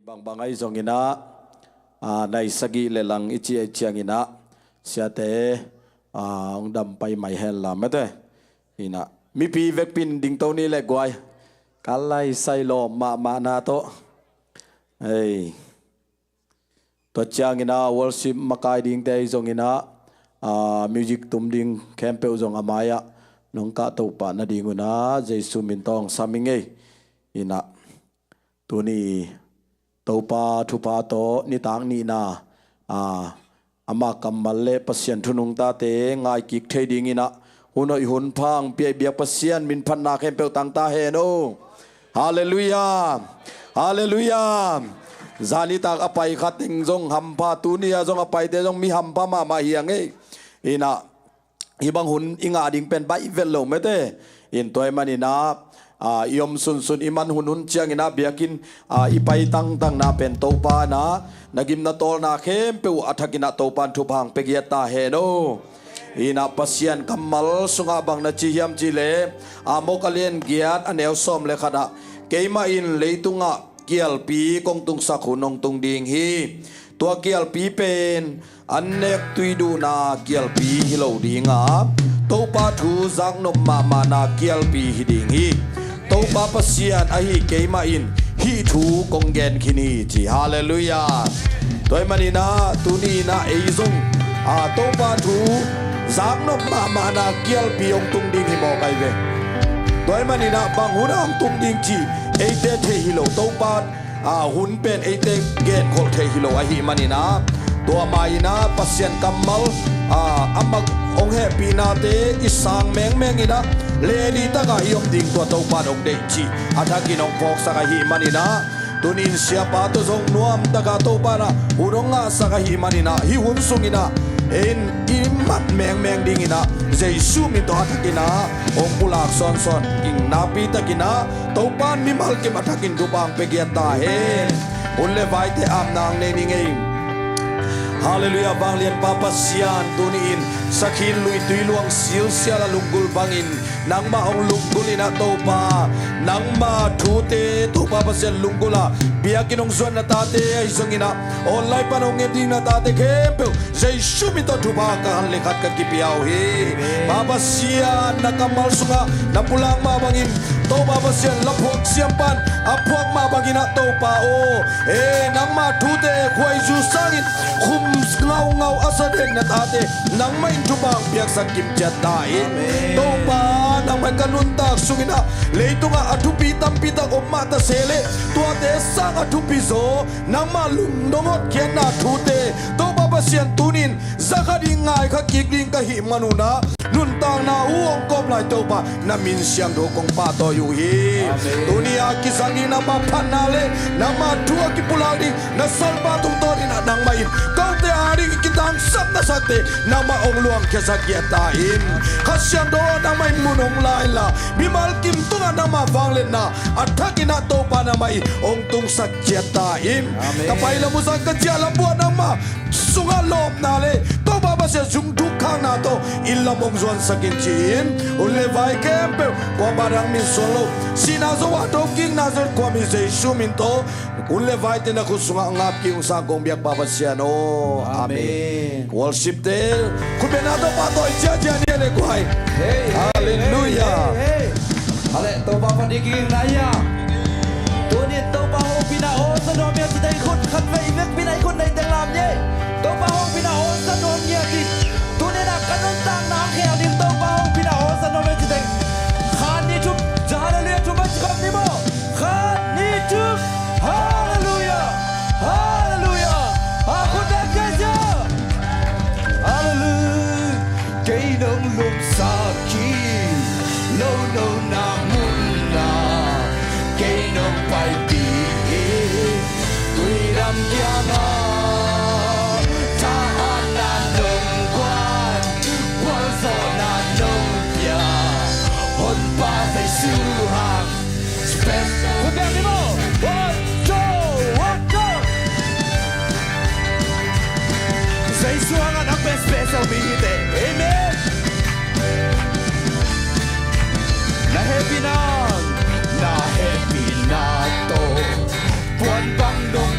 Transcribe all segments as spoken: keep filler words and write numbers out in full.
Bangbang ahi zonginah, a, nai sagih le lang i cih ahi cianginah siate, a, hong dam pai mai hen la mete. Inah mipi vekpin dingto ni le guai. Ka lai sai lawm mahmahna tawh. Hei. Tua cianginah worship makai dingte ahi zonginah, a, music tum ding khempeuh zong a mai-ah nong kahto pah nadingunah Jesu min tawh hong sam hi ngei. Inah tuni Topa thupha tawh nitak nihna, a, ama kammal le Pasian thu nungtate ngaikik thei dinginah hun hoih hun pha hong pia i biak Pasian min phatna khempeuh tang ta hen aw. Halleluiah. Halleluiah. Zanitak a pai khat teng zong hampha, tuni-a zong a paite zong mi hampha mahmah hi a ngei. Inah hih bang hun i ngah ding pen baih vet lo mete. In tua ahih maninah, a, i om sunsun i man hunhun cianginah biakinn, a, i pai tangtangna pen Topa inah na gimna tawlna khempeuh a thakinah Topa in thupha hong pia giat ta hen aw. Inah Pasian kammal sungah bang na ci hiam cihleh, a, Amos a lian giat a neu sawm le khatah, keimah in leitungah kialpi kong tungsak hun hong tung ding hi. Tua kialpi pen annek tuiduhna kialpi hi lo dinga, Topa thu zaknop mahmahna kialpi hi ding hi. Topa Pasian ahi keimah in hih thu kong gen khin hi ci. Halleluiah. Tua ahih maninah tuni inah ei zong, a, Topa thu zaknop mahmahna kialpi hong tung ding hi mawk ahi ve. Tua ahih maninah bang hunah hong tung ding cih eite thei hi lo, Topa, a, hun pen eite genkholh thei hi lo ahih maninah, tua ma-inah Pasian kammal, a, a mak hong hehpihnate i sang mengmenginah leli takah i om ding tua Topa in hong deih cih a thakin hong phawksak ahih maninah, tunin siapa tawh zong nuamtaka Topa inah hun hong ngahsak ahih maninah, hih hun sunginah ei in i mat mengmeng dinginah Jesu min tawh a thakinah hong pulak sawnsawn ing nakpi takinah Topa in mimal kim a thakin thupha hong pia giat ta hen. Hun le vaite apna hong nei ni ngei. Halleluiah. Vanglianpa Pasian, tuni-in sakhin lui tui luang silsial a lunggulh bangin nangmah hong lunggulh inah Topa, nangma thute Topa Pasian lunggulh a biakinn hong zuan na tate ahi zonginah online pan hong en ding na tate khempeuh Jesu min tawh thupha ka han le khat ka kipia uh hi. Amen. Pa Pasian, na kammal sungah na pulak mah bangin Topa Pasian, laphuak siampan a phuak mah banginah Topa aw, e, nangma thute khuaizu sangin khum ngaungau a sa den na tate nangmah in thupha hong piaksak kim ciat ta in. Amen. Topa, nangmah in ka nuntak sunginah leitungah a thupi tampi tak om mah ta se leh tuate sang a thupi zaw nangmah lungdong hotkhiatna thute Topa Pasian, tunin zakha ding, ngaikha kik ding ka hih manunah nuntakna uh hong kawm lai Topa, na min siangtho kong pahtawi uh hi. Amen. Tuni a kizang ding nangma phatna le nangma thu a kipulak ding na salpa tungtawninah nangmah in kote a ding i kitangsapna sakte nangmah hong luangkhiasak giat ta in. Kha Siangtho aw, nangmah in mun hong la inla mimal kim tungah nangma vangliatna a thakinah Topa nangmah in hong tungsak ciat ta in. Amen. Ka pai lam uh zang ka ciah lam uh ah nangma sungah lawpna le Topa Pasian zung thuk khakna tawh inn lam hong zuansak in ci-in hun le vai khempeuh kuamah dang min suang lo, sihna zo a thokik Nazareth khuami Jesu min tawh hun le vaite na khut sungah ngap kik ung sang kong biak Pa Pasian aw. Amen. Amen. Worship te khutbetna tawh pahtawi ciacia ni a le guai. Hei, hei, Halleluiah. Hei, hei. A le Topa phat ding kigingna hi a. Tunin Topa hopihna awlsa nuam hi a ci teng khut khat vei vekpi na i khut nei teng lam ni. Topa hopihna awlsa nuam hi a ci. Tunin a ka nuntakna a khel ding Topa hopihna awlsa nuam hi a ci teng khat nih thum, Halleluiah thum a ci khawm ni maw? Khat nih thum. Halleluiah. Halleluiah. A khut beng ciacia. Halleluiah. Kei nong lungsak hi lo, nona munna kei nong paipih hi. Tuidam kiangah thahatna nong guan, gualzawhna nong pia, Honpa Jesu hang. Khut beng ni maw? One, two, one, two. Jesu hangah nang pen special mi hi teh. Amen. Na hehpihna, na hehpihna tawh puan bang nong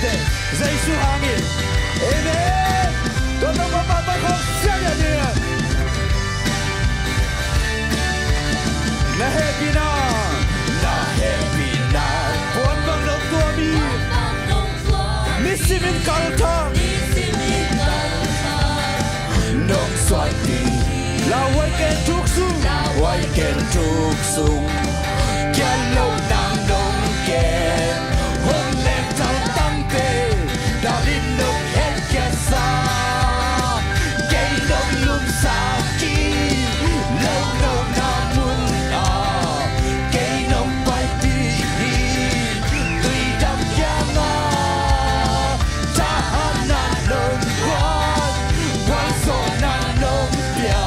Jesu hangin. Amen. Tua tawh papa tawh khawk siasia ding. Na hehpihna, na hehpihna puan bang nong tuam hi. Nisim in kalthang. Nong suan ding. Lauhuai ken thuk sung. Lauhuai ken thuk sung. Kiat lo nang nong ken. Hong leng thaltangte. Dalin nong het kiasa. Kei nong lum sa kik. Lo nong na mun a. Kei nong paipih hi. Tui dam kiangah. Thahatna nong guan, gualzawhna nong pia.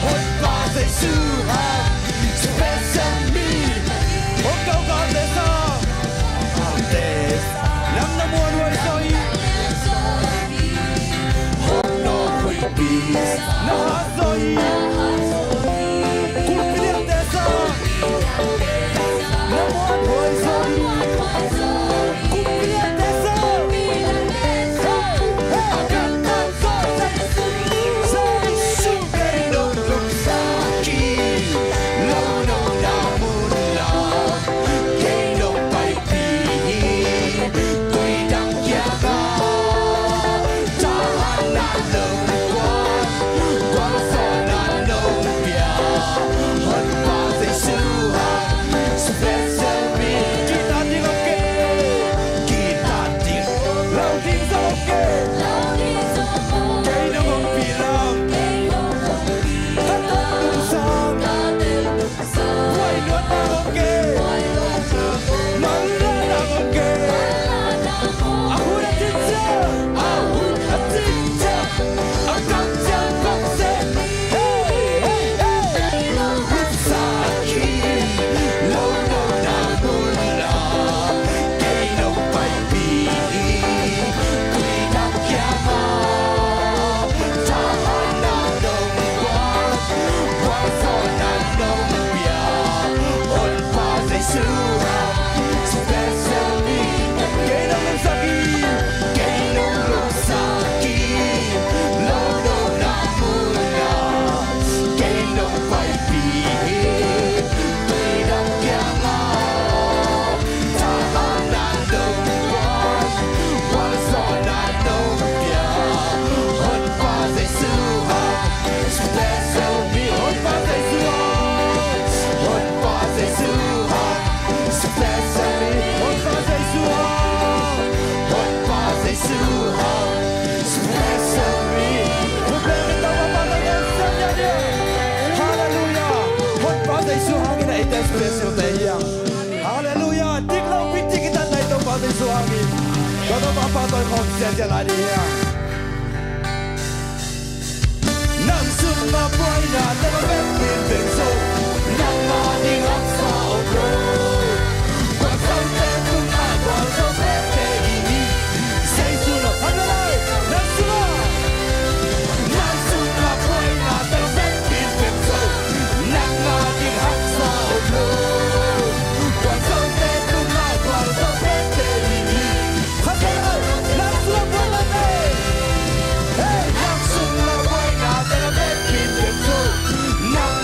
Honpa Jesu hang, special mi. Hong kau ka tesa. Tesa. Nang na muanhuai zaw hi. Hong nawhhuaipi. Na hat zaw hi. Kumpi liante sa. Na muanhuai zaw hi. Kumpi liante sa. Hey, hey, hey. Jesu kei nong lum sa kik. Lo nong na mun la. Kei nong paipih hi. Tui dam kiangah. Thahatna nong guan. Gualzawhna nong pia. Honpa Jesu hang. Special mi. Kitat ding om kei. Kitat ding. Lo ding zong om kei. Kei nong ompih lam. Ka tawh lum sa. Buai luat na ngong kei. Manlai na ngong kei. A hun a cin ciang. A hun a cin ciang. A kam ciang kam se. Hey, hey, hey. Hun sa ki. Lo lo na mun la. Kei lo pai pi. Tui dam kiangah. Thahatna nong guan. Gualzawhna nong pia. Honpa Jesu hang. Special mi. Kei nong lum sa kik. Kei nong lum sa kik. Lo lo na mun ah. Kei nong paipih hi. Tui dam kiangah. Thahatna nong guan. Gualzawhna nong pia. Honpa Jesu hang. Special mi. Honpa Jesu hang. Honpa Jesu hang. Special mi. Honpa Jesu hang. Honpa Jesu hang. Special mi. Hallelujah. Honpa Jesu hangin a eite special te hi hang. Hallelujah. Dik lo pi dik i tan nai Topa Jesu hangin. Tua Topa pa tawh khawm siasia lai ding hi hang. Nang sungah buaina tawh vekpi pek zo. Nangmah ding haksa om lo. Gualzote tungah gualzo pekpek i hi. Jesu lo. Hallelujah. Nang sungah. Nang sungah buaina tawh vekpi pek zo. Nangmah ding haksa om lo. Gualzote tungah gualzo pekpek i hi. Hey, nang sungah buaina tawh vekpi pek zo. Nang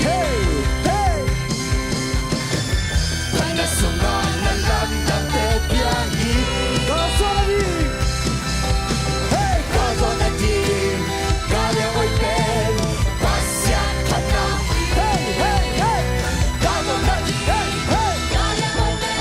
Hey, hey. Phatna sungah na lamdangte piang hi. Ka zawn a ding. Hey, ka zawn a ding. Ka lianghoih pen Pasian phatna. Hey, hey, hey. Ka zawn a ding. Hey, hey.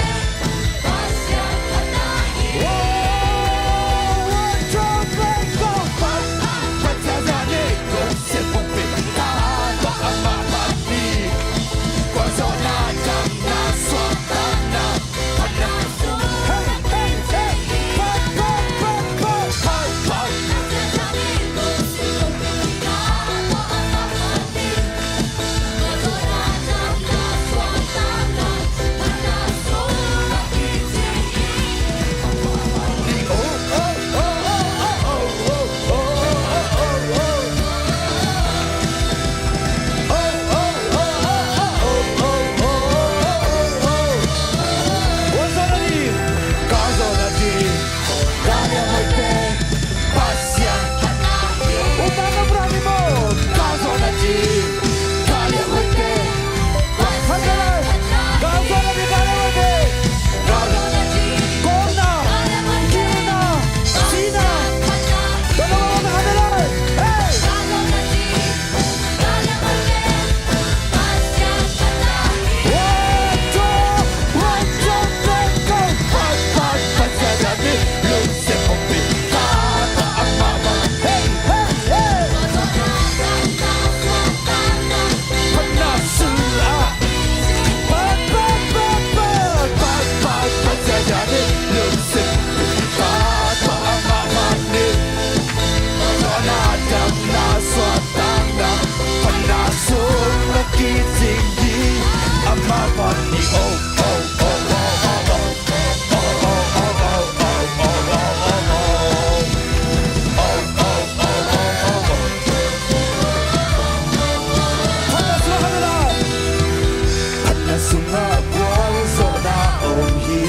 Phatna sungah gualzawhna om hi.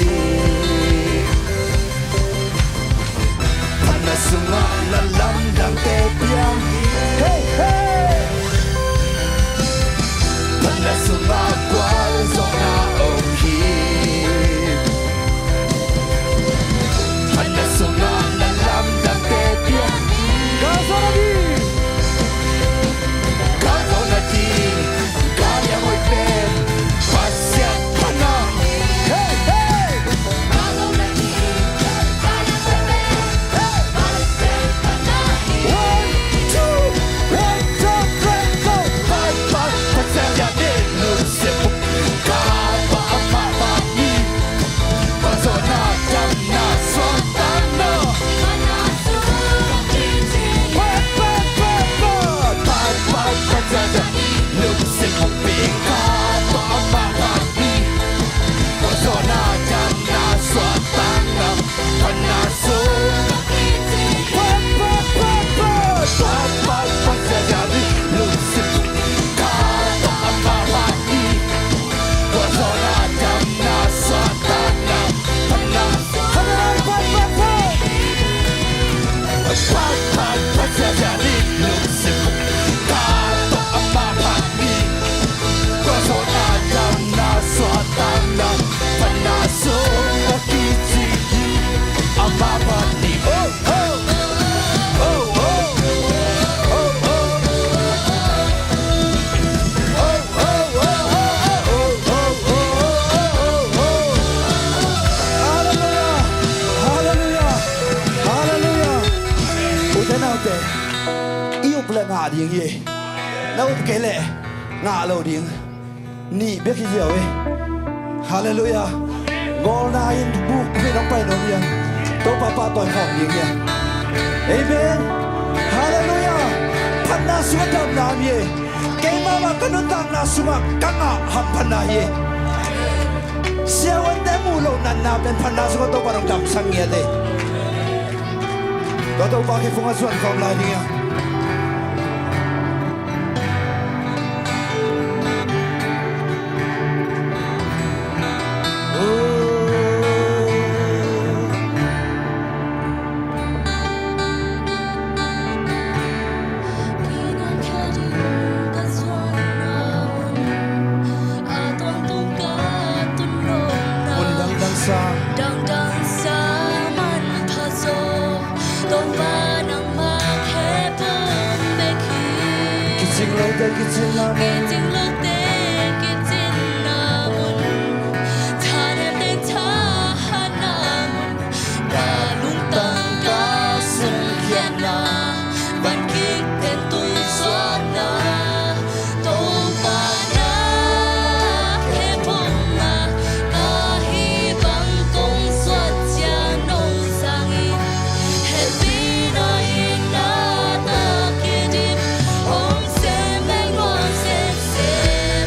Phatna sungah na lamdangte piang hi. Hey, hey. Phatna sungah gualzawhna om hi. Phatna sungah na lamdangte piang hi. Ka zawn a ding. Ka zawn a ding. Ka lianghoih pen Pasian phatna. Hey, hey. One, two, one, two, three, go. Halleluia! Halleluia! Halleluia! Ute naute, i up leh ngah ding hi. Na up kei leh ngah lo ding. Nih bek hi ziau hi. Halleluia. Ngawlna in buk phin hong pai nuam hi a, Topa pahtawi khawm ding hi a. Amen. Halleluia. Phatna sungah damna om hi. Keimah mah ka nuntakna sungah ka ngah hamphatna hi. Siavuante muh loh natna pen phatna sungah Topa hong damsak ngiat hi. Tua Topa kiang phungah zuan khawm lai ding hi a. Cinglote kicinna mun. Cinglote kicinna mun. Thanemte thahatna mun. Na lungtang ka sungkhiatna. Van kikten tui suahna. Topa na khe bawlna. Ka hih bang kong suah ciang nong sangin. Hehpihna in na tawh kidim. Hong sem leng hong sem sem.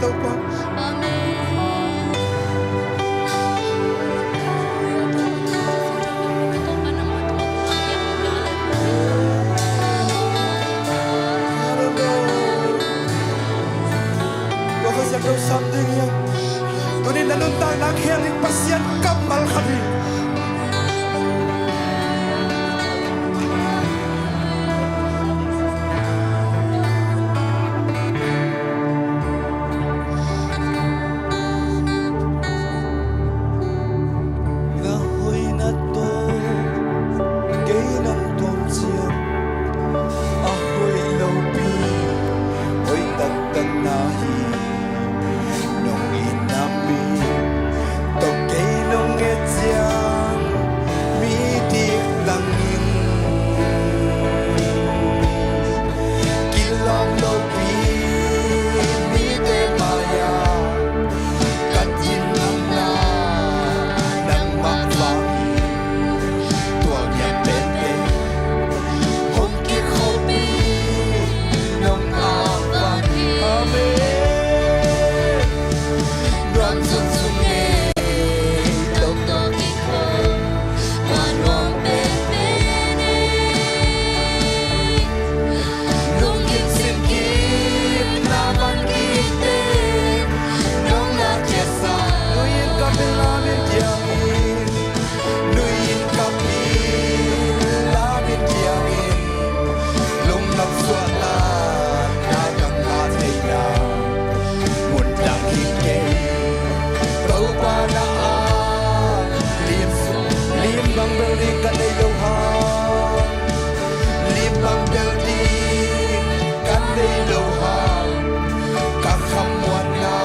Topa. Amen. Hallelujah. Tua Kha Siangtho sam ding hi. Tuni na nuntakna khel ding Pasian kammal khat hi. Na hoihna tawh kei nong tuam ciang a hoih lopi hoih taktak na hi. Nong itna mi tawh kei nong et ciang mi dik tangin kilawm lopi mite mai-ah ka dinna nangmah vang hi. Tua ngiat penpen hong kikholhpih nong a vang hi. Amen. Nuam zungzung e, toktok i kho, ma nuam penpen e. Lungkim simkim na van kite, nong na kiasa. Nuin ka pil lamin diangin, nuin ka pil lamin diangin, lungdam suahtakna ka ngah theihna mun dang hi kei. Topa na a lim sung, lim bang bel ding ka nei lo hang, lim bang bel ding ka nei lo hang, ka khamuanna,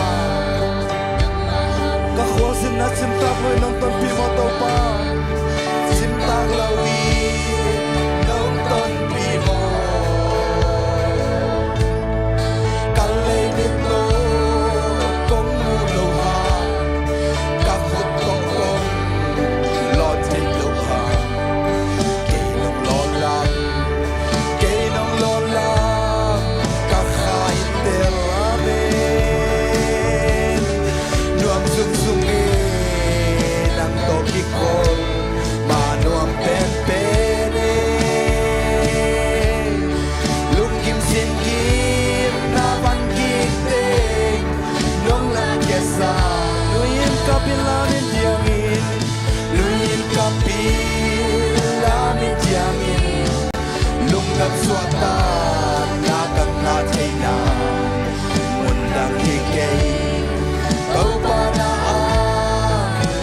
ka khualzinna cimtak lo in nong tonpih maw Topa? Cimtak lo in nong tonpih maw? Ka leimit tawh kong mu lo hang, ka khut tawh kong lawn thei lo hang, kei nong lawn lam, kei nong lawn lam ka kha in tel. Amen. Nuam zungzung e, nang tawh kikholh ma nuam penpen e. Lungkim simkim na van kite, nong na kiasa. Nuin ka pil lamin diangin, nuin ka pil lamin diangin, lungdam suahtakna ka ngah theihna mun dang hi kei. Topa na a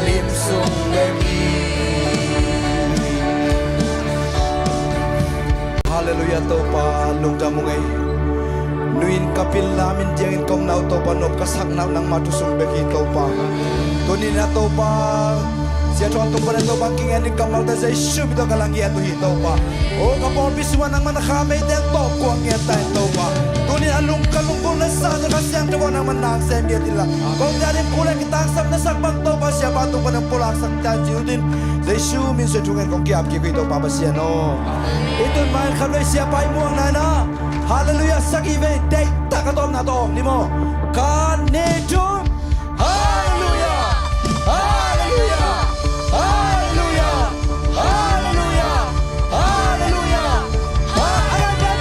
lim sung bek hi. Hallelujah, Topa lungdam ung ei. Nuin ka pil lamin diangin kong nau Topa nop ka sakna uh nangma thu sung bek hi Topa. Tunin a Topa, Sia Thuan tung panin Topa kingen ding kammalte Jesu min tawh ka la ngiat uh hi Topa. O ka pawlpi sungah nangman a kha meite tawh kua ngiat ta in Topa. Tunin a lung ka lungkung na sa Kha Siangtho aw nangman nang sem ngiat inla, kong tia ding kul le kitangsap na sak bang Topa Siapa tung panin pulaksak ta in ci uh din. Jesu min suang thungen kong ki-ap kik uh hi Topa Pasian aw. I tun ma-in khatvei Siapa i muang nai na. Hallelujah, sagih vei deihtak a tawpna tawh awng ni maw? Khat, nih, thum. Hallelujah! Hallelujah! Hallelujah! Hallelujah! Hallelujah! Hallelujah!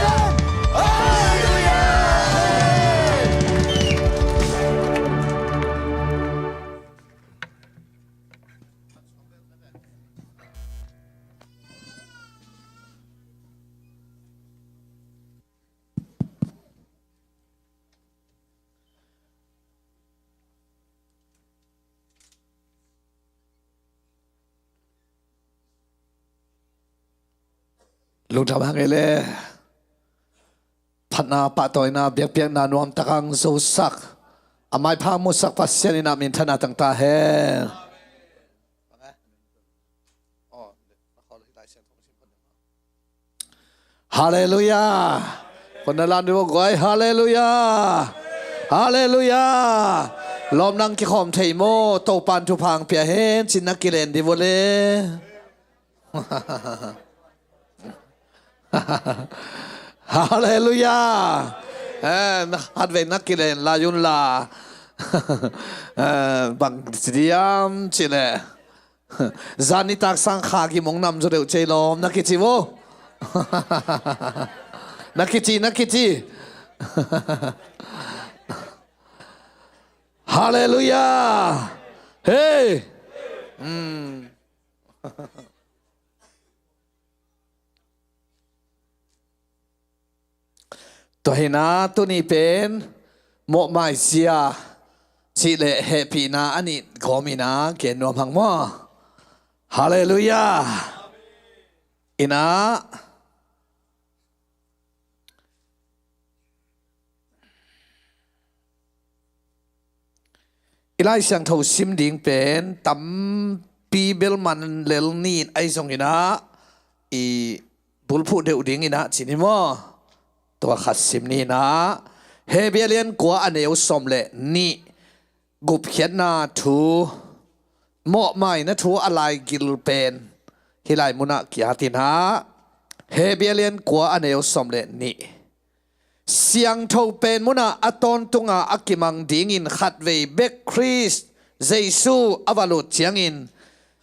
Lungdam hang ei le. Phatna, pahtawina, biakpiakna nuamtak hong zosak, a maipha musak Pasian in a minthanna tang ta hen. Hallelujah. Kong na lam dih vo guai. Hallelujah. Hallelujah. Lawm nang kikhawm thei maw? Topan thupha hong pia hen cin na kilen dih vo le. Hallelujah. Eh, na khatvei na kilen lai un la. Eh, bang ci diam cih leh, zan nitak sang kha gim hong nam zaw deuh cei lawm na kici vo. Na kici, na kici. Halleluiah. Hei. Mm. Tua hi na, tuni pen mawhmai zia cih leh hehpihna a nih gawm hi na, gen nuam hang maw. Halleluiah. Hi na, i Lai Siangtho sim ding pen tampi bel man lel ni in, ahi zongin ah i bulphuh deuh dingin ah ci ni maw. Tua khat sim ni in ah, Hebru a lian kua a neu sawm le nih, gupkhiatna thu, mawhmaina thu a laigil pen hih lai munah ki-at in ah, Hebru a lian kua a neu sawm le nih. Siangtho pen munah a tawntunga a kimang dingin khatvei bek Khrist Jesu a va lut ciangin,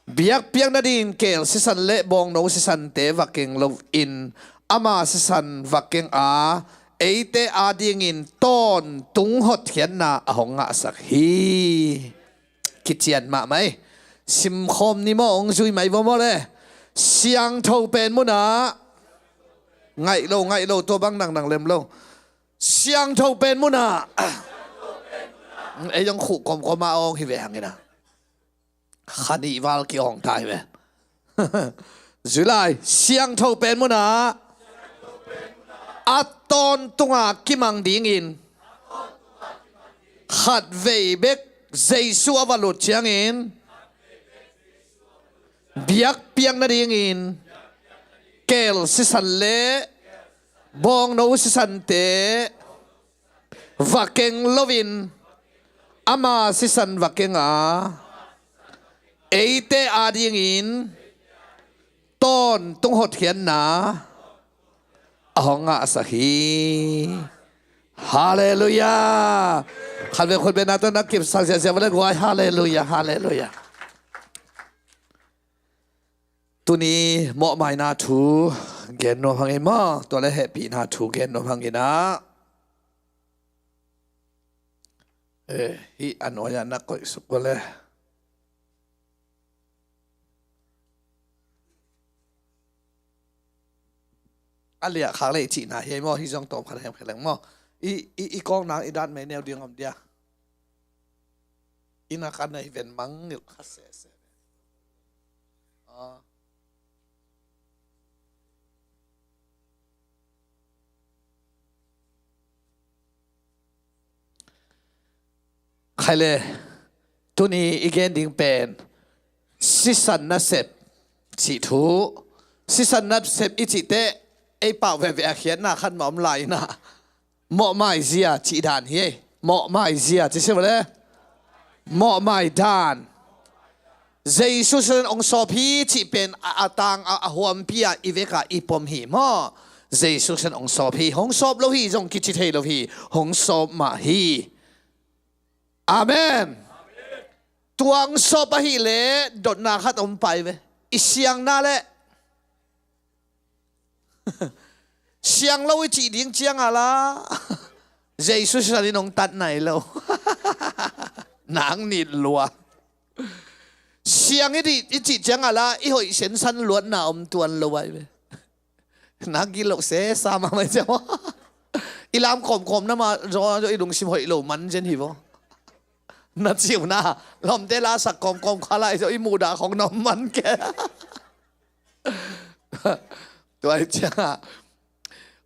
biakpiak nadingin keel sisan le bawngno sisante va keng loin ama sisan va keng a, eite adingin tawntung hotkhiatna a hong ngahsak hi. Kician mahmah ei. Simkhawm ni maw, hong zui mai vo maw le. Siangtho pen munah, ngaih lo, ngaih lo, tua bang nang nang lem lo. Siangtho pen munah, ei zong khuh kawmkawm a awng hi ve hang in ah. Kha nih val ki-awng ta hi ve. Zui lai, siangtho pen munah a tawntunga kimang dingin khatvei bek Jesu a va lut ciangin, biakpiak nadingin keel sisan le bawngno sisante va keng loin ama sisan va keng a, eite adingin tawntung hotkhiatna a hong ngahsak hi. Halleluiah. Khatvei khut bengna tawh na kipsak ziahziah va le guai. Halleluiah, halleluiah. Tuni mawhmaina thu gen nuam hang ei maw. Tua le hehpihna thu gen nuam hang in ah. Eh, hih a nuai-ah na koih suk va le. A liah khak le i cihna hi ei maw, hih zong tawm khat hemkhe leng maw. I, i, i kawkna i dat mei neu ding om dia. I na kan na hi ven mang ngilh kha sese. Ah. Khai le, tuni i gen ding pen sisan nasep cih thu. Sisan nasep i cih teh ei pau veve a khiatna khat mah om lai in ah, mawhmai zia cih dan hi ei. Mawhmai zia ci si va le. Mawhmai dan. Jesu sisan hong sawp hi cih pen a, a tang a, a huampi a i vek a i pom hi maw. Jesu sisan hong sawp hi, hong sawp lo hi zong kici thei lo hi, hong sawp mah hi. Amen. Tua hong sawp ahih leh dotna khat om pai ve. I siangna leh siang lo i cih ding ciang a la, Jesu sisan in hong tat nai lo. Nang nit lua. Siang i cih, i cih ciang a la, i hoih sensan luatna om tuan lo ai ve. Na gilo sesa mahmah ciang. I lam kawmkawm na mah zaw, zaw i lungsim hoih lo man zen hi vo. Na ciu na lawmte la sak kawmkawm kha lai zaw i muhdah khong na om man ke. Tua hi ciangah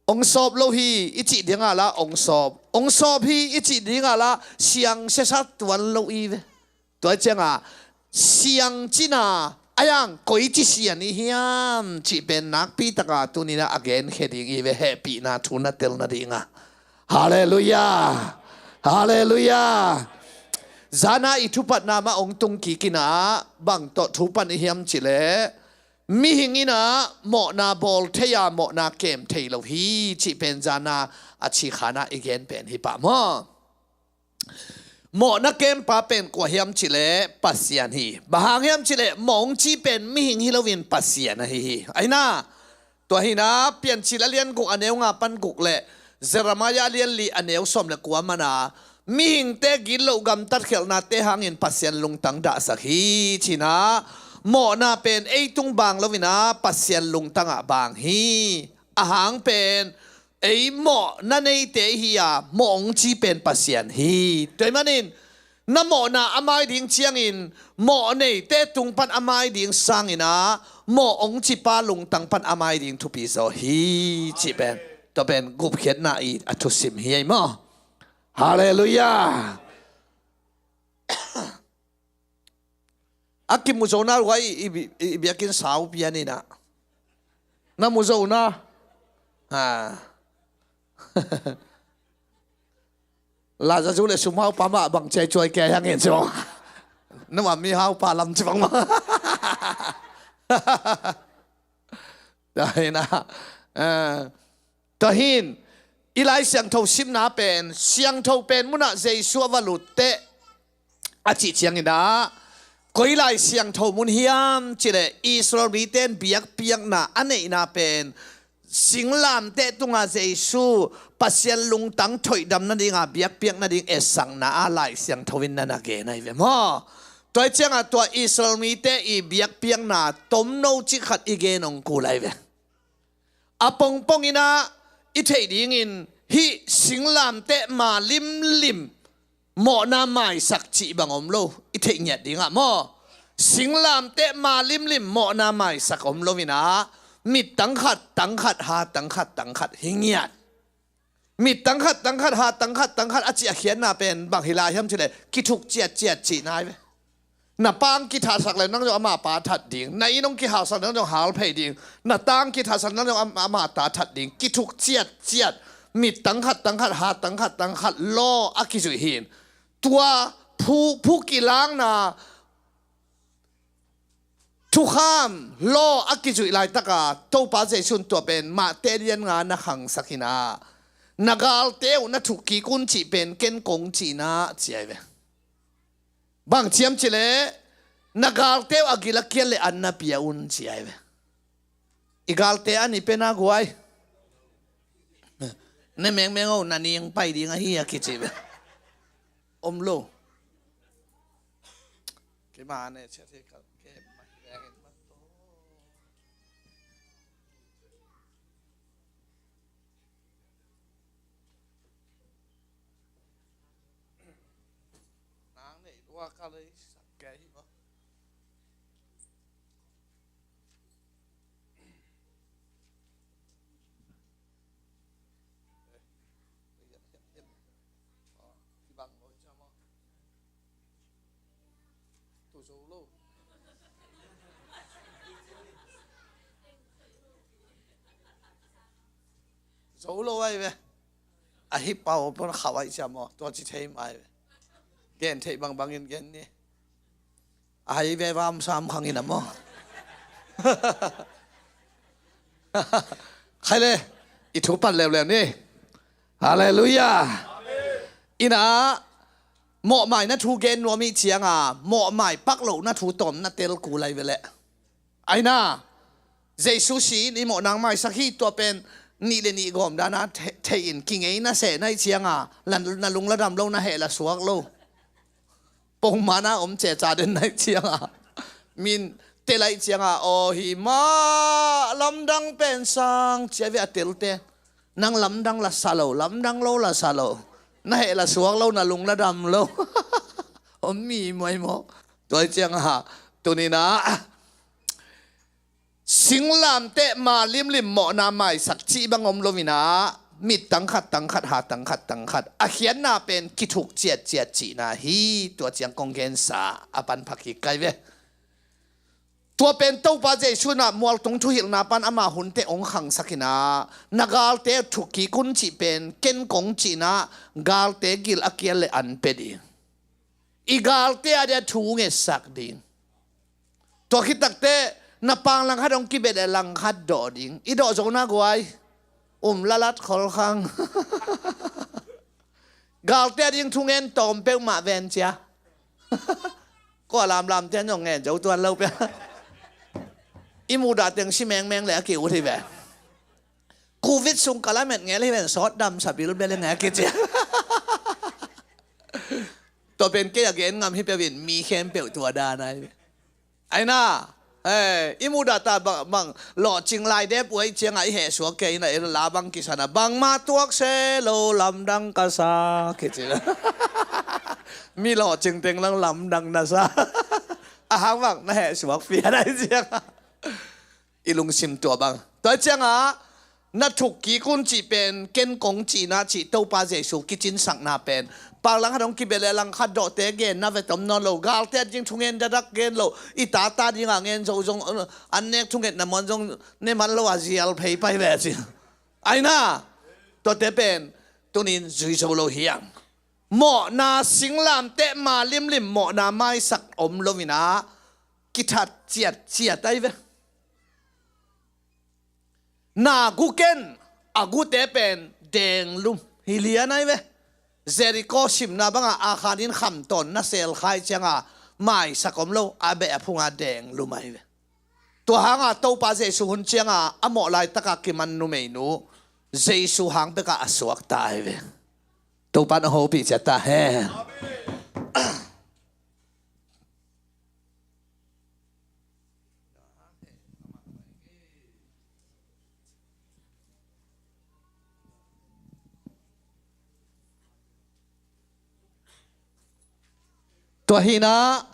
hong sawp lo hi i cih dingah la hong sawp, hong sawp hi i cih dingah la siang siasa tuan lo i ve. Tua hi ciangah siang cina a yang koici sian i hiam cih pen nakpi takah tuninah a genkhia ding i ve, hehpihna thu na tel nadingah. Halleluiah. Halleluiah. Zana i thupatna mah hong tung kikinah bang tawh thupan i hiam cileh Mihing in ah mawhna bawl thei a, mawhna kem thei lo hi cih pen zan a a cikhana i gen pen hi pah maw? Mawhna kempa pen kua hiam cih leh Pasian hi. Bang hang hiam cih leh mawh hong ci pen mihing hi loin Pasian ahi hi. Ahi na, tua hi na, Piancil a lian guk a neu nga pan guk leh Jeremiah a lian li a neu sawm leh kua man a, mihingte gitloh gamtat khialhnate hangin Pasian lungtang dahsak hi ci na, mawhna pen ei tung bang loin ah Pasian lungtang ah bang hi. A hang pen ei mawhna neite hi a, mawh hong ci pen Pasian hi. Tua ahih manin na mawhna a mai ding ciangin mawh neite tung pan a mai ding sangin ah mawh hong cipa lungtang pan a mai ding thupi zaw hi cih pen, tua pen gupkhiatna i a thusim hi ei maw? Halleluiah. A kimu zo na, huai i, i, i biakinn sau pian in ah. Na mu zo na. Ha. Laza zu leh sum haupa mah bang ciai cuai kei hang in ci bang. Na ma mi haupa lam ci bang mah. Tua hi na. Eh, tua hi in, i Lai Siangtho simna pen, siangtho pen munah Jesu a va lut teh a cih ciangin ah, koi Lai Siangtho mun hiam cih leh Israel mite in biakpiakna a neihna pen singlamteh tungah Jesu Pasian lungtang thoihdam nadinga biakpiak nading etsakna a Lai Siangtho in na na gen ahi ve maw? Tua hi ciangah tua Israel mite i biakpiakna tomno cik khat i gen hong kul ahi ve. A pongpong in ah i theih dingin hih singlamteh ma limlim mawhna maisak cih bang om lo, i theih ngiat dingah maw? Singlamteh ma limlim mawhna maisak om loin ah, mit tang khat, tang khat, ha tang khat, tang khat hi ngiat. Mit tang khat, tang khat, ha tang khat, tang khat a cih a khiatna pen bang hi lai hiam cih leh kithuk ciatciat cihna hi ve. Na pa hong kithahsak leh nang zong ama pa that ding. Na inn hong kihausak leh nang zong hal phei ding. Na ta hong kithahsak leh nang zong am-, ama ta that ding. Kithuk ciatciat. Mit tang khat, tang khat, ha tang khat, tang khat law a kizuih hi in. Tua phu, phu kilakna thukham law a kizuih laitaka Topa Jesu in tua pen Mate lian nga na khangsak in ah, na galte uh na thuk kik un cih pen ken kong cihna ci ahi ve. Bang hiam cih leh na galte uh a gil a kial leh an na pia un ci ahi ve. I galte a ni pen a guai. Ne mengmeng o, na ning pai ding ahi a kici ve. Om lo. Keima ne cia thei kal ke ma hi veng in ma to. Nang nei lua ka lei sak kei hi maw? Eh, eh, eh, eh. Ah, kibang lo cia maw? Tu zo lo. Zo lo ai ve. A hi pau pon khau ai cia maw? Tua ci thei mai ve. Gen thei bangbangin gen ni. A hai ve vam sam khang in a maw? Khai le, i thu pan leuleu ni. Halleluiah. Ina, mawhmai na thu gen nuam i cianga, mawhmai pak lo na thu tawm na tel kul ai ve leh. Ai na, Jesu si in i mawh nang maisak hi. Tua pen nih le nih gawm dana the-, thei in kingei na seh na i cianga, la, na lung la dam lo, na heh la suak lo. Pongmana om ceca den na i cianga, min tel ai cianga, aw hi mah lamdang pen sang cia ve a telte. Nang lamdang la sa lo, lamdang lo la sa lo. Na heh la suak lo, na lung la dam lo. Om mi muai maw. Tua i cianga, tunina, singlamteh ma limlim mawhna maisak cih bang om lo ina, mit tangkhat, tangkhat, ha tangkhat, tangkhat. A khiatna pen kithuk ciatciat cihna hi, tua ciang kong gensa a pan phak hi kai ve. Tua pen Topa Jesu ina mualtung thuhilhna pan ama hunte ong khangsak ina, na galte thuk kik un cih pen, ken kong cihna, galte gil a kial le an pe ding. I galte a dia thu ngetsak ding. Tua khit takteh Na pang langkhat hong kibet le langkhat dawh ding. I dawh zona guai. Um lalat kholkhang. Galte a ding thungen tawm peuhmah ven cia. Kua lamlam tian zong ngen zo tuan lo pia. I mudah teng si mengmeng le a ki-ut hi ve. Covid sung kalamet ngel hi ven sawt dam sabil bel nge kici. Tua pen kei a gen ngam hi peuh in mi khempeuh tua dan ai. Aina, eh, i mudah ta bang, bang lawhcing lai dep uai cianga i hehsuak kei na i la bang kisana bangma tuak se lo lamdang ka sa kici. Mi lawhcing teng lang lamdang na sa. Ahang bang na hehsuak fian ai cianga. I lungsim tua bang. Tua cianga na thuk kik un cih pen ken kong cihna cih Topa Jesu kicinsakna pen. Pang langkhat hong kibet le langkhat dawhte gen na ve tom nawn lo. Galte a ding thungen dadak gen lo. I tata dinga ngen zo zong an nek thungetna muan zong ne man lo a zial phei pai ve ci. Aina tuate pen tunin zui zo lo hiang. Mawhna singlamteh ma limlim mawhna maisak om loinah kithat ciat ciat ai ve. Na gu ken a gute pen denglum hi lian ai ve. Jeriko simna banga Akhan in khamtawn na selkhai cianga maisak om lo a beh a phunga denglum ai ve. Tua hanga Topa Jesu hun cianga a mawh laitaka kiman numeinu Jesu hang beka a suakta ai ve. Topa na hopih ciat ta hen. Tua hinah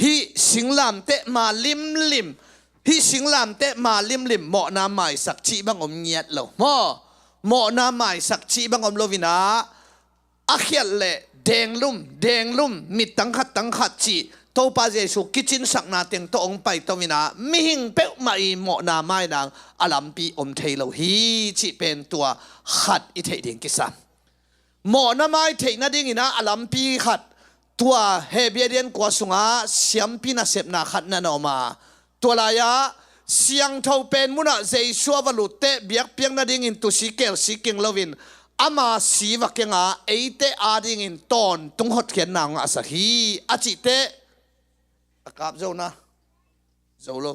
hih singlamteh ma limlim, hih singlamteh ma limlim mawhna maisak cih bang om ngiat lo maw? Mawhna maisak cih bang om loinah a khialh le denglum denglum mit tangkhat tangkhat cih Topa Jesu kicinsakna teng tawh hong paito inah mihing peuhmah i mawhna mainang a lampi om thei lo hi cih pen tua khat i theih ding kisam. Mawhna mai theih nadinginah a lampi khat tua Hebrew lian kua sungah siampi nasepna khat na na om a. Tua lai-ah siangtho pen munah Jesu a va lutteh biakpiak nadingin tusi kelsi keng loin ama si va kenga eite adingin tawntung hotkhiatna hong ngahsak hi a cihteh a kap zona zo lo.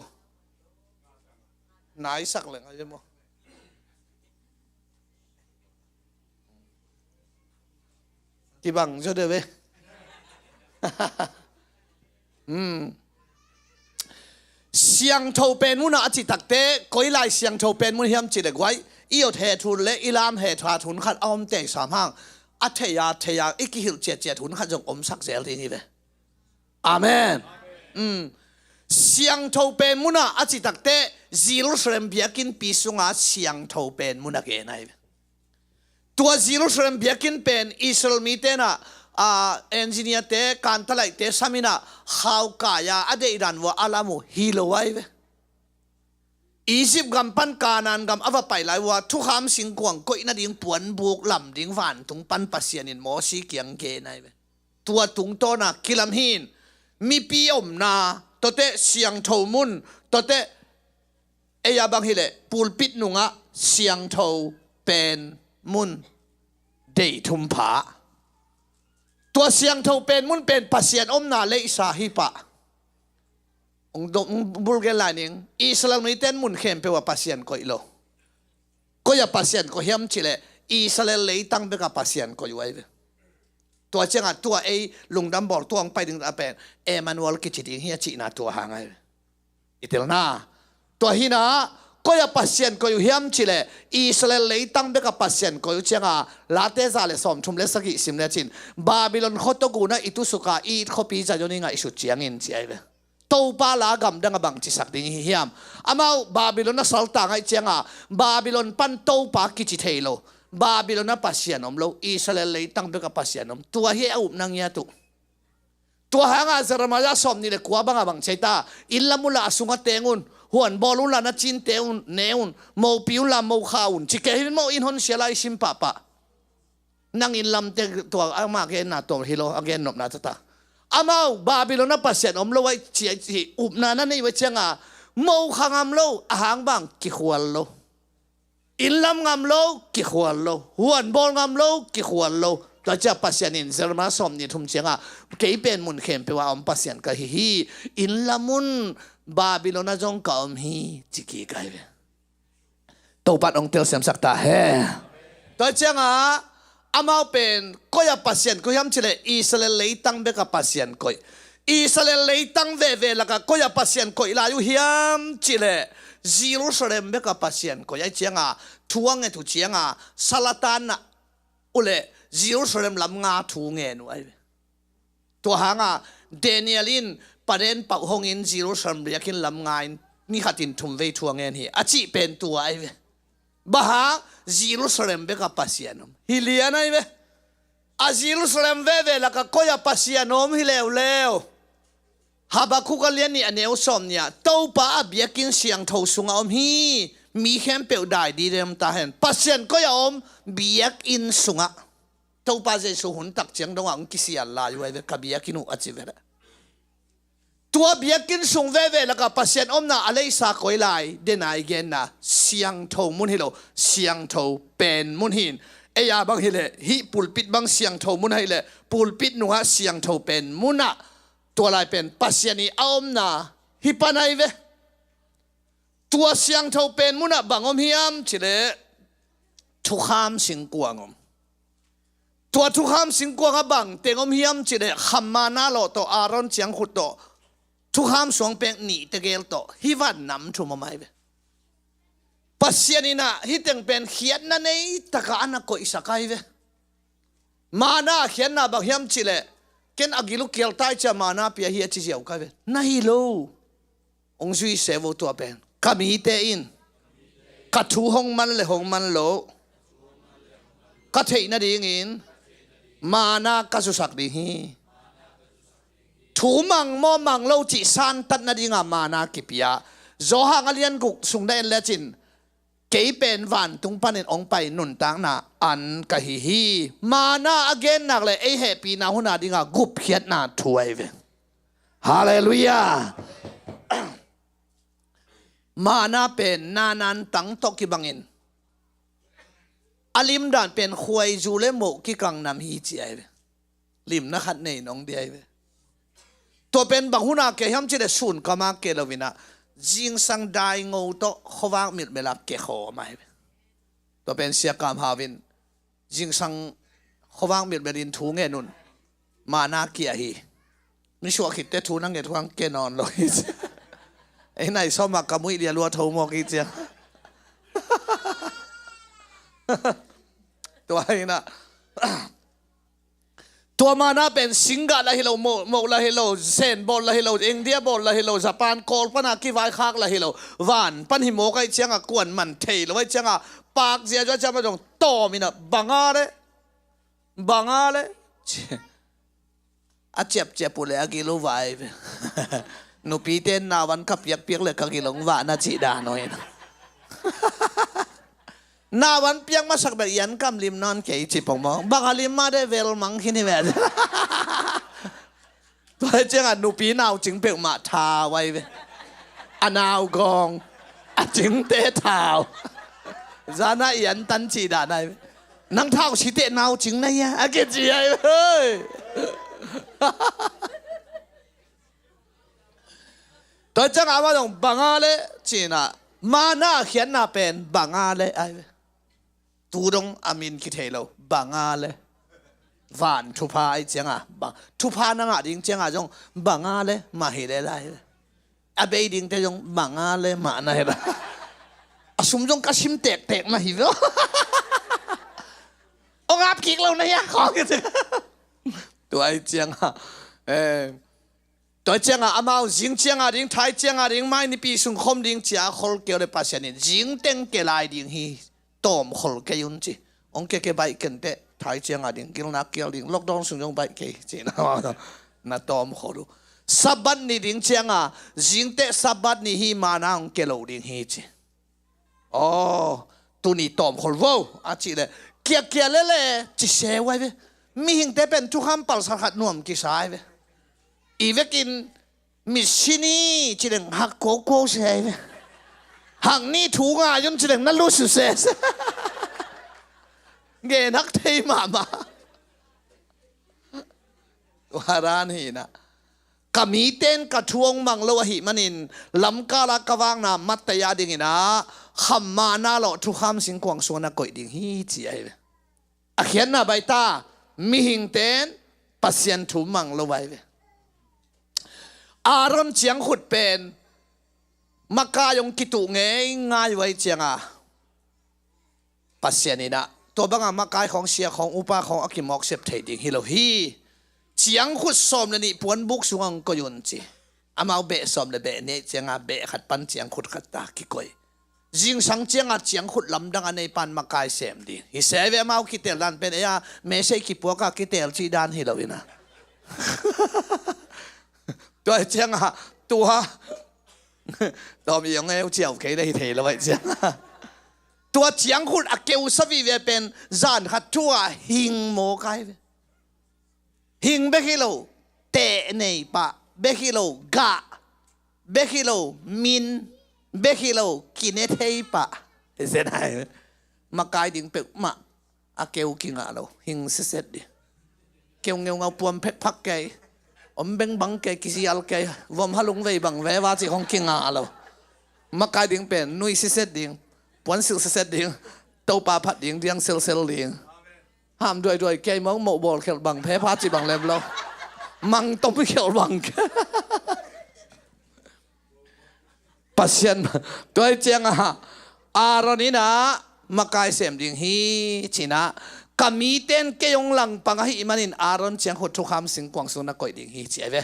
Naisak leng a maw? Kibang zaw deuh ve. Hmm. Siangtho pen munah a cih takte koi lai siangtho pen mun hiam cih le guai i ot het hun le i lam het hat hun khat a om tei sam hang a thei a thei a i kihilh ciatciat hun khat zong omsak zel ding hi ve. Amen. Mm. Siangtho pen munah a cih takte Jerusalem biakinnpi sunga siangtho pen munah gen ahi ve. Tua Jerusalem biakinn pen Israel mite na, a, engineer te kantalaihte saminah khaukai a a deihdan vua a lam uh hi lo ahi ve. Egypt gam pan Kanaan gam a va pai lai vua thukham singkuang koih nading puanbuk lam ding vantung pan Pasian in Mosi kiang gen ahi ve. Tua tungtawna kilam hin mipi omna tawteh siangtho mun tawteh ei a bang hileh pulpit nungah siangtho pen mun deih thum pha. Tua siangtho pen mun pen Pasian omna leisa hi pah. Ong dong ong bulgen lai ning Israel nuiten mun khempeuh a Pasian koih lo. Koi a Pasian koih hiam cileh Israel leitang beka Pasian koih uh ahi ve. Tua ciangah tua ei lungdam bawl tua hong pai ding a pen Emmanuel kici ding hi a cihna tua hang ahi ve. I telna tua hinah koi a Pasian koih uh hiam cileh Israel leitang beka Pasian koih uh cianga Late za le sawmthum le sagih sim le cin Babylon khuatogunah i tusuka i it khuapi Zion i ngaihsut ciangin ci ahi ve. Topa la gamdang a bang cisak ding hi hiam? Amau Babylon a salta ngaih cianga Babylon pan Topa kici thei lo. Babylon a Pasian om lo, Israel leitang beka Pasian om. Tua hi a upna ngiat uh. Tua hanga Jeremiah sawm nih le kua banga bang ciaita, inn lam unla a sunga teng un, huan bawl unla na cinte un ne un, mopi unla mokha un ci kei hin maw in hon sia lai sim pahpah. Nang inn lamte tua ama genna tua hi lo a gennopna tata. Amau Babylon a Pasian om lo aih ci aih ci upna na nei uh aih cianga Mokha ngam lo, a hang bang kikhual lo. Inn lam ngam lo, kikhual lo. Huan bawl ngam lo, kikhual lo. Tua ciah Pasian in Jeremiah sawm nih thum ciangah, kei pen mun khempeuh a om Pasian ka hi hi. Inn lam un Babylon ah zong ka om hi, ci kik ai ve. Topa'n hong telsiamsak ta hen. Tua ciangah amau pen koi a Pasian koih hiam cileh Israel leitang bek a Pasian koih. Israel leitang veve lakah koi a Pasian koih lai uh hiam cileh Jerusalem bek a Pasian koih. Ai ciangah thu a nget uh ciangah salatan na uh leh Jerusalem lam nga thu ngen uh ai ve. Tua hangah Daniel in paden pauh hongin Jerusalem biakinn lam nga in ni khatin thum vei thu a ngen hi a cih pen tua ai ve. Bang hang? Jerusalem bek a Pasian om hi lian ai ve. A Jerusalem veve lakah koi a Pasian om hi leuleu. Habakkuk a lian nih a neu sawm nih ah Topa a biakinn siangtho sungah om hi. Mi khempeuh dai dide om ta hen. Pasian koi a om? Biakinn sungah. Topa Jesu hun tak ciang dongah hong kisial lai uh ai ve, ka biakinn uh a ci ve leh. Tua biakinn sung veve lakah Pasian omna a leisa koi lai, dena i genna siangtho mun hi lo, siangtho pen mun hi in. Ei a bang hileh hih pulpit bang siangtho mun ahileh pulpit nungah siangtho pen munah tua lai pen Pasian i a omna hi pan ai ve. Tua siangtho pen munah bang om hiam cileh thukham singkuang om. Tua thukham singkuang a bang teng om hiam cileh kham manna lawh tawh Aaron ciangkhut tawh thukham suang pek nih tegel tawh hih van nam thum om ai ve. Pasian in ah hih teng pen khiatna nei takah a na koihsak ai ve. Manna khiatna bang hiam cileh ken a gil uh kial tai ciah manna pia hi a ci ziau kai ve. Na hi lo. Hong zui se vo tua pen. Ka mite in ka thu hong man le hong man lo ka theih nadingin manna ka zusak ding hi. Thu mang maw mang lo cih santat nadinga manna kipia. Johan a lian guk sung na en lecin kei pen vantung panin hong pai nuntakna an ka hi hi. Manna a gennak le ei hehpihna huna dinga gupkhiatna thu ahi ve. Halleluiah. Manna pen nanan tang tawh kibangin a limdan pen khuaizu le moh kikang nam hi ci ahi ve. Limna khat nei nong dia hi ve. Tua pen bang huna ke hiam cileh sun kama ke lovinah zingsang daingo tawh khuavak milhmela ke khawm ahi ve. Tua pen siakam hau in zingsang khuavak milhmelin thu ngen un. Manna kia hi. Misuah khitte thu na nget huang ke nawn lo hi. Ei nai sawmah ka muih lia lua tho mawk hi ciang. Tua hinah Tua manna pen singgah la hi lo, moh, moh la hi lo, sen bawl la hi lo, India bawl la hi lo, Japan kawl pana kivaikhak la hi lo, van pan hi mawk ahi cianga kuan man thei lo ahi cianga pak ziazua ciama zong tawm inah banga le banga le a ciapciap uh le a gil uh vai ve. Nupite nauan ka piakpiak le ka gil hong vahna cih dan uh inah Nauan piak masak bek ian kam lim nawn kei ci pong maw? Bang a lim mah de vel mang khin hi ve. Tua hi ciangah nupi naucing peuhmah thau ahi ve. A naugawng a cingte thau. Zana ian tan cih dan ahi ve. Nang thau siteh naucing na hia a kici ahi ve. Tua ciangah amah dong banga le cinah manna khiatna pen banga le ahi ve. Tu dong a min kithei lo banga le van thupha ahi cianga bang thupha na ngah ding cianga zong banga le mah hi le lai ve. A bei dingte zong banga le mah na hi la. A sum zong ka sim tektek na hi ve. Ong ap kik lo na hia khawng. Tua ahi cianga eh Tua cianga amau zing cianga ding, thai cianga ding, mai nipi sung khom ding cia khol keu le Pasian in zing teng ke lai ding hi. Tawm khol kei un ci. Ong ke ke baih kenteh thai cianga ding, gilna kial ding, lockdown sung zong baih kei ci na amau na tawm khol uh. Sabbath ni ding cianga zing teh Sabbath ni hi, manna ong ke lo ding hi ci. Aw, tuni tawm khol vo a cih le kiakia lele ci se uh ahi ve. Mihingte pen thukham palsat khat nuam kisa ahi ve. I vekin Mitsi ni ci leng hak koko se ve. Hak ni thu ngai un ci leng na lusu se se. Ngen hak thei mahmah. Tua dan hi na. Ka mite in ka thu hong mang lo ahih manin lamkala ka vakna mat tei a dingin ah khamhmahna lawh thukham singkuang sungah na koih ding hi ci ahi ve. A khiatna baih ta, mihingte in Pasian thu mang lo ahi ve. Aaron ciangkhut pen makai hong kituh ngeingai uh ahih ciangin Pasian in ah tua banga makai khawng, sia khawng, upa khawng a kimawk sep thei ding hi lo hi. Ciangkhut sawm le nih puanbuk sungah hong koih un ci. Amau beh sawm le beh nih ahih ciangin beh khat pan ciangkhut khat ta kikoih. Zingsang ciangin ciangkhut lamdang a nei pan makai sem ding hi se ve. Amau kitel dan pen ei a mesei kipuak a kitel cih dan hi lo in ah. Tua ahih ciangin tua Tawm i ong eu ciau kei le hi thei lo ahih ciang. Tua ciangkhut a keusa vive pen zan khat thu-ah hing mawk ahi ve. Hing bek hi lo, teh nei pah bek hi lo, gah bek hi lo, min bek hi lo, kine thei pah. Zen ahi ve. Makai ding peuhmah a keu kingah lo, hing siset ding. Keu ngeungau puam phekphak kei, om bengbang kei, kisial kei, vom halung vei bang veva cih khawng kingah lo. Makai ding pen nui siset ding, puansilh siset ding, Topa phat ding, diang selsel ding. Ham duaiduai kei mawk, mohbawl khelh bang, phepha cih bang lem lo. Mang tom khelh bang. Pasian, tua ahih ciangin Aaron in ah makai sem ding hi ci-in ah, ka mite in kei hong langpang ahih manin Aaron ciangkhut thukham singkuang sung na koih ding hi ci ahi ve.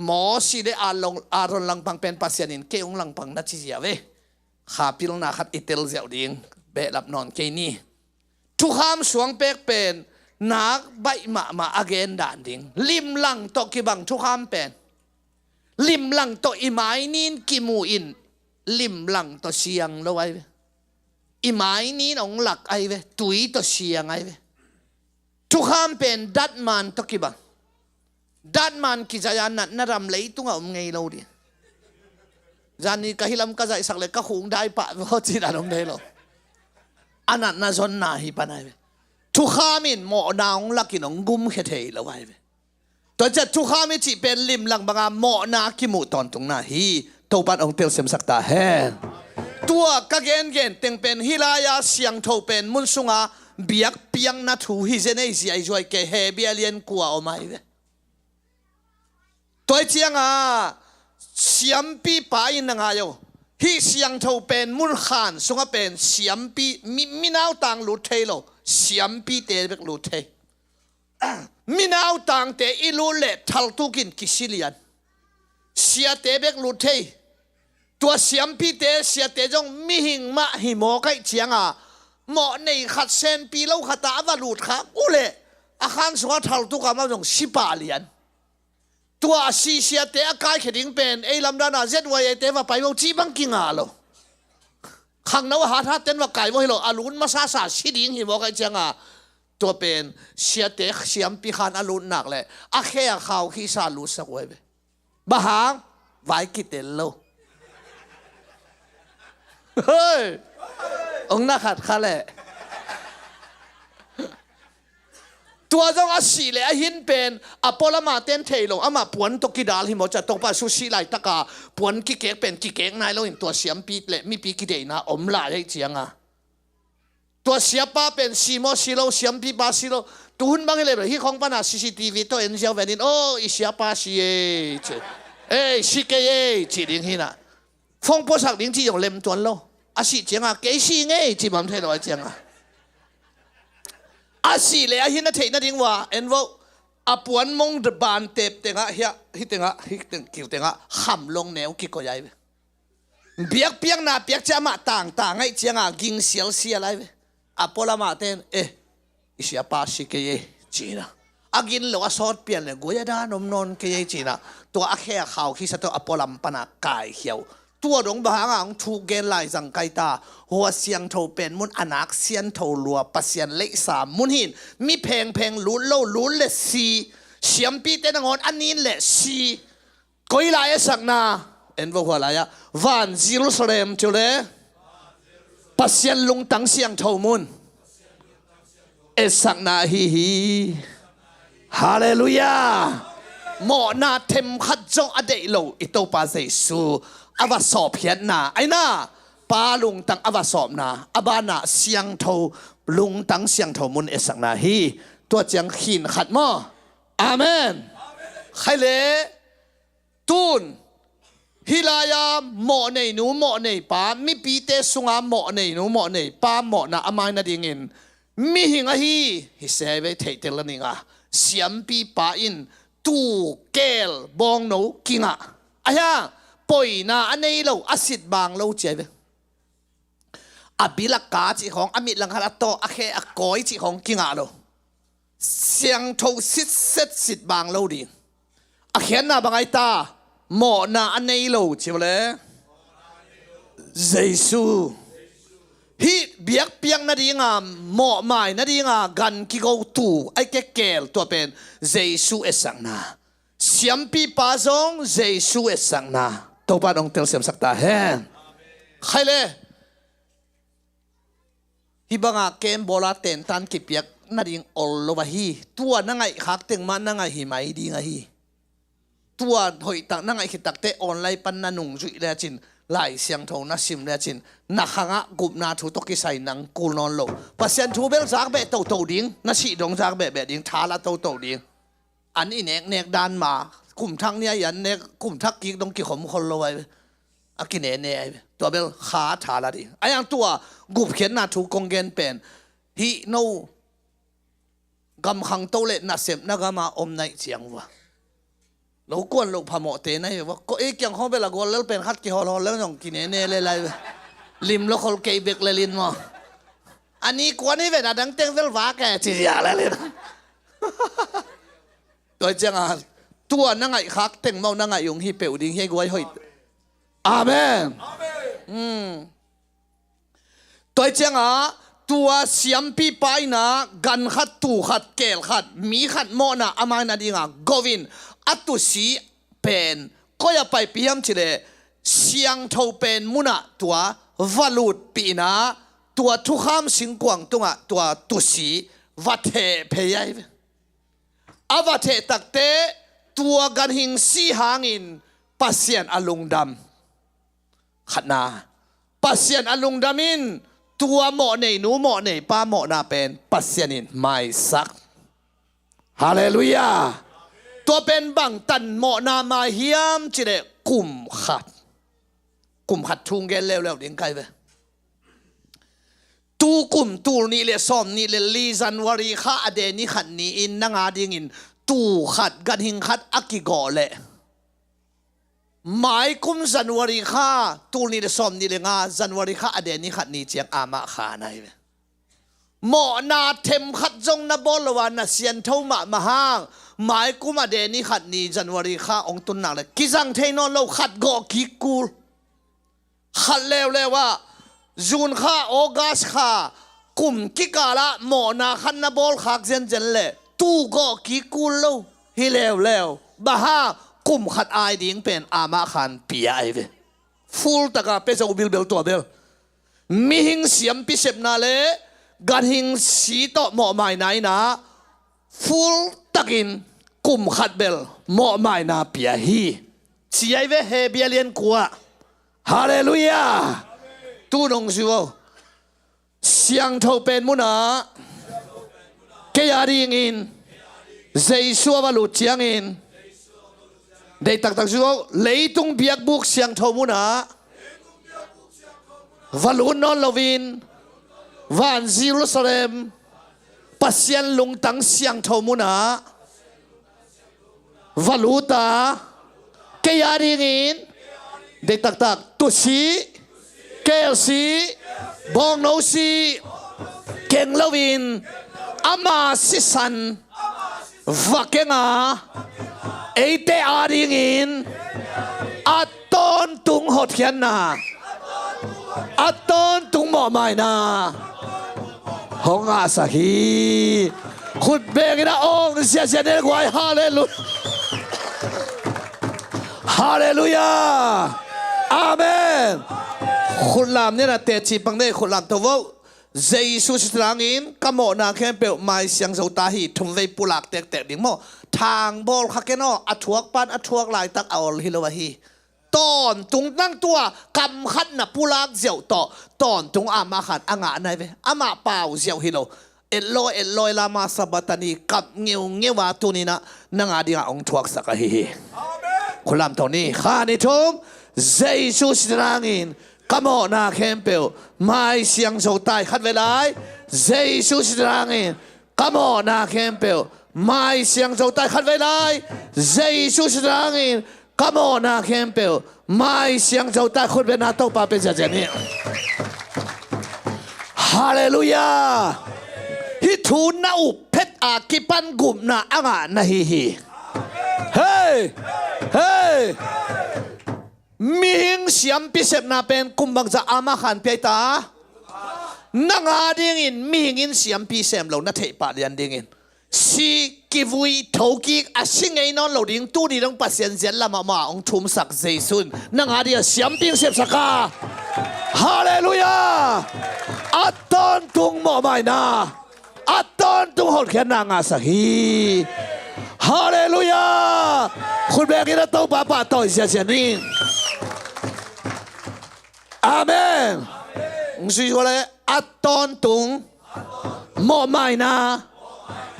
Mosi le Aaron, Aaron langpang pen Pasian in kei hong langpang na ci ziau ve. Kha pilna khat i tel ziau ding, behlap nawn kei ni. Thukham suang pek pen nak baih mahmah a gen dan ding. Limlang tawh kibang thukham pen. Limlang tawh i mai ni-in kimu in, limlang tawh siang lo ahi ve. I mai ni-in hong lak ahi ve, tui tawh siang ahi ve. Thukham pen datman tawh kibang. Datman kizaih a natna ram leitungah om ngei lo ding. Zan ni ka hi lam ka zaihsak le ka khung dai pah vaw cih dan om ngei lo. A natna zonna hi pan ahi ve. Thukham in mawhna hong lak in hong gumkhia thei lo ahi ve. Tua ciang thukham i cih pen limlang banga mawhna kimuh tawntungna hi. Topan hong telsiamsak ta hen. Tua ka gengen teng pen hih lai-a siangtho pen mun sunga biakpiakna thu hi zen ei, ziaizuai kei, Hebru a lian kua om ahi ve. Tua ahih ciangin siampipa in na ngai o. Hih siangtho pen mun khan sungah pen siampi, mi, minautang lut thei lo, siampite bek lut thei. Minautangte i lut leh thaltuk in kisi lian. Siate bek lut thei. Tua siampite, siate zong mihing mah hi mawk ahih ciangin mawhnei khat, senpi lo khat ah a va lut khak uh leh a khan sungah thaltuk a mah zong si pah lian. Tua a si siate a kaikhia ding pen ei lamdang a Z Y A te va pai vo cih bang kingah lo. Khangno a hathat ten va kai vo hi lo, a lut masasa si ding hi mawk ahih ciangin tua pen siate siampi khan a lut nak leh a khe a khau khisa lutsak uh ahi ve. Bang hang? Vai kitel lo. Hei! Ong na khat kha leh. Tua zong a sih leh a hin pen a pualam a ten thei lo, amah puan tawh kidal hi mawk ciang Topa Jesu sih laitak a puan kikek pen kikek nai lo in tua siampi leh mipi kideihna om lai ahih ciangin. Tua siapa pen si maw si lo, siampipa si lo. Tuhun bang hi leh hih khawng pan a C C T V tawh en ziau ven in, "Oh, i siapa si ei," ci. "Ei, si kei ei," ci ding hi na. Phone puaksak ding cih zong lem tuan lo. A sih ciangin, "Kei si ngei," ci bang thei lo ahih ciangin. A sih leh a hin a theih nading uh a, en vo. A puan mong ban tep tengah, hiah, hih tengah, hih teng, kiu tengah, kham long neu kikoih ahi ve. Biakpiakna piak ciang amah tangtang ahih ciangin ging sialsial ahi ve. A pualam a ten, "Eh, i siapa si kei ei," ci-in a. A gin lo a sawt pian leh guai a dan om nawn kei ei ci-in a. Tua a khe a khau khisa tawh a pualam pan a kaikhia uh. Tua dong bang hangin hong thuk gen lai zang kai ta. Hua siangtho pen mun a nak siangtho lua, Pasian leihsa mun hi in. Mi phengpheng lut lo, lut leh si. Siampite nangawn a nin leh si. Koi lai etsakna? En vo hua lai-ah van Jerusalem ci uh le Pasian lungtang siangtho mun etsakna ahi hi. Halleluiah. Mawhna themkhat zong a deih lo i Topa Jesu a va sawpkhiatna aina, Pa lungtang a va sawpna, a banah siangtho, lungtang siangtho mun etsakna hi. Tua ciang khin khat maw? Amen. Khai le tun hih lai-a mawhneinu mawhneipa, mipite sunga mawhneinu mawhneipa mawhna a mai nadingin mihing ahi hi se ve, theihtel la ning a, siampipa in tuu keel bawngno kingah a hia, poina a nei lo, a sit bang lo ci ai ve. A bil a ka cih khawng, a mit langkhat a tawh, a khe a kawi cih khawng kingah lo. Siangtho sitset, sit bang lo ding. A khiatna bang ai ta? Mawhna a nei lo ci uh le Jesu. Hih biakpiak nadinga, mawhmai nadinga gan kigo tuu, ai kekeel, tua pen Jesu etsakna. Siampipa zong Jesu etsakna. Topa in hong telsiamsak ta hen. Khai le hih banga kem bawla tentan kipiak nading ol lo ahi. Tua na ngaihkhak teng mah na ngaih hi mai ding ahi. Tua hoihtak na ngaih khit takteh online pan na nungzuih lecin, Lai Siangtho na sim lecin, na khangah gupna thu tawh kisai nang kul nawn lo. Pasian thu bel zak beh toto ding, na sih dong zak behbeh ding, tha la toto ding. An i neknek dan ma, kum thak ni a i an nek, kum thak kik dong kikhom khol lo ai ve. A kinene ai ve. Tua bel kha tha la ding. A yang tua gupkhiatna thu kong gen pen, hih no gam khangto le nasepna gama om naih ciang uh a, lo kuan loh phamawhte na hi uh a, ko ei kiang khawng bel a gual lel pen khat kihawlhawl lel zong kinene lel ai ve. Lim lo khol kei bek lel in maw? A ni kuan hi ve, na dang teng bel vak e ci ziah lel in. Tua cianga tua na ngaihkhak teng mah na ngaih ung hi peuh ding hi guai hoih. Amen. Tua cianga tua siampipa ina gan khat, tuu khat, keel khat, mi khat mawhna a mai nadinga go in, a tusi pen koi a paipih hiam cih leh siangtho pen munah tua va lutpih ina, tua thukham singkuang tungah tua tusi va theh phei ai ve. A va theh takteh tua ganhing si hangin Pasian a lungdam. Khatna, Pasian a lungdam in tua mawhneinu mawhneipa mawhna pen Pasian in maisak. Halleluiah. Tua pen bangtan mawhna mai hiam cih leh kum khat. Kum khat thu gen leuleu ding kai ve. Tu kum tul nih le sawm nih le li January kha a de ni khat ni-in nang a dingin tuu khat, ganhing khat a kigawh leh, mai kum January kha tul nih le sawm nih le nga January kha a de ni khat ni ciang amah kha nai ve. Mawhna themkhat zong na bawl lo a, na siangtho mahmah hang, mai kum a de ni khat ni January kha hong tun nak leh kizang thei nawn lo, khat gawh kik kul. Khat leuleu ah, June kha, August kha, kum kikalah mawhna khat na bawlkhak zenzen leh tuu gawh kik kul lo hi leuleu. Bang hang? Kum khat ai ding pen amah khan pia ai ve. Full taka pia zo bilbel tua bel. Mihing siampi sepna le ganhing si tawh mawhmaina ina full takin kum khat bel mawhmaina pia hi. Ci ai ve Hebru lian kua. Halleluiah. Tu nong zui vo. Siangtho pen munah kei a dingin Jesu a va lut ciangin, deih taktak zui vo, leitung biakbuk siangtho munah va lut nawn loin van Jerusalem, Pasian lungtang siangtho munah va lut a, kei a dingin deih taktak tusi, keelsi, bawngnosi keng loin ama sisan va keng a, eite a dingin a tawntung hotkhiatna, a tawntung mawhmaina hong ngahsak hi. Khut bengin a awng ziazia ne guai. Halleluiah. Halleluiah. Amen. Khutlam ni na teci pang nei khutlam to vo. Jesu sitrangin ka mawhna khempeuh mai siang zo ta hi. Thumvei pulak tektek ding maw? Thangbawl kha ken aw, a thuak pan a thuak laitak a ol hi lo ahi. Tawntung nang tua kam khat na pulak ziau tawh tawntung amah khan a ngah nai ve. Amah pau ziau hi lo. Etlawi etlawi lama sabatani kap ngeungeu a tuninah nang a dingah hong thuaksak ahi hi. Khutlam to ni. Kha ni thum. Jesu sitrangin ka mawhna khempeuh mai siang zo tai. Khat ve lai. Jesu sitrangin ka mawhna khempeuh mai siang zo tai. Khat ve lai. Jesu sitrangin ka mawhna khempeuh mai siang zo tai. Khut bena Topa pe ziazia ni. Halleluiah. Hih thu na up phet a kipan gupna a ngah na hi hi. Hei. Hei. Mihing siampi sepna pen kum bangzah amah khan piai ta? Nang a dingin mihing in siampi sem lo na theih pah lian dingin si kivui thokik a si ngei nawn lo ding tuni dong Pasian ziat lamah mah hong thumsak Jesu in nang a dingah siampi hong sepsak a. Halleluiah. A tawntung mawhmaina, a tawntung hotkhiatna ngahsak hi. Halleluiah. Khut bengin a Topa pahtawi ziazia ni. Amen. Hong sui sua le a tawntung mawhmaina,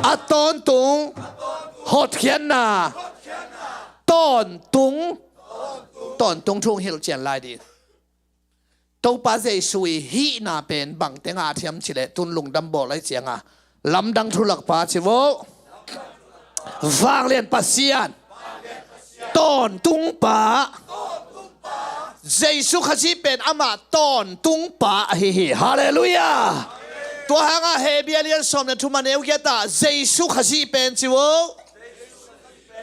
a tawntung hotkhiatna, tawntung, tawntung thu hong hilh cian lai ding. Topa Jesu i hihna pen bangteng a thiam cileh tun lungdam bawl lai cianga lamdang thulakpa ci vo. Vanglian Pasian, tawntung pa. Jesu Khazih pen amah tawntung pa ahi hi. Halleluiah. Tua hangah Hebrew lian sawm le thum a neu giat ah Jesu Khazih pen ci vo.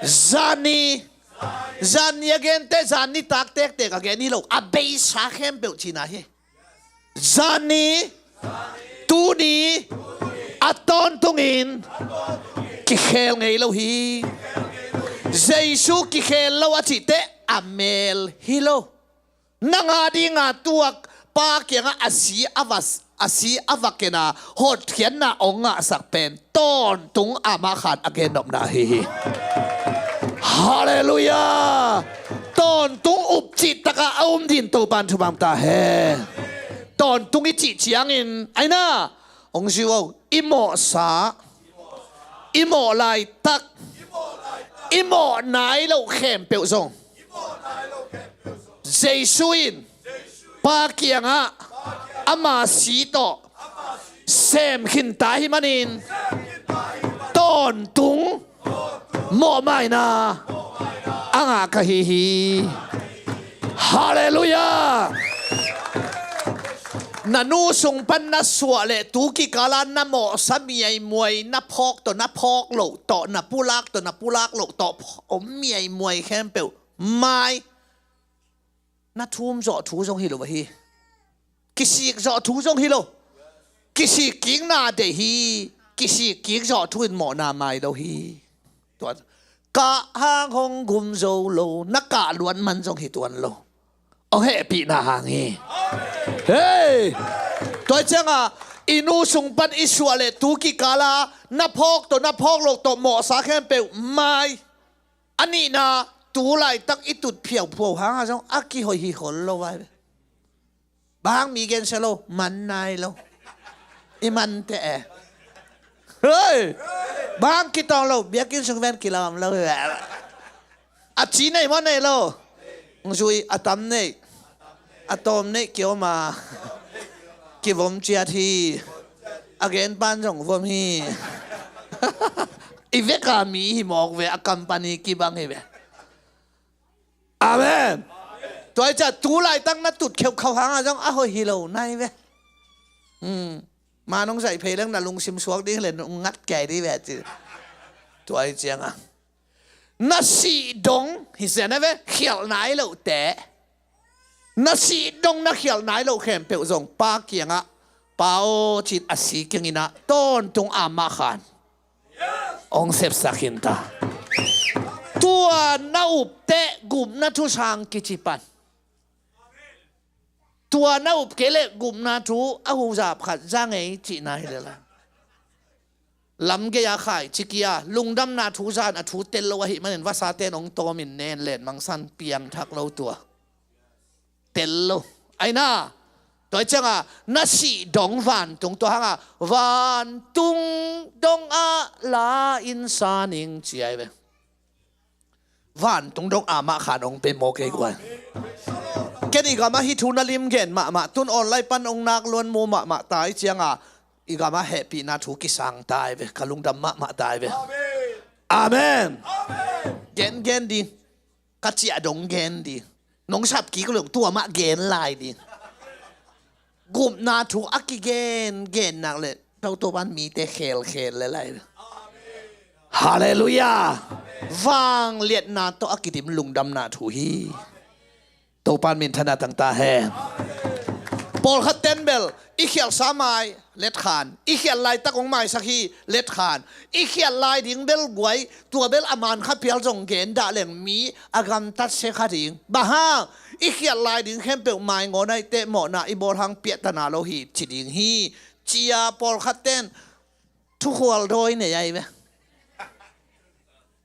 Zani, zani a gente zani tak tektek a gen hi lo, a beisa khempeuh cina hi. Zani, tuni, a tawntungin kikhel ngei lo hi. Jesu kikhel lo a cihteh a mel hi lo. Nang a dinga tuak pa kiangah a si a va, a si a va kena hotkhiatna hong ngahsak pen tawntung amah khan a gennopna ahi hi. Halleluiah. Tawntung upcih takah a um din Topan thupam ta hen. Tawntung i cih ciangin aina hong zui o, i mawhsa, i mawh laitak, i mawh nai loh khempeuh zong Jesu in pa kiangah ama si tawh sem khinta hi manin tawntung mawhmaina a ngah ka hi hi. Halleluiah. Na nu sung pan na suah le tu kikala na mawhsa miaimuai, na phawk tawh na phawk loh tawh, na pulak tawh na pulak loh tawh om miaimuai khempeuh mai. Na thum zawh thu zong hi lo ahi. Kisik zawh thu zong hi lo. Kisik kikna deih hi. Kisik kik zawh thu in mawhna mai lo hi. Tua kah hang hong gum zo lo, na kah luat man zong hi tuan lo. Hong hehpihna hang hi. Hei. Tua cianga i nu sung pan i suah le tu kikala na phawk tawh na phawk loh tawh mawhsa khempeuh mai. A nihna, tu laitak i tut phiauphuau hanga zong a kihoih hi khol lo vai ve. Bang hang mi gensia lo, man nai lo. I man teh e. Hei. Bang hang kitawng lo, biakinn sung ven kilawm lo hi ve. A ci nei maw nei lo? Hong zui a tam nei. A tawm neih kiom a kivom ciat hi. A gen pan zong vom hi. I veka mi hi mawk ve, a company kibang hi ve. Amen. Tua i ciah tu laitak na tut kheukhau hanga zong a hoih hi lo nai ve. Hmm. Ma nong zaih phei leng na lungsim suak ding le nong ngat kiai dih ve ci. Tua i cianga na sih dong hi zen a ve, khialh nai loh teh. Na sih dong na khialh nai loh khempeuh zong pa kiangah pa aw cin a si kianginah tawntung amah khan hong sepsak khin ta. Tu Tua na up teh gupna thu sang kici pan. Tua na up kei leh gupna thu a huzap khat za ngei cihna hi lel a. Lamgei a khaici kia lungdamna thu zan a thu tel lo ahih manin vasate'n hong tawmin nen len mangsan piangthak lo tua. Tel lo. Aina. Tua hi cianga na sih dong vantung tua hanga vantung dong ah la in sa ning ci ai ve. Vantung dong amah khan hong pe maw kei guai. Ken i gamah hih thu na lim gen mahmah tun online pan hong nak luan mu mahmah ta hi cianga i gamah hehpihna thu kisang ta hi ve. Ka lungdam mahmah ta hi ve. Amen. Gen gen ding. Ka ciah dong gen ding. Nong sap kik lo tua mah gen lai ding. Gupna thu a kigen gen nak leh Topa in mite khelkhel le lai. Halleluiah. Vangliatna tawh a kidim lungdamna thu hi. Topa in minthanna tang ta hen. Pawlkhat ten bel i khialhsa mai letkhan, i khialh laitak hong maisak hi letkhan, i khialh lai ding bel guai, tua bel a man kha phial zong gen dah leng mi a gamtat se kha ding. Bang hang i khialh lai ding khempeuh maingawn aih teh mawhna i bawl hang piahtana lo hi ci ding hi. Cia pawlkhat ten thukhual dawi nei ai ve.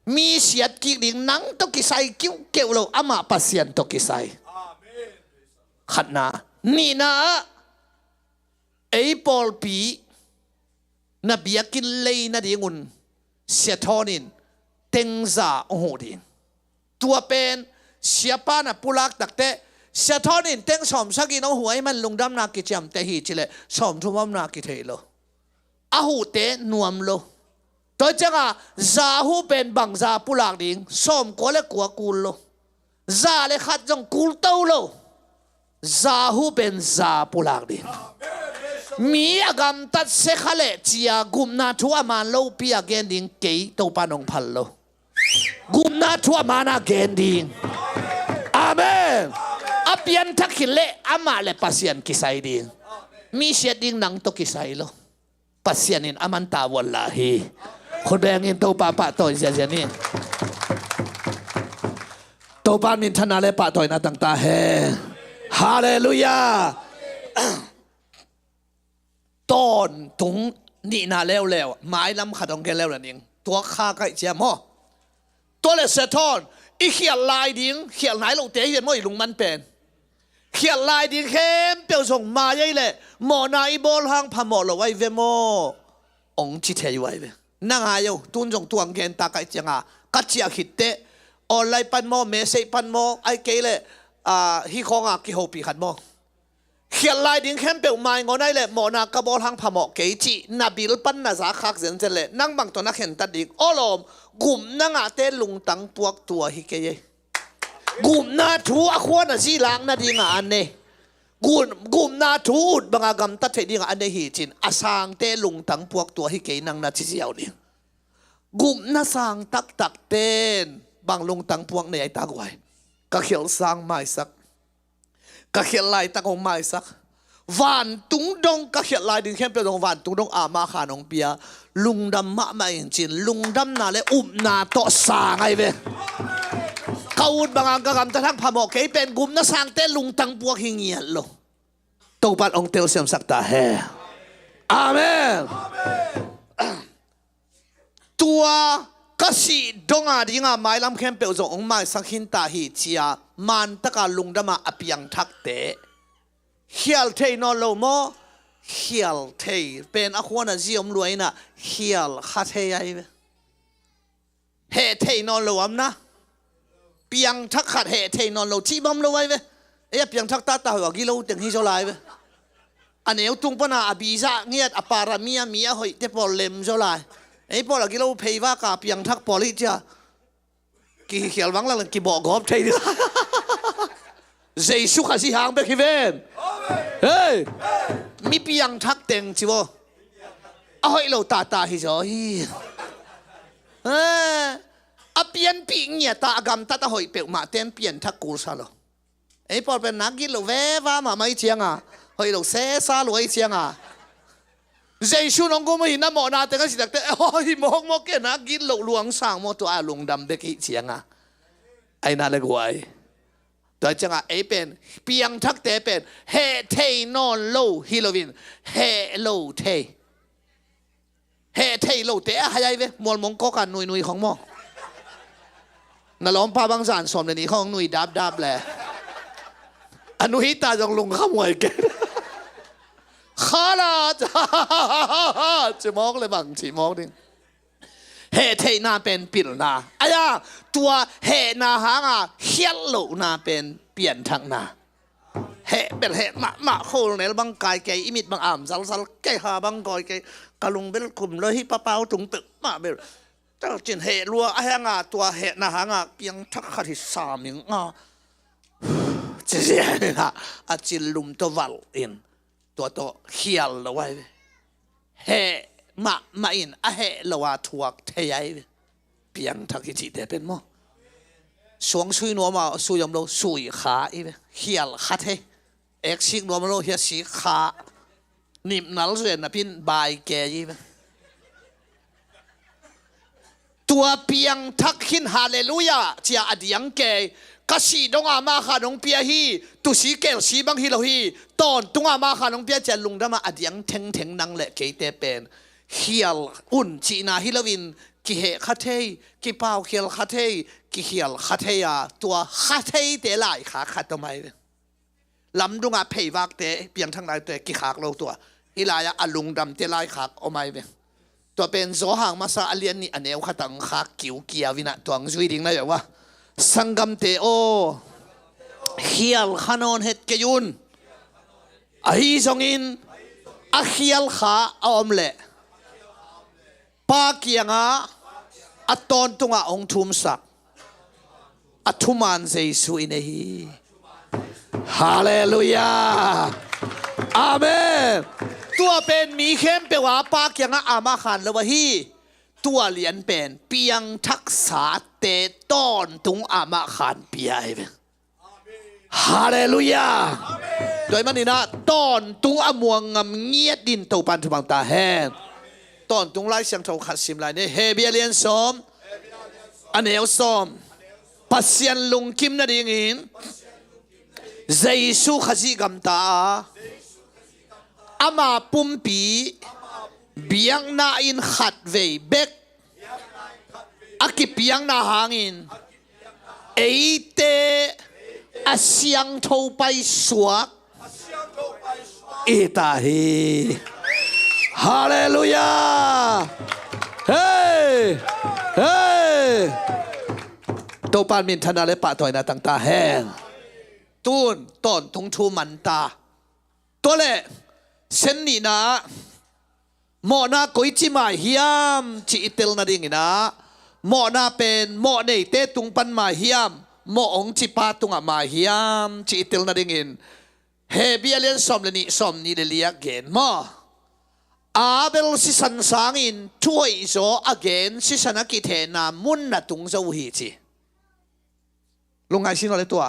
Mi siat kik ding nang tawh kisai kiuhkeuh lo amah Pasian tawh kisai. Khatna. Nihna ah ei pawlpi na biakinn lei nadingun Sia Thawn in tengza hong huh ding. Tua pen siapa na pulak takteh Sia Thawn in teng sawmsagih in hong huh ahih man lungdamna kiciamteh hi cileh sawmthum omna kithei lo. A huhte nuam lo. Tua hi cianga za huh pen bangza pulak ding, sawmkua le kua kul lo. Za le khat zong kul to lo. Za huh pen za pulak ding. Mi a gamtat se kha leh cia gupna thu a man lopi a gen ding kei Topa nong phal lo. Gupna thu a man a gen ding. Amen. A pianthak khin leh amah le Pasian kisai ding. Mi siat ding nang tawh kisai lo. Pasian in a man tavuan la hi. Khut bengin Topa pahtawi ziazia ni. Topa minthanna le pahtawina tang ta hen. Halleluiah. Tawntung nihna leuleu mailam khat hong gen leuleu ning. Tua kha kaih cia maw? Tua le Sia Thawn i khialh lai ding khialh nai lote hi ve maw i lungman pen. Khialh lai ding khempeuh zong mai ei leh mawhna i bawl hang phamawh lo ai ve maw? Hong ci thei uh ai ve. Na ngai uh tun zong tuang gen ta kaih cianga ka ciah khitteh online pan maw, message pan maw, ai kei leh hih khawnga kihopih khat maw? Khialh lai ding khempeuh maingawn ai leh mawhna ka bawl hang phamawh kei cih na bil pan na za khak zenzen leh nang bang tawh na khentat ding awlawm. Gupna ngahte lungtang puak tua hi kei ei. Gupna thu a khuan a zilak nadinga a ne. Gupna thu ut banga gamtat theih dinga a ne hi cin a sangte lungtang puak tua hi kei nang na ci ziau ding. Gupna sang taktak ten bang lungtang puak nei ai ta guai. Ka khialh sang maisak. Ka khialh laitak hong maisak. Vantung dong ka khialh lai ding khempeuh dong vantung dong ama khan hong pia. Lungdam mahmah in cin lungdamna le upna tawh sang ai ve. Ka ut banga ka gamtat hang phamawh kei pen gupna sangte lungtang puak hi ngiat lo. Topan hong telsiamsak ta he. Amen. Tua ka sih donga dinga mailam khempeuh zong hong maisak khinta hi cia mantaka lungdama a piangthakte. Khial thei nawn lo maw? Khial thei pen a khuana zi om luaina khial kha thei ai ve. Heh thei nawn lo amna. Piangthak khat heh thei nawn lo cih bam lo ai ve. Ei a piangthak tata hoih a gilo teng hi zaw lai ve. A neu tung pana a biza ngiat a parami a mi a hoihte pawl lem zaw lai. Ei pawl a gilo pheiva ka piangthak pawl hi cia. Kihikhial vang lang kibawh gawp thei ding. Jesu kha si hang bek hi ven. Hei. Mi piangthak teng ci vaw. A hoih lo tata hi zaw hi. A pianpih ngiata a gamtat a hoih peuhmah ten pianthak kulsa lo. Ei pawl pen nak git loh veva mahmah i cianga hoih lo sesa lua i cianga. Jesu nong gum uh hi na mawhna teng a si takte hi mawkmawk ke nak git loh luang sang maw tua a lungdam bek i cianga. Aina le guai. Tua ciangah ei pen, piangthakte pen heh thei nawn lo hi loin, heh lo thei. Heh thei lote a hai ai ve, mualmong kawka nuinui khong maw? Na lawmpa bang zan sawm le nih khong nui dapdap le. A nui ta zong lungkham huai kei. Khala cimawk le bang cimawk ding. Heh theihna pen pilna. Aia, tua hehna hanga khialh lohna pen pianthakna. Heh bel heh mahmah, khol nel bang kai kei, i mit bang am zalzal kei, ha bang gawi kei, ka lung bel kum lo hi, papau tung peuhmah bel. Tua cin heh lua a hanga, tua hehna hanga piangthak khat hi sam ing a. Ci zian ina a cil lum tawh valh in, tua tawh khial lo ai ve. Heh mahmah in a heh lo a thuak thei ai ve. Piangthak i cihte pen maw? Suang sui nuam a sui om lo, sui kha i ve. Khial kha thei. Ek sik nuam lo, hia sik kha. Nipnal zuen napin bai ke i ve. Tua piangthak khin, halleluiah, cia a diang kei. Ka sih dong amah khan hong pia hi, tusi kelsi bang hi lo hi, tawntung amah khan hong pia, cia lungdam a a diang thengtheng nang le keite pen. Khial un cihna hi loin, kiheh kha thei, kipaukhial kha thei, kikhial kha thei a, tua kha theite laikhak khat om ai ve. Lamdungah pheivakte, piangthak naite kikhak lo tua. Hih lai-ah a lungdamte laikhak om ai ve. Tua pen Johan masa a lian nih a neu khatah hong khak kiukiau inah tua hong zui ding na hi uh a. Sanggamte aw, khial kha nawn het kei un. Ahi zongin a khial kha a om leh Pa kiangah a tawntungah hong thumsak a thuman Jesu i nei hi. Halleluiah. Amen. Tua pen mi khempeuh a Pa kiangah amah khan lo ahi. Tua lian pen piangthaksate tawntung amah khan pia ahi ve. Halleluiah. Tua ahih maninah tawntung a muang ngam ngiat din Topan thupha ta hen. Tawntung Lai Siangtho khat sim lai ni. Hebru a lian sawm, a neu sawm. Pasian lungkim nadingin Jesu Khazih gamta a, ama pumpi biakna in khatvei bek a kipiakna hangin eite a siangtho paisuak i ta hi. Halleluiah. Hei, hei. Topan minthanna le pahtawina tang ta hen. Tun tawntung thu man ta. Tua leh sen nihna ah mawhna koici mai hiam cih i tel nadinginah, mawhna pen mawh neite tung pan mai hiam, mawh hong cipa tungah mai hiam cih i tel nadingin Hebru a lian sawm le nih, sawm nih le li a gen maw? Abel sisan sangin thuhoihzaw a gen sisan a kithehna mun na tung zo uh hi ci. Lungngai si naw le tua.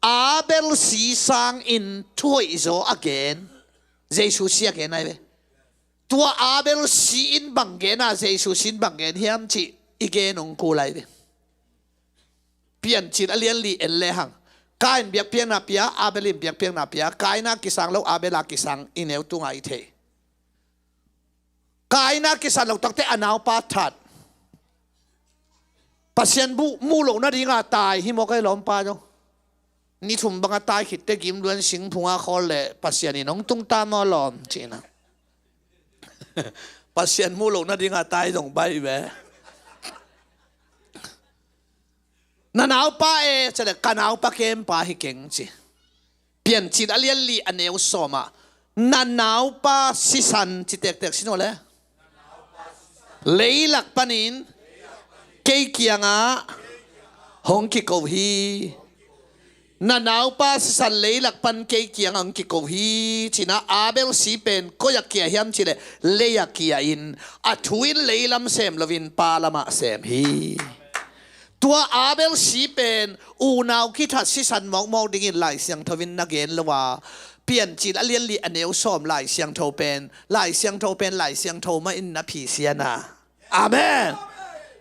Abel si sangin thuhoihzaw a gen, Jesu si a gen ai ve. Tua Abel si in bang gen a, Jesu si in bang gen hiam cih i gen hong kul ai ve. Piancil a lian li en lehang, Kain biakpiakna pia, Abel in biakpiakna pia. Kaina kisang lo, Abela kisang i neu tunga i thei. Kaina kisan lo takte a naupa that. Pasian bu muh loh nadinga tai hi mawk ei lawmpa zong. Ni thum banga tai khitte gimluan singphunga khawl le Pasian in hong tungta maw lawm cihna. Pasian muh loh nadinga tai zong bai ve. Na naupa e, ci le ka naupa kempa hi keng ci. Piancil a lian li a neu sawmah na naupa sisan ci tektek si naw le. Leilak panin kei kiangah hong kiko hi. Na naupa sisan leilak pan kei kiangah hong kiko hi. Cina Abel si pen koi a kia hiam ci le lei a kia in a thu in leilam sem loin pa lamah sem hi. Tua Abel si pen unau kithat sisan mawkmawk dingin Lai Siangtho in na gen lo a, Piancil a lian li a neu sawm Lai Siangtho pen, Lai Siangtho pen Lai Siangtho mah in na phisian a. Amen.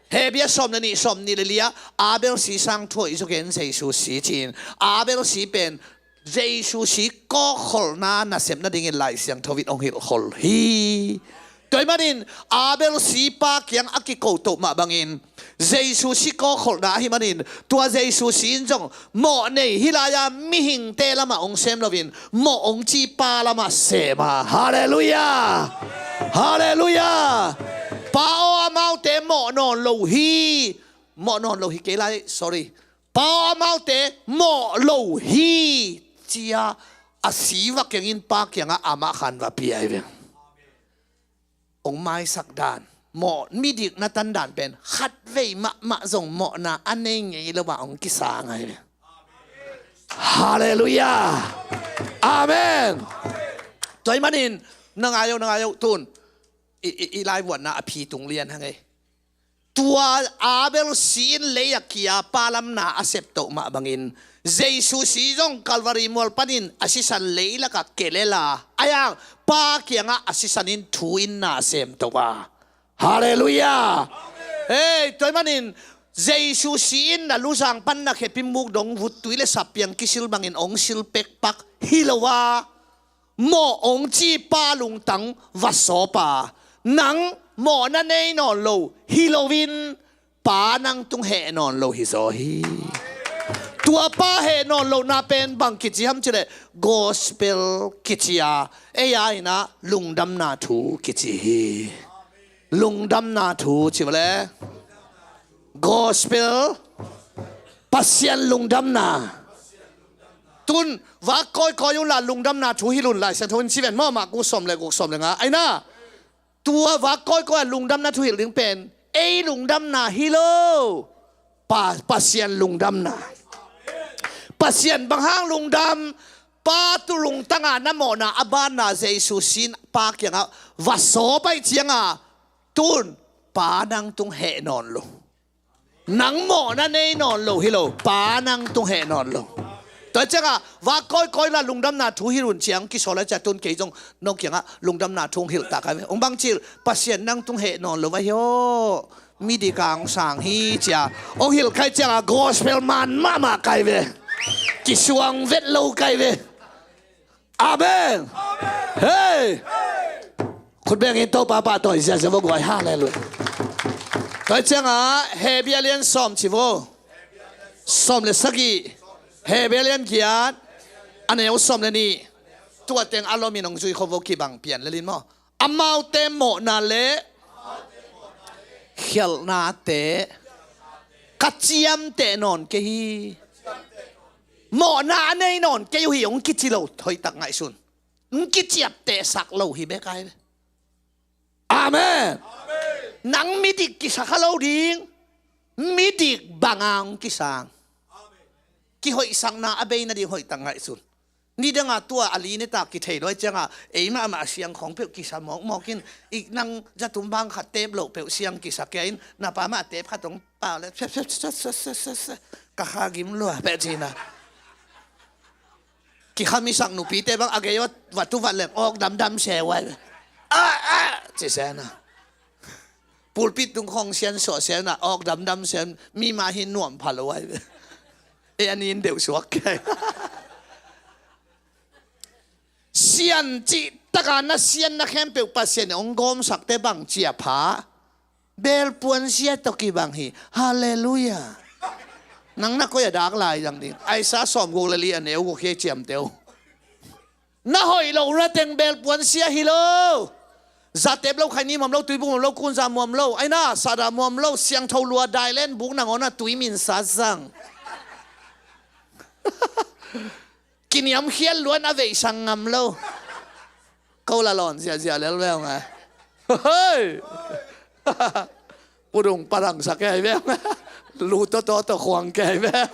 Hebru sawm le nih, sawm nih le li ah Abel si sang thu hoih zaw kei in Jesu si ci-in, Abel si pen Jesu si kawkkholhna nasep nadingin Lai Siangtho in hong hilhkhol hi. Tua ahih manin Abel si pa kiang a kiko toh mah bangin Jesu si kawkkholhna ahih manin tua Jesu si in zong mawh nei hi lai-a mihingte lamah hong sem loin mawh hong ci pa lamah sem a. Halleluiah! Halleluiah! Pa aw, amaute mawh nawn lo hi. Mawh nawn lo hi kei lai, sorry. Pa aw, amaute mawh lo hi, ci-a a si va kiangin pa kiangah amah khan va pia hi ve. Hong maisak dan, mawh midik na tan dan pen khatvei mahmah zong mawhna a nei ngei lo ah hong kisang ahi ve. Halleluiah! Amen! Tua ahih manin na ngai o, na ngai o, tun i, i, i laivuanna a phi tung lian hang ei. Tua Abel si in lei a kia pa lam na a sep toh mah bangin Jesu si zong Calvary mual panin a sisan leilakah kelel a, a yang pa kiangah a sisan in thu in na sem toh a. Halleluiah! Hei, tua ahih manin Jesu si in na luzang pan na khepin muk dong vuttui le sapiang kisil bangin hong sil pekpak hi lo a, mawh hong ci pa lungtang va sawp a, nang mawhna nei nawn lo hi loin pa nang tung heh nawn lo hi zaw hi. Tua pa heh nawn lohna pen bang kici hiam cih leh gospel kici a, ei a inah lungdamna thu kici hi. Lungdamna thu ci vele. Gospel, Pasian lungdamna. Tun vak kawikawi unla lungdamna thu hilh un, Lai Siangtho in ci ven maw, Marku sawm le guk, sawm le nga. Aina, tua vak kawikawi a lungdamna thu hilh ding pen ei lungdamna hi lo. Pa, Pasian lungdamna. Pasian bang hang lungdam? Pa tu lungtanga na mawhna a banna Jesu sin pa kiangah va sawp ahih cianga, tun pa nang tung heh nawn lo. Nang mawhna nei nawn lo hi lo, pa nang tung heh nawn lo. Tua ciangah vak kawikawi la lungdamna thu hilh un ciang kisawl a cia, tun kei zong nong kiangah lungdamna thu hong hilh ta kai ve. Hong bang cil, Pasian nang tung heh nawn lo va hi aw. Midik a hong sang hi cia hong hilh kai ciangah gospel man mahmah kai ve. Kisuang vet lo kai ve. Amen. Hei! Khut bengin Topa pahtawi ziazia vo guai. Halleluiah. Tua ciangah Hebru lian sawm ci vo. Sawm le sagih. Hebru lian giat, a neu sawm le nih. Tua teng a lomin hong zui kho vo, kibang pian lel in maw. Amaute mawhna le khialhnate ka ciamteh nawn kei hi. Mawhna a nei nawn kei uh hi hong kici lo, hoihtak ngaihsun. Hong kiciaptehsak lo hi bek ai ve. Amen. Nang midik kisa kha lo ding, midik banga hong kisang. Kihoihsakna a bei nading hoihtak ngaihsun. Nidanga tua a li neta kithei luai cianga ei mahmah siang khawng peuh kisa mawkmawk in, ik nang zatum bang khat tep loh peuh siang kisa kei in, na pa mah tep khat hong pau le, ka kha gim lua peh cina. Kikhamisak nupite bang a gei va tu vat leng awk damdam se uai ve. Ah, ah, ci sena. Pulpit tung khong sian suah sian a awk damdam sian, mi mah hi nuam pha lo ai ve. E, a nin deuh suak kei. Sian cih taka na sianna khempeuh Pasian in hong gawmsakte bang cia pha. Belpuan sia tawh kibang hi. Halleluiah. Nang na koi a dak lai dang ding. Aisa sawm guk le li a neu guk hi ciamteh uh. Na hoih lohna teng belpuan sia hi lo. Zatep lo, khaini muam lo, tuibuk muam lo, kunza muam lo, aina, sada muam lo, siangtho lua, dailen buk nangawn a tui minsa zang. Kiniamkhial luan a veisang ngam lo. Ko la lawn ziahziah lel veu ngai. Hoi! Pudung padangsak kei veu ngai. Lu tawtawtaw khuang kei veu.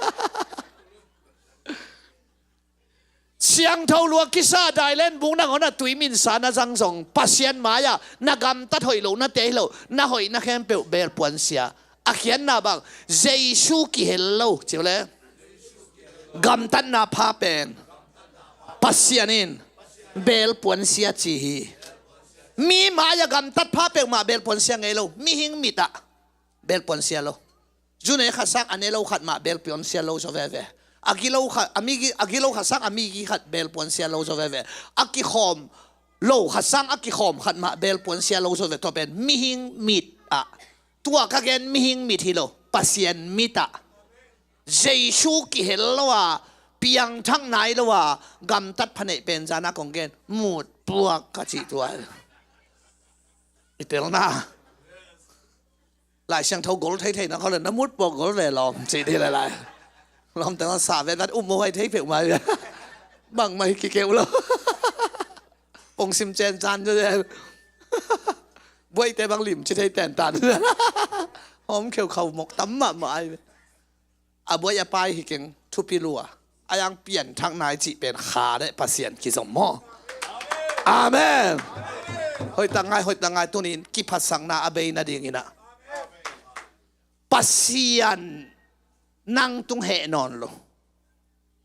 Siangtho lua kisa dailen buk nangawn a tui minsa na zang zong Pasian mai-ah na gamtat hoih lohnate hi lo, na hoihna khempeuh belpuan sia. A khiatna bang, Jesu kihel lo ci uh le gamtatna pha pen Pasian in belpuan sia ci hi. Mi mai-ah gamtat pha peuhmah belpuan sia ngei lo, mihing mitah. belpuan sia lo. Zu ne khat sang a ne lo khat mah belpuan sia lo zaw veve. A gi lo khat, a mi gi, a gi lo khat sang a mi gi khat belpuan sia lo zaw veve. A kikhawm lo khat sang a kikhawm khat mah belpuan sia lo zaw ve. Tua pen mihing mit ah. Tua ka gen mihing mit hi lo. Pasian mit ah. Jesu kihel lo a, piangthak nai lo a, gamtat pha neih pen zana kong gen. Mut puak ka cih tua. I telna. Lai Siangtho gol thei thei na kho le na mut puak gol ve lawm cih dih lai lai. Lawm teng sa vet vat um mo hai thei peuh mai ve. Bang mai kikeu lo. Kong sim cen can zo ve. Buaite bang lim ci thei ten tan. Hawm kheu khau mok tam mah mah ai ve. A buai a pai hi keng thupi lua. A yang pianthak nai cih pen kha le Pasian kizom maw. Amen. Hoih tak ngai, hoih tak ngai tunin kiphatsakna a bei nadingin ah. Pasian nang tung heh nawn lo.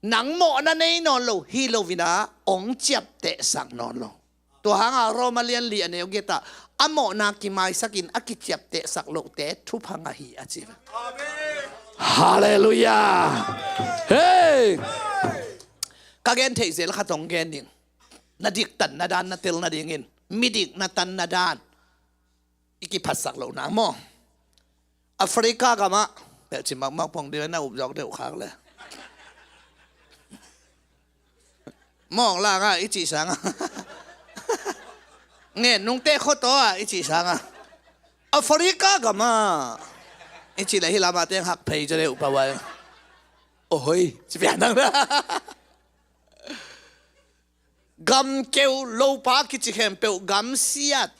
Nang mawhna nei nawn lo, hi lo vina ong ciaptehsak nawn lo. Tua hanga Roma lian li a neu geta a mawhna kimaisakin a kiciaptehsak lohte thupha ngah hi a ci. Halleluiah. Hei. Ka gen theih zel khat ong gen ding. Na dik tan na dan na tel nadingin. Midik na tan na dan. I kiphatsak lohna maw. Africa gamah peuh ci makmak pong dih na up zawk deuh khak le. Mawng langa i cih sanga. Ngen nungte khotaw a i cih sanga. Africa gamah i cih le hi lamah teng hak phei zaw deuh pawai. Ohoi ci pian dang. Gam keu lopa kici khempeuh gam siat.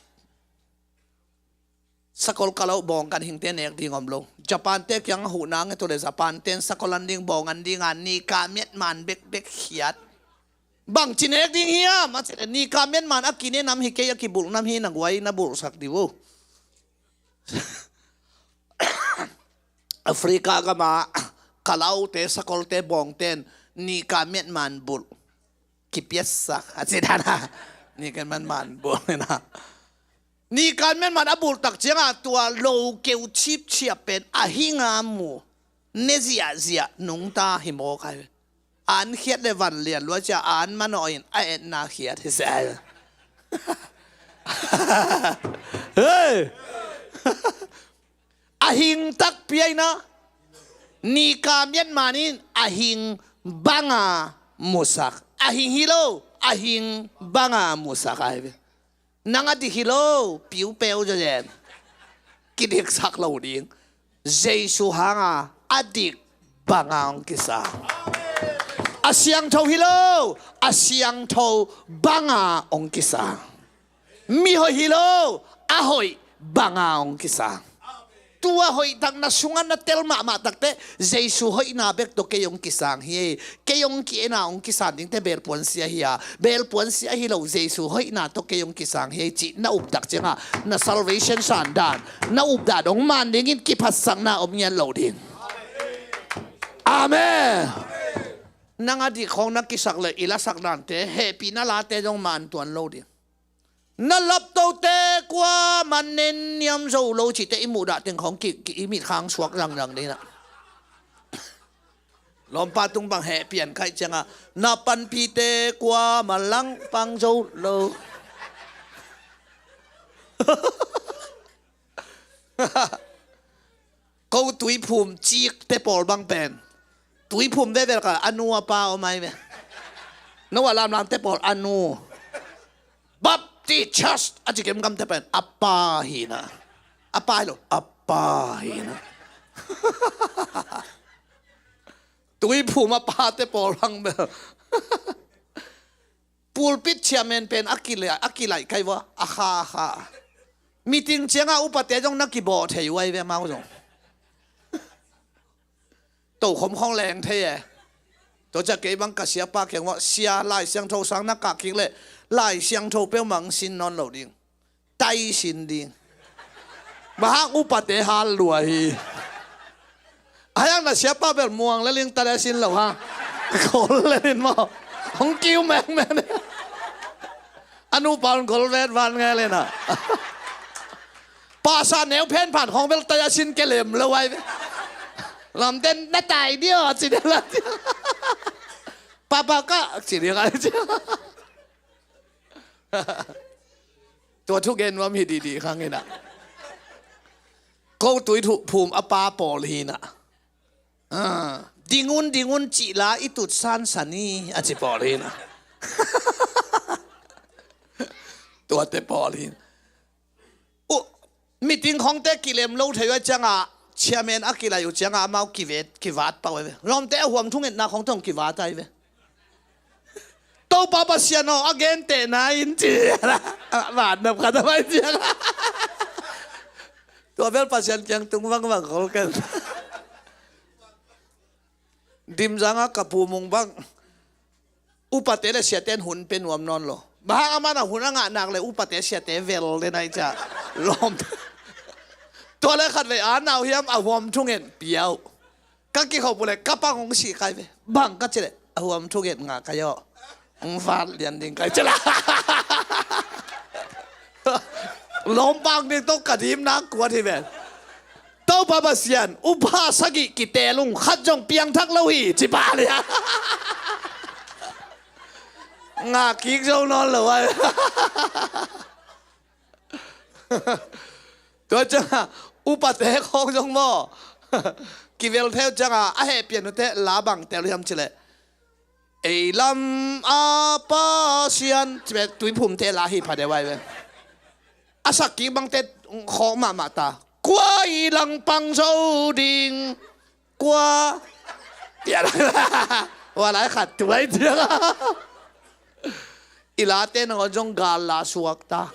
Sakol kalau bawng kan hingte nek ding om lo. Japan te kiang a huhna nge tu le Japan ten sakol an ding bawng an ding a nika miat man bekbek khiat. Bang ci nek ding hiam a ci le nika miat man a kine nam hi kei a kibulh nam hi na guai na bulhsak dih uh. Africa gama kalaute sakolte bawngten nika miat man bulh. Kipiatsak a ci dana. Nika miat man bulh na. Nika miat man a bulh tak cianga tua lo keu cipciap pen a hinga mu. Ne ziahziah nungta hi mawk ai. An khiat le van lian lua cia an manawh in a etna khiat hi sel. Hei. A hing takpi aina. Nika miat man in a hing banga musak. A hing hi lo. A hing banga musak ai ve. Nang a dik hi lo, piupeu zazen. Kidiksak lo ding. Jesu hanga a dik banga ong kisa. A siangtho hi lo, a siangtho banga ong kisa. Mi hoih hi lo, a hoih banga ong kisa. Tua hoih tak na sunga na tel mahmah takte Jesu hoihna bek tawh kei ong kisang hi. Kei ong ki-ena ong kisang dingte belpuan sia hi a, belpuan sia hi lo Jesu hoihna tawh kei ong kisang hi cih na uptak cianga na salvation sandan na updak dong man dingin kiphatsakna om ngiat lo ding. Amen. Nang a dik khawng na kisak le i lasak dante hehpihna late dong man tuan lo ding. Na laptote kuaman nen niam zo lo cihte i muhdah teng khawng ki, ki, i mitkhang suak zangzang ding na. Lawmpa tung bang heh pian kaih cianga na panpite kuaman langpang zo lo. Ko tuiphum cikte pawl bang pen tuiphum vevel ka a nu a pa om ai ve. No a lamlamte pawl a nu. Baptist Church a ci kemkamte pen a pa hina. A pa hi lo a pa hina. Tuiphum a pate pawl bang bel. Pulpit chairman pen a kilai, a kilai kai vua a kha a kha. Meeting cianga upate zong na kibawh thei uai ve mau zong. Tokhom khong leng thei e. Tua cia kei bang ka siapa kiang vua sia Lai Siangtho sang na kah kik le Lai Siangtho peuhmah ang sin nawn lo ding. Tai sin ding. Mahang upate hal lua hi. Ayang na siapa bel muang le ling tale sin lo ha. Kol le ling maw. Hong kiu meng meng. Anu paun gol vet van ngai le na. A sa neu phen phan khong bel tai a sin ke lem lo ai ve. Lamten na tai dia ci dia la. Papa ka ci dia ka ci. Tua thu gen nuam hi didi khang ina. Ko tui thu phum a pa pawl hi na. Ah, dingun dingun cih la i tut sansan i a ci pawl hi na. Tuate pawl hi. Uh, meeting khongte kilem lo thei uh a cianga chairman a kilai uh cianga amau kivet kivat pau ai ve. Lawmte a huam thungetna khongte hong kivat ai ve. Topa Pasian aw a gentehna in ci. Vatnop khat a vai cianga. Tua bel Pasian kiang tung vangvang khol ken. Dimzanga ka pu mung bang. Upate le siate in hun pe nuam nawn lo. Bang hang a man a hun a ngah nak le upate siate vel le nai ca. Lawm. Tua le khat ve a nau hiam a huam thungen piau. Ka kikhop uh le ka pang hong sih kai ve. Bang ka ci le a huam thungen ngah kai aw. Hong vat lian ding kai ci le. Lawm pang ding tawh ka dim nak kuat hi ve. Topa Pasian, upa sagih kitel ung khat zong piangthak lo hi ci pah lia. Ngah kik zo nawn lo ai. Tua cianga upate khawng zong maw. Kivel theu cianga a heh pian ute la bang tel hiam ci le. Ei lam a Pasian ci ve tuiphumte la hi pha deuh ai ve. A sak kik bangte khawng mahmah ta. Kua i langpang zo ding. Kua. Tiah. Wa lai khat tuai tiang. I late nangawn zong gal la suak ta.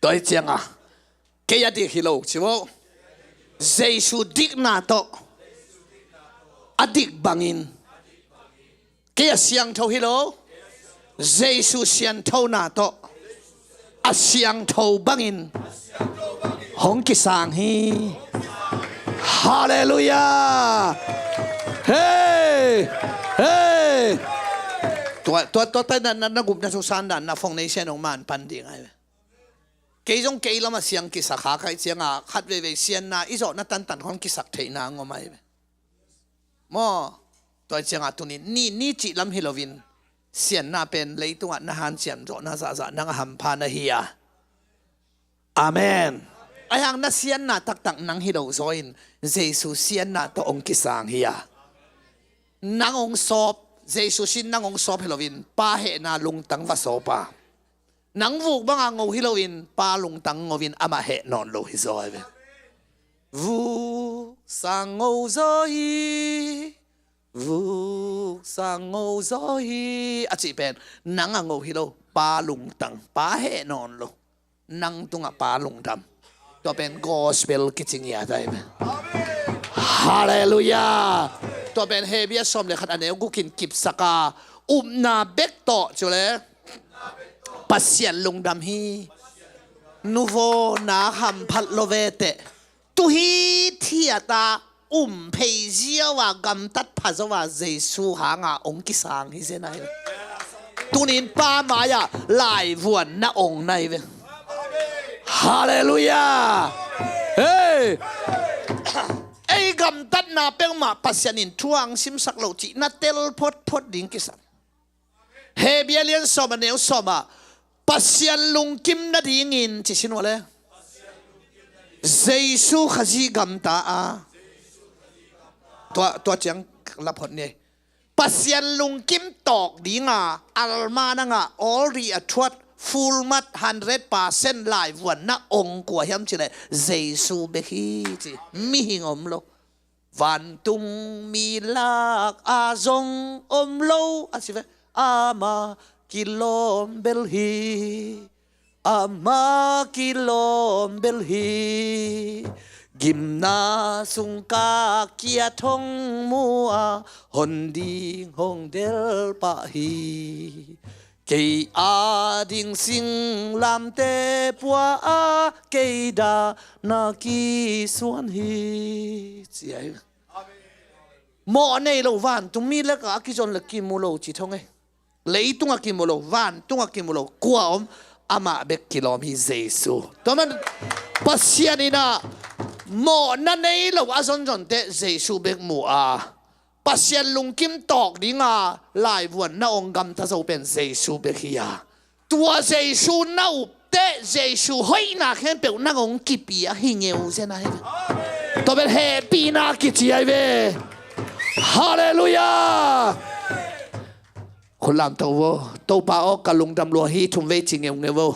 Tua hi cianga. Kei a dik hi lo ci vo. Jesu dikna tawh a dik bangin. Kei a siangtho hi lo. Jesu sianthona tawh a siangtho bangin hong kisang hi. Halleluiah. Hei. Hei. Tua tua tua tai na na gupna su san dan na fong nei sian hong man pan ding ai. Kei zong kei lam a siang kisak ha kai cianga khat veivei sianna i zawhna tantan khong kisak theihna ngom ai ve. Maw. Tua cianga tunin ni ni cih lam hi loin sianna pen leitungah na hanciam zawhna zahzah nang a hampha na hi a. Amen. Ai hang na sianna taktak nang hi lo zaw in Jesu sianna tawh hong kisang hi a. Nang hong sawp Jesu sin nang hong sawp hi loin pa hehna lungtang va sawp a. Nang vuk banga ngo hi loin pa lungtang ngovin amah heh nawn lo hi zaw ai ve. Vuk sang ngo zaw hi. Vuk sang ngo zaw hi a cih pen nang a ngo hi lo pa lungtang pa heh nawn lo. Nang tungah pa lungdam. Tua pen gospel kici ngiat ai ve. Halleluiah. Tua pen Hebru sawm le khat a neu gukin kipsaka upna bek tawh cu le Pasian lungdam hi. Nuvo na hamphat lo vete. Tuhi thiata um phei ziau a gamtat pha zo a Jesu hanga hong kisang hi zen ai. Tunin pa mai-ah laivuan na ong nai ve. Halleluiah. Hei. Ei gamtatna peuhmah Pasian in thuang simsak lo cih na tel photphot ding kisam. Hebru lian sawm a neu sawm ah Pasian lungkim nadingin ci sin uh le. Jesu Khazih gamta a. Tua tua ciang laphot ni. Pasian lungkim tawk dinga alma nangah already a thuat full mat hundred percent laivuan na ong kua hiam cileh Jesu bek hi ci. Mihing om lo. Vantung mi lak a zong om lo a ci ve. Ama kilawm bel hi. Ama kilawm bel hi. Gimna sungka kia thong mu a hon ding hong del pah hi. Kei a ding singlamte pua a kei da na kisuan hi. Ci ai. Mawh a nei lo vantung mi lek a kizon le kimu lo ci thong ei. Leitung a kimu lo vantung a kimu lo kua om. Amah bek kilawm hi, Jesu. Tua man Pasian in ah mawhna nei lo a zonzonte Jesu bek mu a, Pasian lungkim tawk dinga laivuan na ong gamta zo pen Jesu bek hi a, tua Jesu na upte Jesu hoihna khempeuh nang ong kipia hi ngeu zen ahi. Tua pen hehpihna kici ahi ve. Halleluiah. Khut lamto vo. Topa aw, ka lungdam lua hi, thum vei ci ngeungeu vo.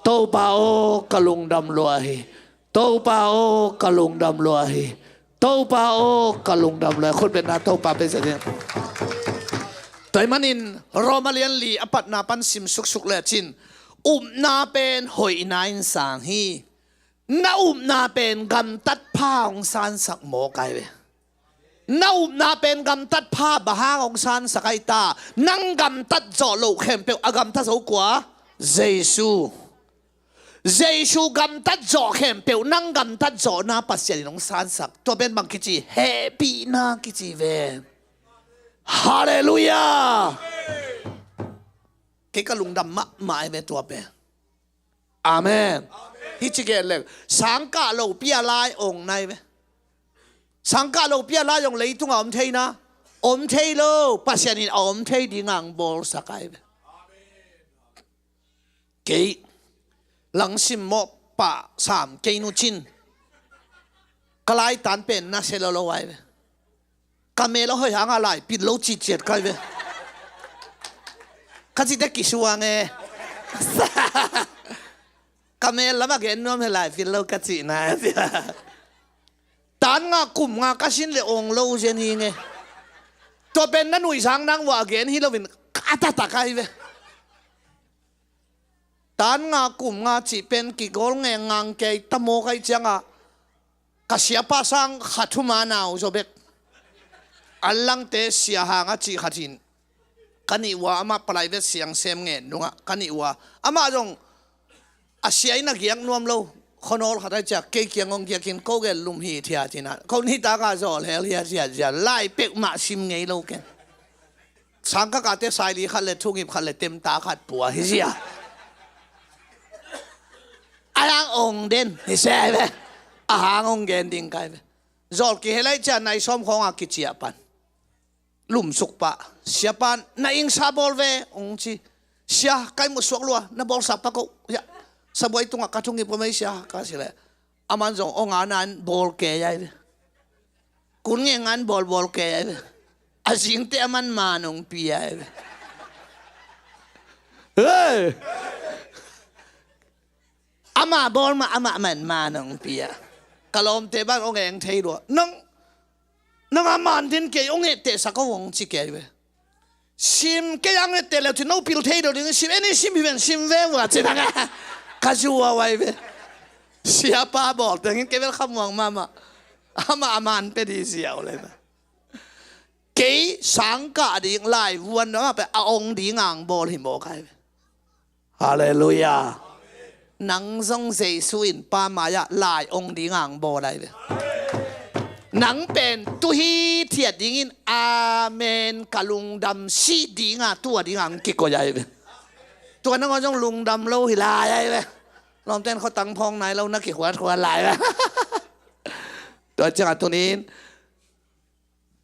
Topa aw, ka lungdam lua hi. Topa aw, ka lungdam lua hi. Topa aw, ka lungdam lua hi. Khut beng na, Topa pe zia ding. Tua ahih manin Roma lian li a patna pan sim suksuk lecin, upna pen hoihna in sang hi. Na upna pen gamtat pha hong sansak mawk ahi ve. Na upna pen gamtat pha bang hang hong sansak ahi ta? Nang gamtat zawh loh khempeuh a gamta zo kua? Jesu. Jesu gamtat zawh khempeuh nang gamtat zawhna Pasian in hong sansak. Tua pen bang kici? Hehpihna kici ve. Halleluiah. Kei ka lungdam mahmah ahi ve tua pen. Amen. Hi ci gen leng, sangkah lopi a lai ong nai ve. Sangkah lopi a lai ong leitungah om thei na? Om thei lo. Pasian in a om thei dingah ong bawlsak ahi ve. Kei langsim mawh pah sam kei nu cin, ka laitan pen na se lo lo ahi ve. Ka mel a hoih hangah lai pil lo cihciat kai ve. Ka cihte kisuang e. Ka mel lamah gen nuam he lai pil lo ka cihna. Tan nga kum nga ka sin le ong lo zen hi nge. Tua pen na nuihzang nang vua a gen hi loin ka tatak ahi ve. Tan nga kum nga cih pen kigawl ngengngang kei ta mawk ahi ciangah, ka siapa sang khat huma nau zaw bek. An langte sia hang a cih khat hin. Ka nih ua amah private siang sem ngen dungah ka nih ua. Amah zong a sia in a giak nuam lo. Khuanawl khat ahi ciah kei kiang hong giakin ko gen lum hi thiat hinah. Ko nitak ah zawl hel hi a ziazia. Lai peuhmah sim ngei lo ken. Sangkakate saili khat le thungip khat le temta khat pua hi zia. A hang ong den hi se ve. A hang ong gen ding kai ve. Zawl kihel ahi ciah nai sawm khawngah kiciah pan. Lumsuk pah. Siapa na ingsa bawl ve ong ci. Sia kai muh suak lua na bawlsak pak oh. Sabuai tungah ka thungip pua mei sia ka si leh. Aman zong ong a nan bawl kei ahi ve. Kun nge ngan bawlbawl kei ahi ve. A zingte aman man ong pi ahi ve. Hei! Amah bawl mah amah man man ong pi a. Ka lawmte ban ong eng thei lua. Nang, nang a man den kei ong ettehsak oh ong ci kei ahi ve. Sim kei ang etteh leu cin no pil thei do ding sim eni sim hi ven sim ve vua ci nang a. Ka zua uh ahi ve. Siapa bawl tengin kei bel khamuang mahmah. Amah a man pe di ziau le na. Kei sangkah ding lai vuan dong a pe a ong ding ang bawl hi mawk ahi ve. Halleluiah. Nang zong Jesu in pa mai-ah lai ong ding ang bawl ahi ve. Nang pen tuhi thiat dingin amen ka lungdam si dinga tua ding ang kikoih ahi ve. Tua nangawn zong lungdam lo hi lai ahi ve. Lawmten khuatang phawng nai lo na kikhuat khuat lai ve. Tua ciangah tunin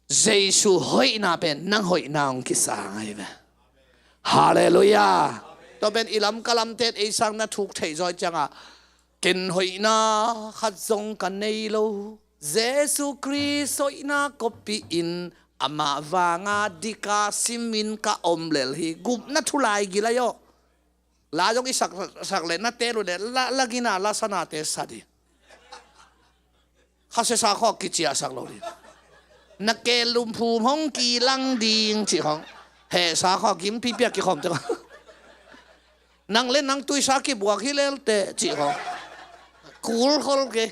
Jesu hoihna pen nang hoihna hong kisang ahi ve. Halleluiah. Tua pen i lam ka lamten ei sang na thuk theih zaw ciangah ken hoihna khat zong ka nei lo. Jesu Khrist hoihna kopihin amah vanga dika simin ka om lel hi. Gupna thu lai gilai aw. La zong i sak, sak le na tel uh le la, la gina la sanate sa di. Khase sa khawk kiciahsak lo ding. Na ke lumphum hong kilang ding cih khawng. Heh sa khawk gim pipiak kikhawm te khawng. Nang le nang tuisa kibuak hi lelte cih khawng. Kul khol ke.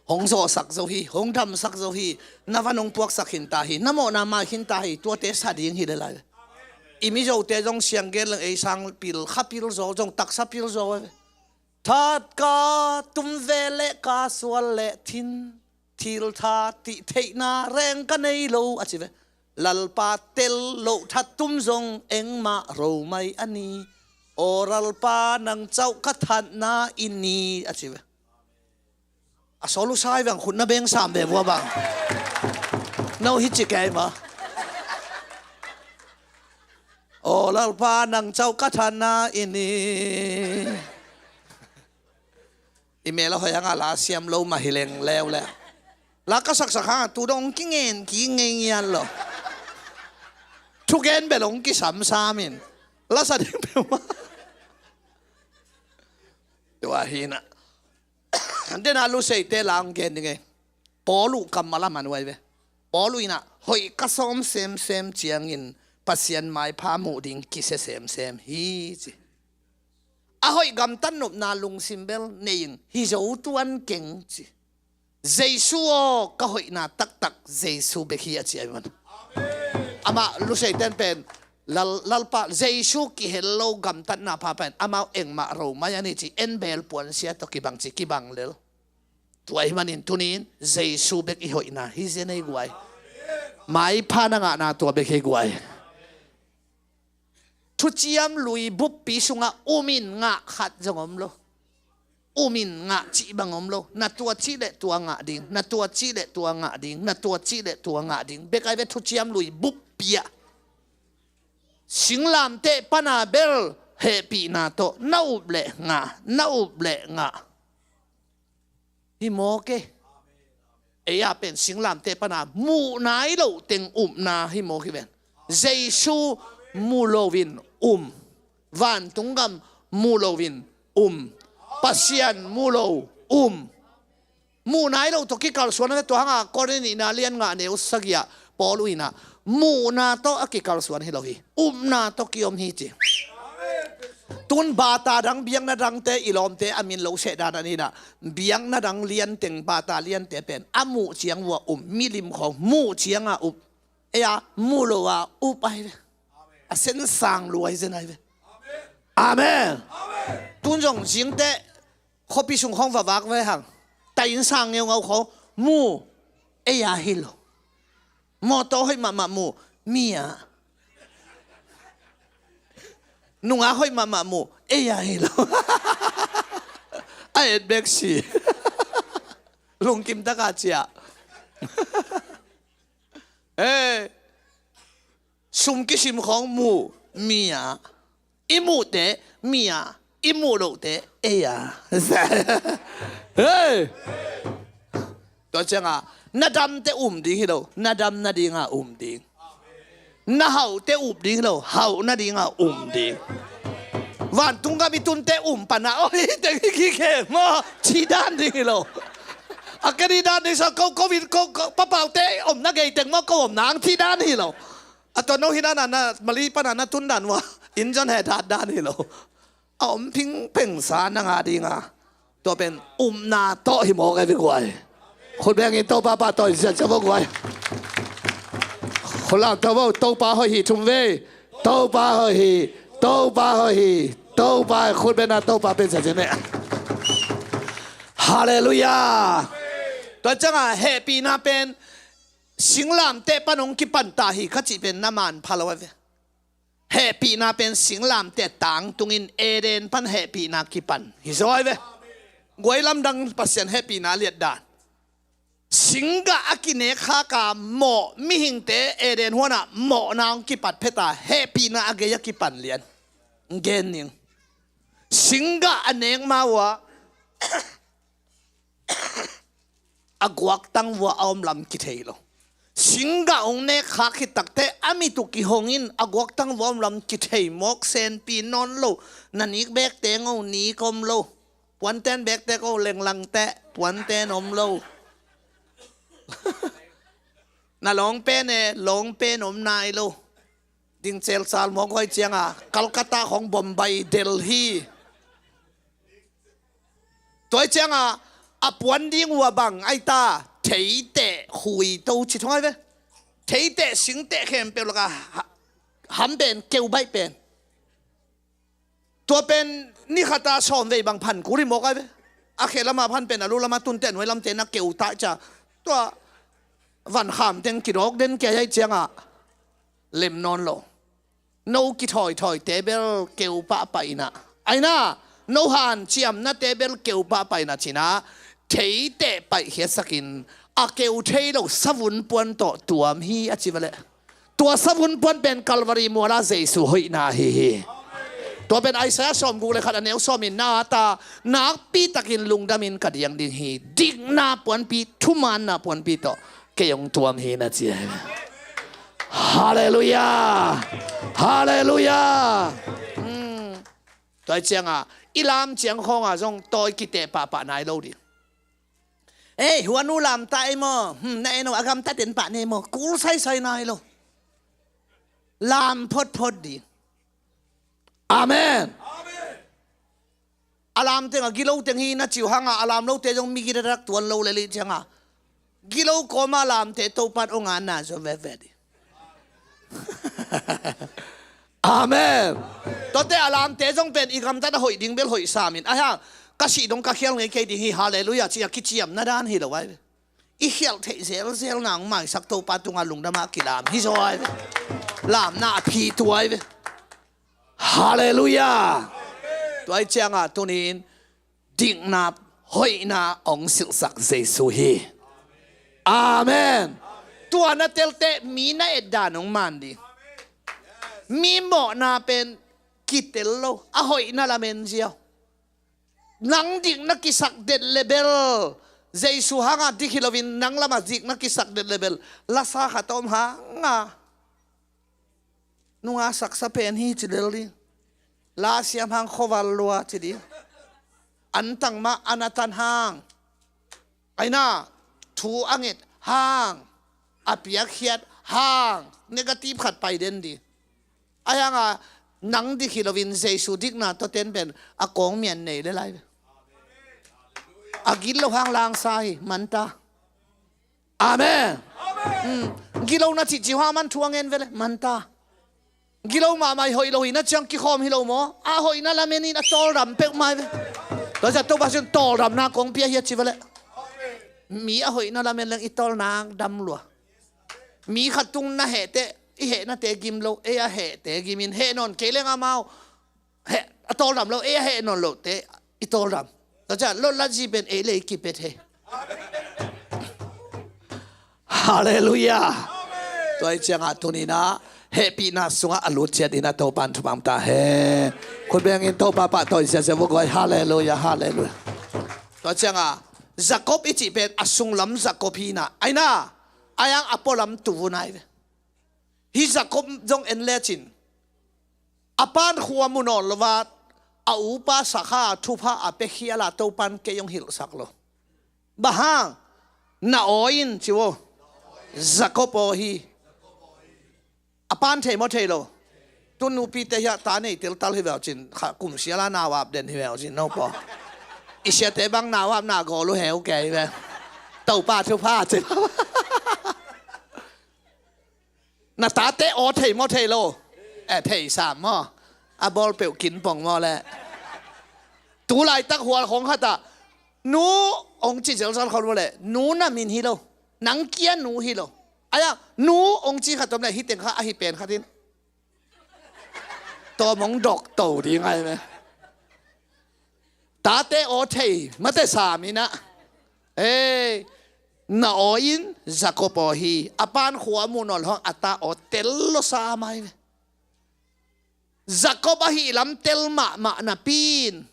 Hong zawhsak zo hi, hong damsak zo hi. Na van hong puaksak khinta hi, na mawhna mai khinta hi. Tuate sa ding hi le lai. I mizote zong siang gen leng ei sang pil kha pil zaw zong taksa pil zaw ve. That ka tum ve leh ka sual leh thin thil tha tih theihna reng ka nei lo a ci ve. Lalpa tel loh that tum zong engmah ro mai a ni. Aw Lalpa nang cauh ka thatna i ni a ci ve. A sawl uh sai vang khut na beng sam ve vua bang. No hi ci kei ma. Aw Lalpa nang cauh ka thatna i ni. I mel a hoih hanga la siam lo mah hi leng leuleu. La ka saksak hanga tu dong kingen ki ngei ngian lo. Thugen bel ong kisamsam in. La sa ding peuhmah. Tua hi na. Dena Luseite la ong gen ding e. Paul uh kammal a man uh ai ve. Paul uh ina hoih ka sawm semsem ciangin Pasian maipha muh ding kisia semsem hi ci. A hoih gamtat nopna lungsim bel nei ing, hi zo tuan keng ci. Jesu aw ka hoihna taktak Jesu bek hi a ci ai man. Amah Luseiten pen Lal, Lalpa Jesu kihel lo gamtatna pha pen amau engmah ro mai a ni ci, en bel puansia tawh kibang ci, kibang lel. Tua ahih manin tunin Jesu bek i hoihna hi zen ei guai. Maipha na ngahna tua bek hi guai. Thuciam lui buppi sungah um in ngah khat zong om lo. Um in ngah cih bang om lo. Na tua cih leh tua ngah ding, na tua cih leh tua ngah ding, na tua cih leh tua ngah ding bek ai ve thuciam lui buppi ah. Singlamteh pana bel hehpihna tawh na up leh ngah, na up leh ngah. Hi mawk e. Ei a pen singlamteh pana muh nai loh teng upna hi mawk hi ven. Jesu mu loin um. Vantung gam mu loin um. Pasian mu lo um. Muh nai loh tawh kikalsuan a tua hanga Korin nihna lian nga neu sagih ah Paul uh ina muhna tawh a kikalsuan hi lo hi. Upna tawh kiom hi ci. Tun bata dang biakna dangte i lawmte a min lo seh dan a ni na biakna dang lianteng bata liante pen a muh ciang vua um milim khawng muh cianga up. Ei a muh lo a up ai ve. A sensang luai zen ai ve. Amen. Tun zong zingte khuapi sung khawng vavak ve hang. Tainnsang ngeungau khawng mu ei a hi lo. Mawtaw hoih mahmah mu mi a. Nungak hoih mahmah mu ei a hi lo. A et bek si. Lungkim taka ciah. Sum kisim khawng mu mi a. I muhte mi a, i muh lohte ei a. Hei. Tua cianga na damte um ding hi lo, na dam nadinga um ding. Na hauhte up ding hi lo, hauh nadinga um ding. Vantung gam i tunte um pana oi teng hi kikhe maw ci dan ding hi lo. A keni dan ding sa ko covid ko papaute omna gei teng maw ko omna ang ci dan hi lo. A tua no hi dana na mali pana na tun dan vua inzon he dat dan hi lo. A om phingpheng sa nanga dinga tua pen upna tawh hi mawk e vi guai. Khut bengin Topa pa tawh hi ziahziah vua guai. Khut lam tawh vua Topa hoih hi thum vei. Topa hoih hi. Topa hoih hi. Topa khut bengna Topa pen ziahziah ne. Halleluiah. Tua cianga hehpihna pen singlamteh pan hong kipan ta hi kha cih pen na manpha lo a ve. Hehpihna pen singlamteh tangtungin Eden pan hehpihna kipan hi zaw a ve. Guai lamdang Pasian hehpihna liatdan. Singgah a kinek khaka mawh mihingte Eden huanah mawhna hong kipat pheta hehpihna a gei a kipan lian. Gen ning. Singgah a nek ma uh a a guaktang vua a om lam kithei lo. Singgah hong nek khak khit takte a mit uh kihongin a guaktang vua a om lam kithei mawk senpi nawn lo. Na nik bekte ngo nik om lo. Puanten bekte ko lenglangte puanten om lo. Na lawngpen e lawngpen om nai lo. Ding cel sal mawk huai cianga Calcutta khong Bombay Delhi. Tuai cianga a puan ding ua bang aita theite khui to ci thong ai ve. Theite singte khempeuh laka ha- ham pen keu baih pen. Tua pen ni khata sawm vei bang phan kuri mawk ai ve. A khe lama phan pen a lu lama tunte nuai lamte na keu ta cia. Tua van kham teng kidawk den kia ai cianga lem nawn lo. No kithawithawite bel keu pahpah inah, aina, no hanciamnate bel keu pahpah inah cinah, theiteh paihkhiatsakin a keu thei lo savun puan tawh tuam hi a ci va leh. Tua savun puan pen Calvary muala Jesu hoihna ahi hi. Tua pen Isaiah sawmguk le khat a neu sawm in, na ta nakpitakin lungdamin ka diang ding hi. Dikna puanpi, thumaanna puanpi tawh kei hong tuam hi na ci ahi. Halleluiah. Halleluiah. Tua hi cianga i lam ciang khawnga zong tawi kiteh pahpah nai lo ding. Ei, huanu lamta ei maw? Hmm, na en uh a gamtaten pah nei maw? Kul saisai nai lo. Lam photphot ding. Amen. A lam teng a gilo teng hi na ci uh hanga, a lam lote zong migi dadak tuan lo le lih cianga gilo kawma lamte Topan ong anna zo veve ding. Amen. Tuate a lamte zong pen i gamtat a hoih ding bel hoih samin, ahi hang ka sih dong ka khial ngei kei ding hi, halleluiah, ci a kiciamna dan hi lo ai ve. I khialh theih zelzel nang maisak Topa tunga lungdama kilam hi zaw ai ve. Lamna a phi tua ai ve. Halleluiah. Tua hi cianga tunin dikna, hoihna hong silhsak Jesu hi. Amen. Tua na telte mi na etdan hong man ding. Mi mawhna pen kitel lo, a hoihna lamen ziau. Nang dikna kisak det le bel, Jesu hanga dik hi loin nang lama dikna kisak det le bel, lasa khat om hanga nunga saksa pen hi ci lel ding. Lasiam hang khoval lua ci ding. Antang mah anatan hang, aina, thu a nget hang, a piakkhiat hang, negative khat pai den ding. Ahi hanga nang dik hi loin Jesu dikna tawh ten pen a kawng mian nei le lai ve. A gilo hang langsa hi manta. Amen. Gilo na cihcih hua man thu a ngen vele manta. Gilo mahmah i hoih lo hi na ciang kikhawm hi lo maw? A hoihna lamen in a tawldam peuhmah hi ve. Tua zia Topa sin tawldamna kong pia hi a ci vele. Mi a hoihna lamen leng i tawlnak dam lua. Mi khat tung na hehte i hehnate gim lo, ei a hehte gimin heh nawn kei leng amau heh a tawldam lo, ei a heh nawn lote i tawldam. Tua ciah lotlatzi pen ei le i kipet he. Halleluiah. Tua hi ciangah tuninah hehpihna sungah a lut ciat inah Topan thupam ta he. Khutbengin Topa pahtawi siasia vuk guai. Halleluiah, halleluiah. Tua ciangah Jacob i cih pen a sunglam Jacob hinah aina, ayang a pualam tuvun ai ve. Hih Jacob zong en lecin a pan khua mu nawn lo a, a upa sakha thupha a pia khial a Topan kei hong hilhsak lo. Bang hang? Na aw in ci uh. Jacob aw hi. A pan thei maw thei lo? Tun nupite hiah ta nei teltal hi veu cin kha kum siala nau ap den hi veu cin no paw. I siate bang nau ap na gawl uh heu kei ve. Topa thupha ci. Na tate aw thei maw thei lo? Eh, thei sam maw? A bawl peuh kin pong maw le? Tu laitak hual khong khatah nu ong ci zelzal khol maw le? Nu na min hi lo. Nang kia nu hi lo. Aya nu ong ci khat om le hi teng kha ahi pen khat in. Tawm ong dok to ding ai me. Tate aw thei mate sam inah. Ei, na aw in Jacob aw hi. A pan khua mu nawn hong a ta aw tel lo sa mai ve. Jacob ahi lam tel mahmah napi in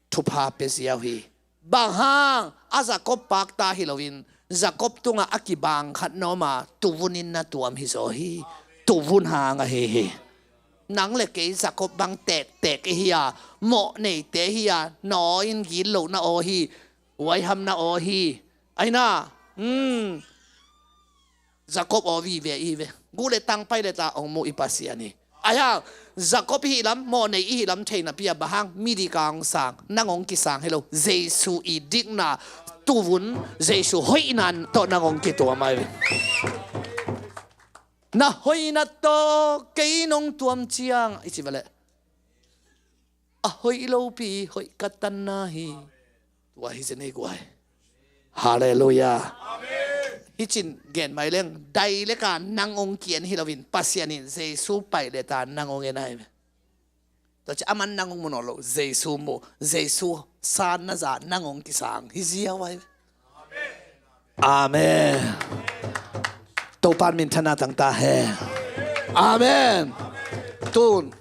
thupha pia ziau hi. Bang hang? A Jacob pakta hi loin Jacob tungah a kibang khat na om a, tuvun in na tuam hi zaw hi. Tuvun hang ahi hi. Nang le kei Jacob bang tektek i hi a, mawh neite hi a, na aw in gitlohna aw hi, huaiham na aw hi. Aina, hmm, Jacob aw vive i hi ve. Guh le tang pai le ta ong muh i Pasian hi. Aihang, Jacob i hih lam, mawh nei i hih lam thei napi a bang hang, midik a ong sang, nang ong kisang hi lo. Jesu i dikna tuvun, Jesu hoihna tawh nang ong kituam ai ve. Na hoihna tawh kei nong tuam ciang i ci va leh, a hoih lopi hoih ka tanna hi. Tua hi zen ei guai. Halleluiah. Hih cin gen mai leng, dai leka nang hong ki-en hi loin, Pasian in Jesu paih leta nang hong en ahi ve. Tua ci aman nang hong mu nawn lo, Jesu mu, Jesu sanna za nang hong kisang hi ziau ahi ve. Amen. Topan minthanna tangta hen. Amen. Tun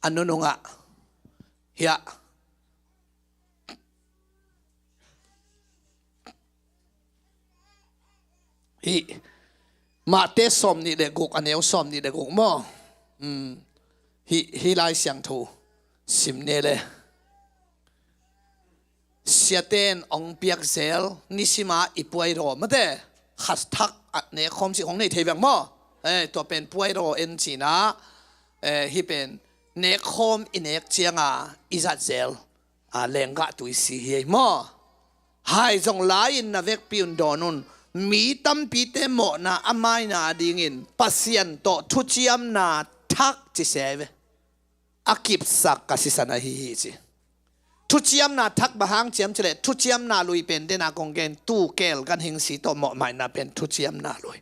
a nunungah hiah hih Mate sawm nih le guk, a neu sawm nih le guk maw? Hih, hih Lai Siangtho sim ne le. Siaten hong piak zel nisima i puairaw mate, khathak a nekkhawm cih hong nei thei veng maw? Tua pen puairaw en cihna, hih pen nekkhawm i nek cianga i zat zel lenggah tuisi hi ei maw? Hai zong lai-in na vekpi un dawn un. Mi tampite mawhna a maina dingin Pasian tawh thuciamna thak ci se ve. A kipsak ka sisan ahi hi ci. Thuciamna thak bang hang ciam cileh thuciamna lui pen dena kong gen, tu kel ganhing si tawh mawhmaina pen thuciamna lui.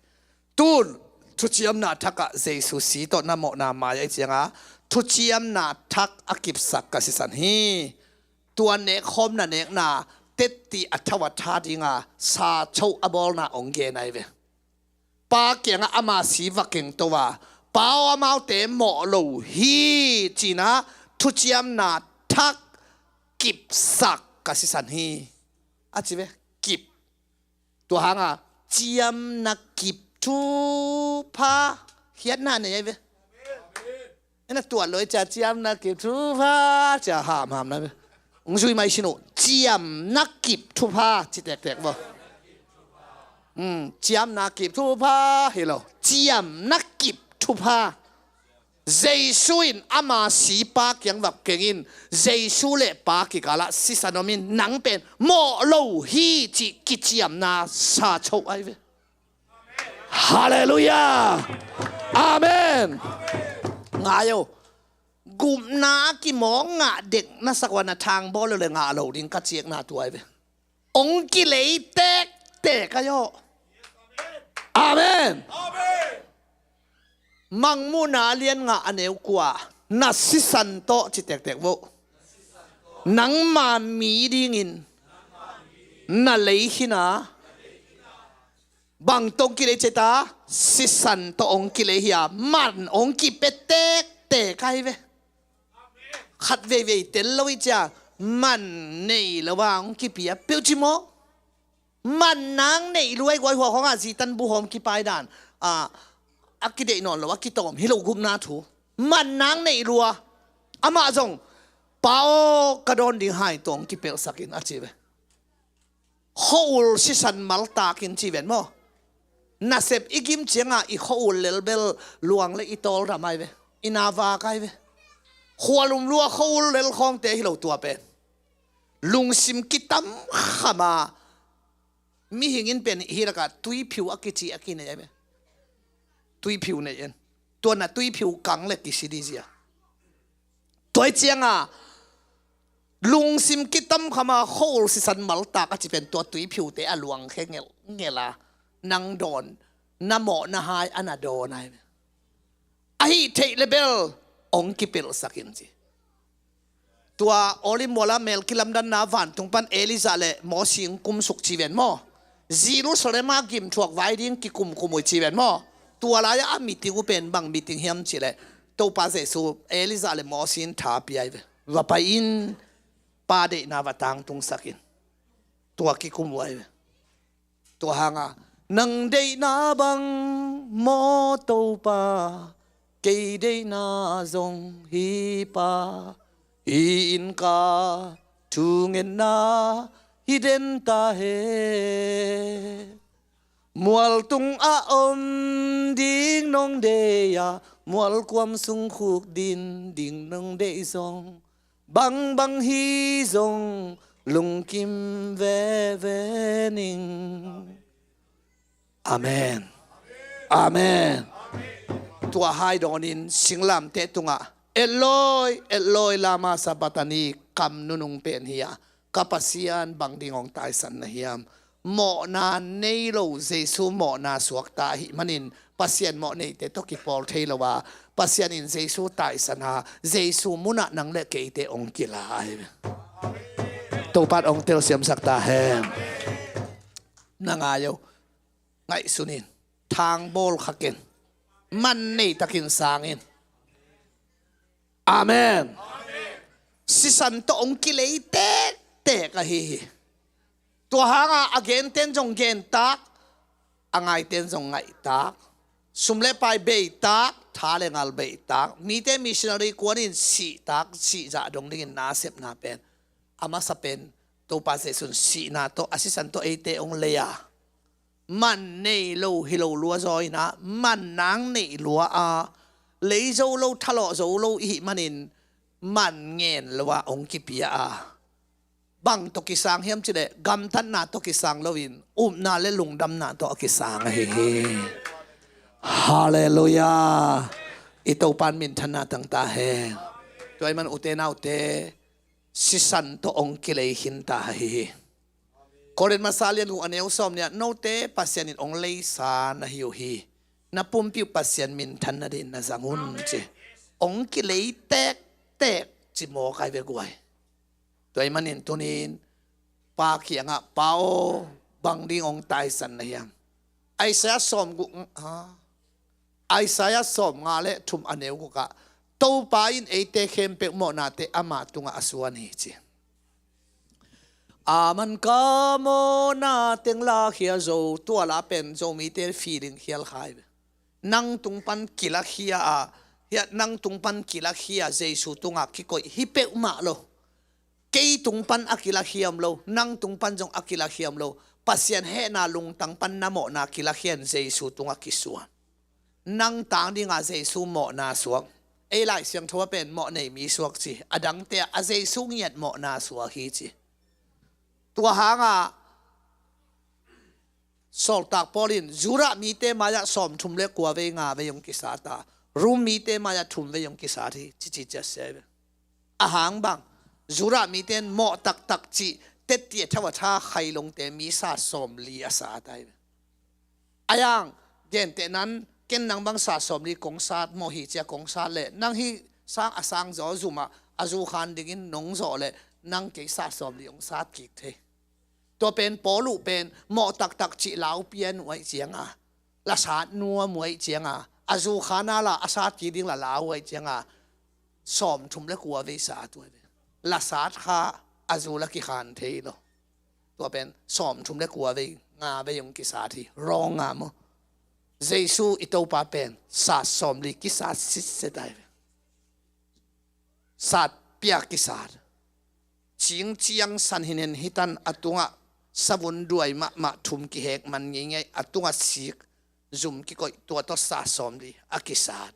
Tun thuciamna thakah Jesu si tawh na mawhna mai ahi cianga thuciamna thak a kipsak ka sisan hi. Tua nekkhawm na nekna tetti a tho a tha dinga sa cho a bawlna hong gen ahi ve. Pa kiangah ama si va kengto a, Pa aw, amaute mawh lo hi cina thuciamna thak kipsak ka sisan hi. A ci ve, kip. Tua hanga ciamna kip thupha khiatna nei ahi ve. Ena tuat lo i cia ciamna kip thupha cia hamham na ve. Ung zui mai sinu, ciamna kip thupha ci tektek vo. Ciamna kip thupha hi lo, ciamna kip thupha. Jesu in ama si Pa kiang vak kengin Jesu le Pa kikalah sisan omin nang pen mawh lo hi cih kiciamna sa cho ahi ve. Halleluiah. Amen. Ngai o. Gupna a kimawk ngah dek na sak ua na thang bawl lo le ngah lo ding ka ciekna tua ahi ve. Ong kilei tektek ahi aw. Amen. Mangmuhna a lian ngah a neu kua, na sisan tawh ci tektek vo. Nangma mi dingin na lei khina. Bang tawh ong kilei ceta, sisan tawh ong kilei hi a, man ong kipia tektek ahi ve. Khat veivei tel lo i cia, man nei lo a ong kipia peuh ci maw? Man nang neih lua i guai hua khawngah zitan buhawm kipai dan a, a kideih nawn lo a kitawm hi lo gupna thu. Man nang neih lua. Amah zong, Pa aw, ka dawn ding hai tawh ong kipelhsakin a ci ve. Khua-ul sisan maltakin ci ven maw? Nasep i gim cianga i khua-ul lelbel luang le i tawldam ahi ve. I navak ahi ve. Khualum lua khua-ul lel khawngte hi lo tua pen. Lungsim kitam khama mihing in pen hi laka tuiphiu a kici a kinei ahi ve. Tuiphiu nei en. Tua na tuiphiu kang le kisi dizia. Tua i cianga lungsim kitam khama khua-ul sisan maltak a ci pen tua tuiphiute a luang khe ngelngel a nang dawn na mawh na hai a na dawn ahi ve. Ahi theih le bel ong kipelhsakin ci. Tua Olive muala mel kilamdanna vantung pan Elijah le Mosi ong kumsuk ci ven maw? Jerusalem a gimthuak vai ding kikumkum uh ci ven maw? Tua lai-ah a miting uh pen bang miting hiam cileh Topa Jesu Elijah le Mosi in tha pia ahi ve. Va pai in, Pa deihna va tangtungsakin. Tua kikum uh ahi ve. Tua hanga nang deihna bang maw Topa, kei deihna zong hi Pa. Hi in ka thungetna hi den ta he. Mualtung a om ding nong deih a, mualkuam sung khuk din ding nong deih zong, bangbang hi zong lungkim veve ning. Amen. Amen. Tua hai dawnin singlamteh tungah Eloi, Eloi, lama sabachthani kam nunung pen hi a, ka Pasian bang ding hong taisan na hiam? mawhna nei lo Jesu mawhna suakta ahih manin Pasian mawh neite tawh kipawl thei lo a, Pasian in Jesu taisan a, Jesu munah nang le keite hong kila ahi. Topa'n hong telsiamsak ta hen. Na ngai o, ngaihsun in, thangbawl kha ken, man nei takin sang in. Amen. Sisan tawh hong kilei tektek ahi hi. Tua hanga a genten zong gentak, a ngaiten zong ngaihtak, sum le pai beitak, tha le ngal beitak, mite missionary kuanin sihtak, sihzah dong dingin nasepna pen, a masa pen Topa Jesu'n sihna tawh, a sisan tawh eite hong lei a, man nei lo hi lo lua zaw in ah, man nang neih lua a, lei zo lo, thalawh zo lo i hih manin man ngen lo a hong kipia a. Bang tawh kisang hiam cih leh gamtatna tawh kisang loin upna le lungdamna tawh a kisang ahi hi. Halleluiah. I Topa'n minthanna tang ta hen. Tua ahih man ute naute, sisan tawh hong kilei khin ta ahi hi. Korin masa lian guk a neu sawm nih ah, note Pasian in hong leisa na hi uh hi. Na pumpi uh Pasian minthan nadingin na zang un ci. Hong kilei tektek ci mawk ahi ve guai. Tua ahih manin tuni-in Pa kiangah, Pa aw, bang ding hong taisan na hiam? Isaiah sawm guk, ha? Isaiah sawm nga le thum a neu guk ah, Topa in eite khempeuh mawhnate ama tungah a suan hi ci. A man ka mawhna teng lakhia zo, tua la pen Zomite feeling khial kha hi ve. Nang tung pan kilakhia a, hiah nang tung pan kilakhia Jesu tungah kikoih hi peuhmah lo. Kei tung pan a kilakhia om lo, nang tung pan zong a kilakhia om lo. Pasian hehna lungtang pan na mawhna kilakhia in Jesu tungah kisuan. Nang tang dinga Jesu mawhna suak. Ei Lai Siangtho ah pen mawh nei mi suak ci. A dangte ah a Jesu ngiat mawhna suak hi ci. Tua hanga Sawltak Paul in Judah mite mai-ah sawmthum le kua vei nga vei hong kisat a, Rom mite mai-ah thum vei hong kisat hi ci ci ciat sia hi ve. A hang bang, Judah mite in mawh taktak cih, tetti a thau a tha khailongte mi sat sawmli a sat ahi ve. A yang, gentehna-in ken nang bang sat sawmli kong sat maw hi ci a kong sat leh, nang hih sang a sang zaw zumah a zu khan dingin nong zawh leh, nang kei sat sawmli hong sat kik thei. Tua pen Paul uh pen mawh taktak cih lau pian uh ahih cianga, la sat nuam uh ahih cianga, a zu khan a la a sat kik ding la lau uh ahih cianga, sawmthum le kua vei sat uh ahi ve. La sat kha a zu la kikhan thei lo. Tua pen sawmthum le kua vei, nga vei hong kisat hi. Rom nga maw. Jesu i Topa pen sat sawmli kisat sitset ahi ve. Sat piak kisat. Cingciang sanhinen hitan a tungah savun duai mahmah thum kihek man ngeingei a tungah sik zum kikoih tua tawh sat sawmli a kisat.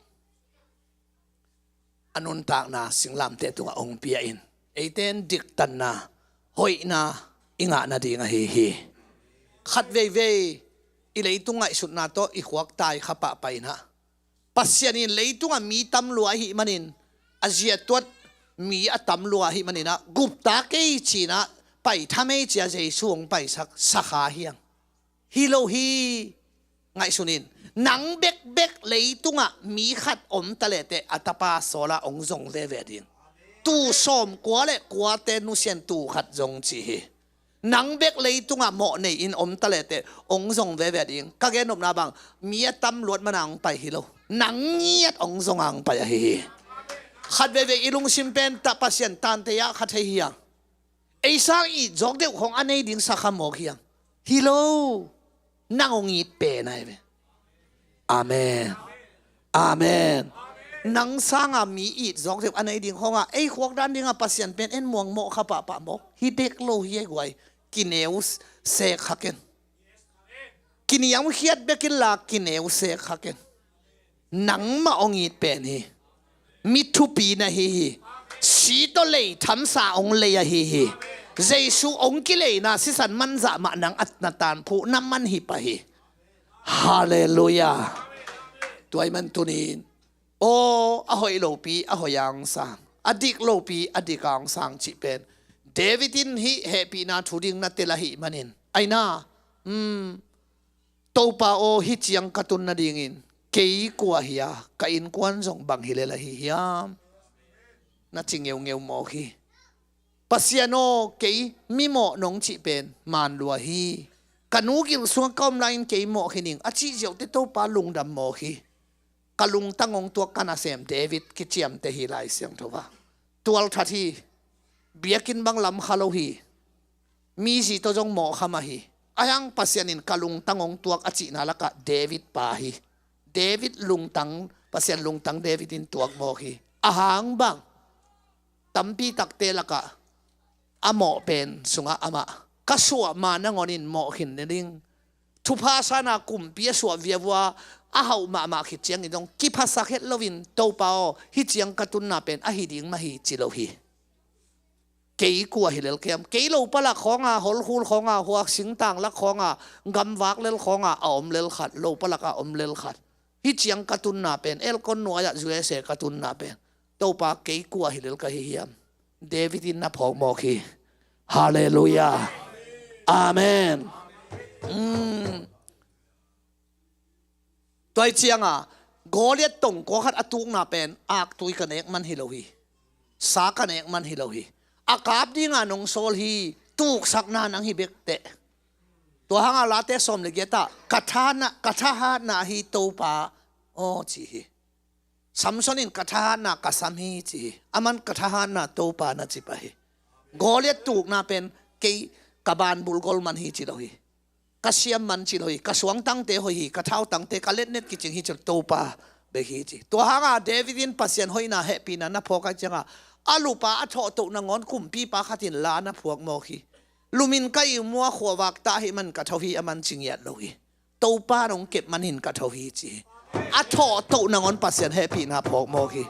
A nuntakna singlamteh tungah hong pia in, eite in diktanna, hoihna i ngah nading ahi hi. Khat veivei i leitung ngaihsutna tawh i khuak tai kha pahpah in ah, Pasian in leitungah mi tam lua ahih manin, a zia tuat mi a tam lua ahih manin ah, gupta kei ci-in ah, pai tham ei ci-a Jesu hong paisak sakha hiang. Hi lo hi. Ngaihsun in, nang bekbek leitungah mi khat om ta lehteh a tapa sawla hong zong veve ding. Tuu sawmkua le kuate nusia in tuu khat zong ci hi. Nang bek leitungah mawh nei-in om ta lehteh hong zong veve ding. Ka gen nopna bang, mi a tam luat mana hong pai hi lo. Nang ngiat hong zong a hong pai ahi hi. Khat veivei i lungsim pen ta Pasian tante ah kha thei hiang. Ei sang it zawk deuh khong a nei ding sakha mawk hiang. Hi lo. Nang hong it pen ahi ve. Amen. Amen. Nang sanga mi it zawk deuh a nei ding khong a, ei khuak dan dinga Pasian pen en muang mawh kha pahpah mawk hi dek lo hi ei guai. Kineu sek kha ken. Kiniamkhiat bek inla kineu sek kha ken. Nangmah hong it pen hi. Mi thupi na hi hi. Si tawh lei thamsa hong lei ahi hi. Jesu hong kileina sisan manzah mah nang a na tanphuh na man hi pah hi. Halleluiah. Tua ahih man tuni-in, aw, a hoih lopi a hoih a hong sang, a dik lopi a dik a hong sang cih pen David in hih hehpihna thu ding na tel ahih manin, aina, Hmm. Topa aw, hih ciang ka tun nadingin kei kua hi a, ka innkuan zong bang hi lel ahi hiam? Na ci ngeungeu mawk hi. Pasian aw, kei mimawh nong cih pen man lua hi. Ka nu gil sungah ka om lai-in kei mawh hi ning a cih ziauh teh Topa lungdam mawk hi. Ka lungtang hong tuak ka nasem David kiciamteh hi Lai Siangtho ah. Tualthat hi. Biakinn bang lam kha lo hi. Mizi tawh zong mawh kha mah hi. Ahi hang Pasian in ka lungtang hong tuak a cihna lakah David pa hi. David lungtang, Pasian lungtang David in tuak mawk hi. Ahang bang, tampi takte lakah a mawh pen sungah amah ka suah ma nangawnin mawh khin nading, thupha sana kumpi a suah viavua a hauh mahmah khit ciangin zong kiphasak het loin, Topa aw, hih ciang ka tunna pen ahi ding mah hi, ci lo hi. Kei kua hi lel ka hiam? Kei lopa lak khawnga, holkhul khawnga, huak singtang lak khawnga, gamvak lel khawnga a om lel khat, lopa laka om lel khat, hih ciang ka tunna pen, elkon nuai-ah U S A ka tunna pen, Topa, kei kua hi lel ka hi hiam? David in na phawk mawk hi. Halleluiah. Amen. Mm. Tua hi cianga Goliath tongkua khat a tukna pen aktui ka nek man hi lo hi. Sa ka nek man hi lo hi. A kap dinga nong sawl hi. Tuksakna nang hi bek teh. Tua hanga Late sawm le giatah ka thahatna, ka thahatna hi Topa aw, ci hi. Samson in ka thahatna ka sam hi, ci hi. Aman ka thahatna Topa na ci pah hi. Goliath tukna pen kei ka banbul gol man hi, ci lo hi. Ka siam man ci lo hi. Ka suangtangte hoih hi. Ka thautangte, ka letnet kicing hi, ci lo, Topa bek hi, ci. Tua hanga David in Pasian hoihna hehpihna na phawk ahih cianga a lupa a thawhtoh nangawn kumpipa khatin la na phuak mawk hi. Lumin ka ihmu a khuavak ta ahih man ka tho hi, aman ci ngiat lo hi. Topa nong kep manin ka tho hi, ci hi. A thawhtoh nangawn Pasian hehpihna phawk mawk hi.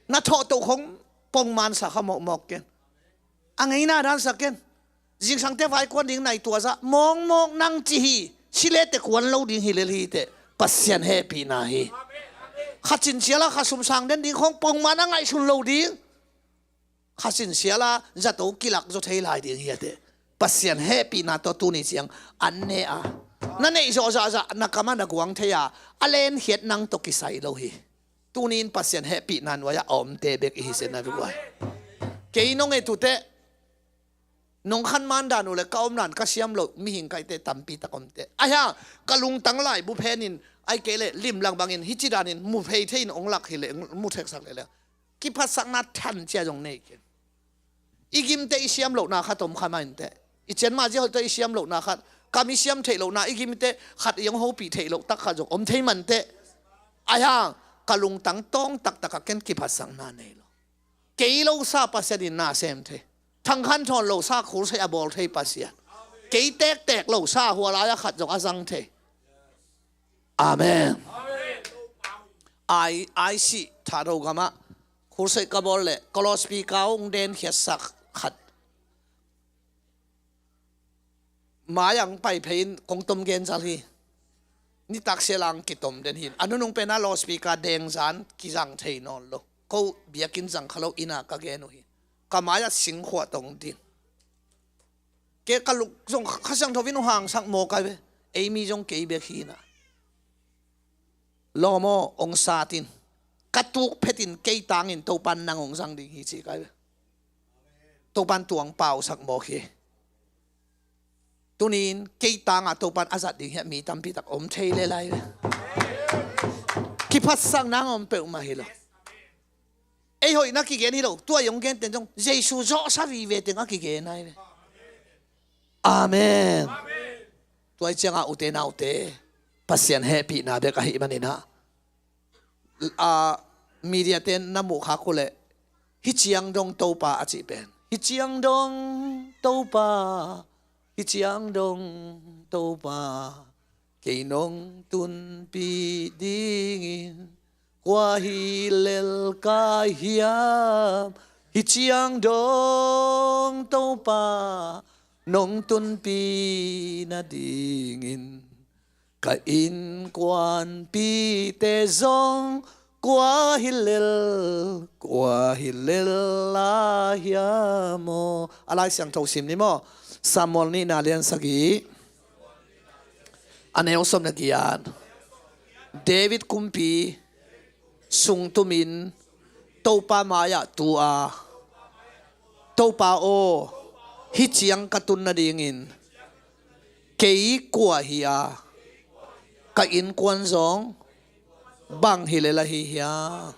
Na thawhtoh khong pongman sa kha mawkmawk ken. A ngeina dan sa ken. Zingsangte vaikuan ding nai tua zah mawkmawk nang ci hi. Silete kuan lo ding hi lel hi teh. Pasian hehpihna hi. Kha cin siala kha sumsang den ding khong pongman a ngaihsun lo ding. Kha cin siala zato kilak zaw thei lai ding hi a teh. Pasian hehpihna tawh tuni ciang an ne a, na neih zawh zahzah na kamah na guang thei a, a lenkhiat nang tawh kisai lo hi. Tuni in Pasian hehpihna nuai-ah a omte bek i hi sena vikuai. Kei nong et uh teh, nong khanman dan uh le ka om dan ka siam loh mihing kaite tampi tak om teh. Ahi hang ka lungtang laibu phenin, ahih kei leh limlang bangin hih ci danin mu phei thei in ong lak hi leh, mu theksak leh le kiphatsakna than cia zong nei ken. I gimte i siam lohna khat om kha mah inteh. I cianmah zia hoihte i siam lohna khat, kam i siam theih lohna, i gimte khat i hong hopih theih loh tak khat zong om thei mah inteh. Ahi hang ka lungtang tawng taktak a ken kiphatsakna nei lo. Kei losa Pasian in na sem thei. Thangkhan thawn losa khulsei a bawl thei Pasian. Kei tektek losa hua lai-a khat zong a zang thei. Amen. Ai, ai si thado gamah khulsei ka bawl leh ka loudspeaker hong denkhiatsak khat. Mai ang pai phei in kong tom gen zal hi. Nitak sia lang kitom den hin. A nunung pena loudspeaker deng zan kizang thei nawn lo. Ko biakinn zang kha lo ina ka gen uh hi. Ka mai-ah singkhuah tong din. Kei ka luk zong Kha Siangtho in uh hangsak maw kai ve. Ei mi zong kei bek hi na. Lawm aw, ong sat in. Ka tuk phetin kei tangin Topan nang ong zang ding hi ci kai ve. Topan tuang pausak mawk hi. Tunin kei tanga Topan a zat ding hiah mi tampi tak om thei le lai ve. Kiphatsak nang om peuhmah hi lo. Ei hoih na kigen hi lo, tua i hong genten zong Jesu zawhsa vive teng a kigen ai ve. Amen. Tua i cianga ute naute, Pasian hehpihna bek ahi maninah a, media ten na muh khak uh leh, hih ciang dong Topa a cih pen, hih ciang dong Topa, hih ciang dong Topa, kei nong tunpih dingin kua hi lel ka hiam? Hih ciang dong Topa nong tunpih nadingin ka innkuanpihte zong kua hi lel, kua hi lel lai hiam aw? A Lai Siangtho sim ni maw? Samuel nihna lian sagih. A neu sawm le giat. David kumpi sungtumin Topa mai-ah tu a, "Topa aw, hih ciang ka tun nadingin kei kua hi a, ka innkuan zong bang hi lel ahi hiam?"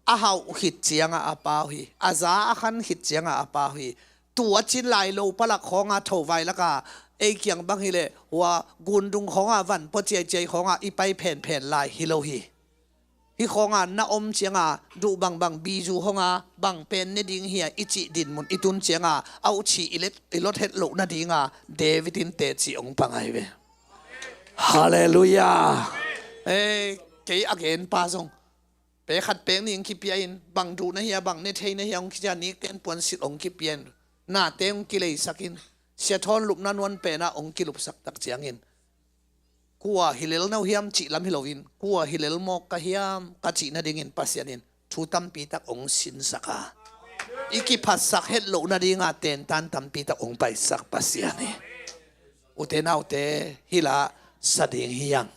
A hauh khit ciangah a pau hi. A za a khan khit ciangah a pau hi. Tua cin lai lo palak khawnga thovai laka ei kiang bang hileh hua gundung khawnga van pua ciaiciai khawnga i pai phenphen lai hi lo hi. Hih khawnga na om cianga duh bangbang bizu khawnga bang pen ne ding hia i cih dinmun i tun cianga auhci i let, i lot het loh nadinga David in teci hong pangai ve. Halleluiah. Ei, kei a genpa zong pe khat pek nih hong kipia in, bang duh na hia, bang ne thei na hia hong kicia, nikten puansilh hong kipia in, nate hong kileisak in, siathawn lupna nuan penah hong kilupsak tak ciangin, "Kua hi lel na uh hiam?" cih lam hi loin, "Kua hi lel mawk ka hiam?" ka cih nadingin Pasian in thu tampi tak hong sinsak a, i kiphatsak het loh nadinga tentan tampi tak hong paisak Pasian hi. Ute naute, hih la sa ding hi hang.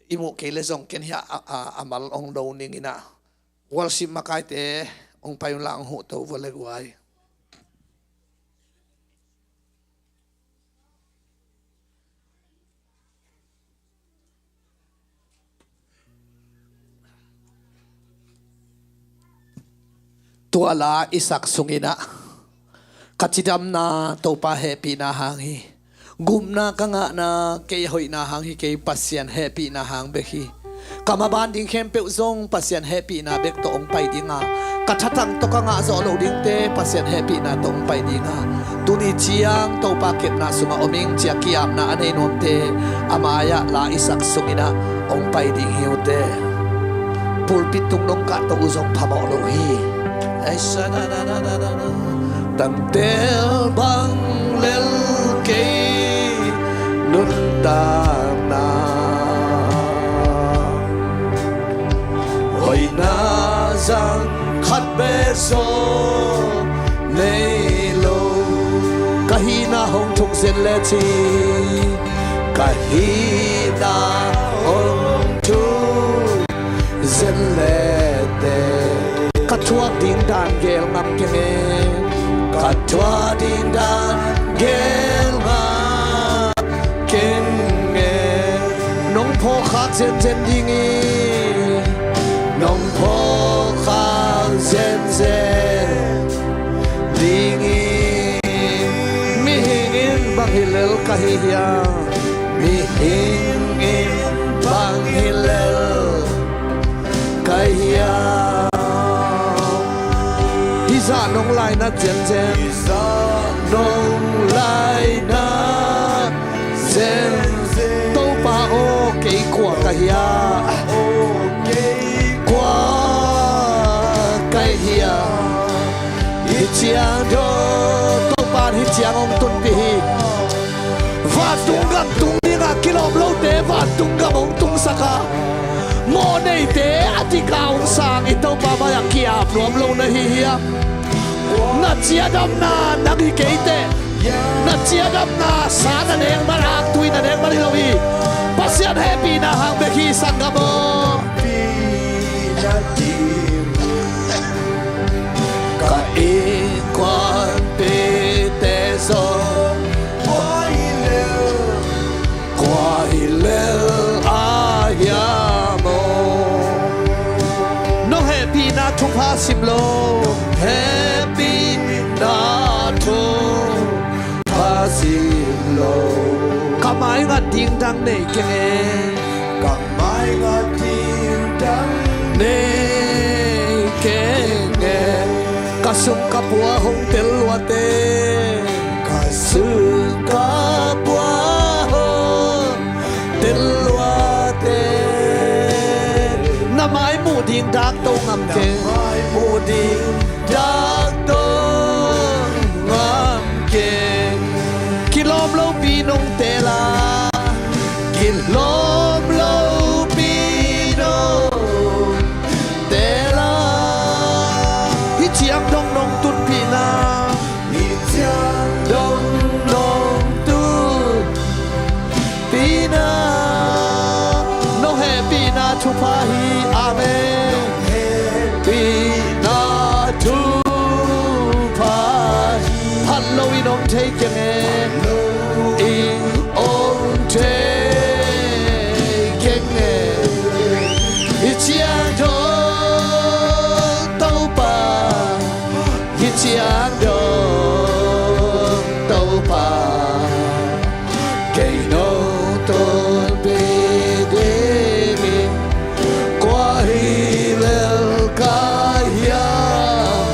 I muh kei le zong ken hiah a, a, a mal hong do ning inah, worship makaite hong pai unla hong huh to vua le guai. Tua la i sak sunginah, "Ka cidamna Topa hehpihna hang hi. Gupna ka ngahna kei a hoihna hang hi kei, Pasian hehpihna hang bek hi. Ka maban ding khempeuh zong Pasian hehpihna bek tawh hong pai dinga, ka thatang tawh ka ngah zawh loh dingte Pasian hehpihna tawh hong pai dinga, tuni ciang Topa kepna sungah om ing," ci-a ki-apna a nei nuamte a mai-ah la i sak sunginah hong pai ding hi uh teh. Pulpit tung dong kahto uh zong phamawh lo hi. Tangtel bang lel kei nuntakna, hoihna zang khat bek zaw nei lo. Ka hihna hong thuk zen lecin, ka hihna hong thuk zen lete, ka thuak ding dan gel ngam keng e. Ka thuak ding dan gel ngam keng e. Nong phawkkhak zenzen ding hi. Nong phawkkhak zenzen ding hi. Mihing in bang hi lel ka hi hiam? Mihing in bang hi lel ka hi hiam? Hih zah nong lainat zenzen. Hih zah nong lainat zenzen. Topa aw, kei kua ka hiam? Kua ka hiam? Hih ciang dong, Topa in hih ciang hong tunpih hi. Vantung gam tung dingah kilawm lote vantung gam hong tungsak a, mawhneite a dika hong sang i Topa mai-ah ki-ap nuam lo na hi hiam? Na ciadamna nang hi kei teh. Na ciadamna sa na nek man, aktui na nek man hi lo hi. Pasian hehpihna hang bek hi, sanggam aw. Ka innkuanpihte zong kua hi lel, kua hi lel a hiam aw? Nong hehpihna thupha sim lo. Hehpihna thupha sim lo. Ka maingat ding dang nei keng e. Ka maingat ding dang nei keng e. Ka sung ka pua hong tel luate. Ka sung ka pua hong tel luate. Na mai muh ding dakto ngam keng. Na mai muh ding dakto ngam keng. Kilawm lopi nong teel a. Kilawm lopi nong teel a. Hih ciang dong nong tunpihna. Hih ciang dong nong tun Topa hi. Phat lo in om thei keng e. Phat lo in om thei keng e. Hih ciang dong Topa, hih ciang dong Topa, kei nong tonpih dingin, kua hi lel ka hiam?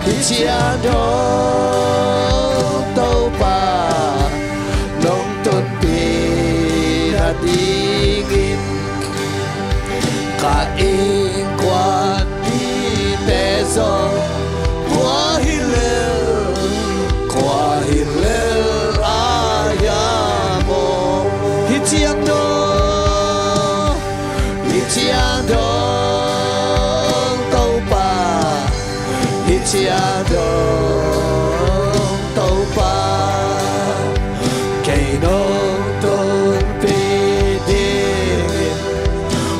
Hih ciang dong Topa, nong tonpih nadingin, ka innkuanpihte zong, kua hi lel, kua hi lel a hiam aw? Hih ciang dong, hih ciang dong Topa, hih ciang dong Topa, kei nong tonpih dingin,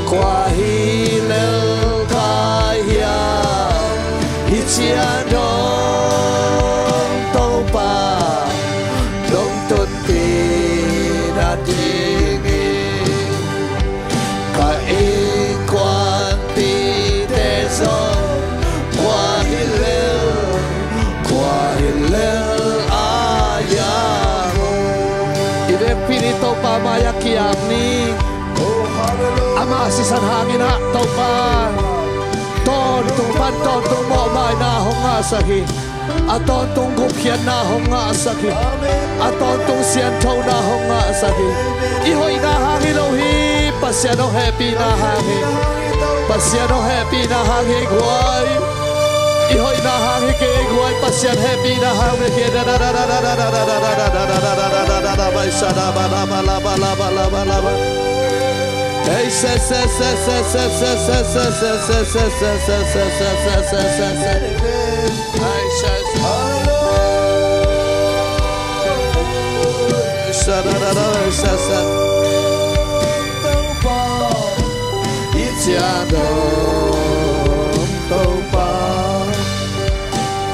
kua hi lel ka hiam? Hih ciang dong Topa, nong tonpih nadingin, ka innkuanpihte zong, kua hi lel, kua hi lel a hiam aw? I vekpi-in Topa mai-ah ki-ap ni. Ama sisan hangin ah Topa, tawntung pan tawntung mawhmaina hong ngahsak hi. A tawntung gupkhiatna hong ngahsak hi. A tawntung sianthona hong ngahsak hi. I hoihna hang hi lo hi, Pasian hong hehpihna hang hi. Pasian hong hehpihna hang hi, guai. I hoihna hang hi kei, guai, Pasian hehpihna hang hi kei. Hih ciang dong Topa,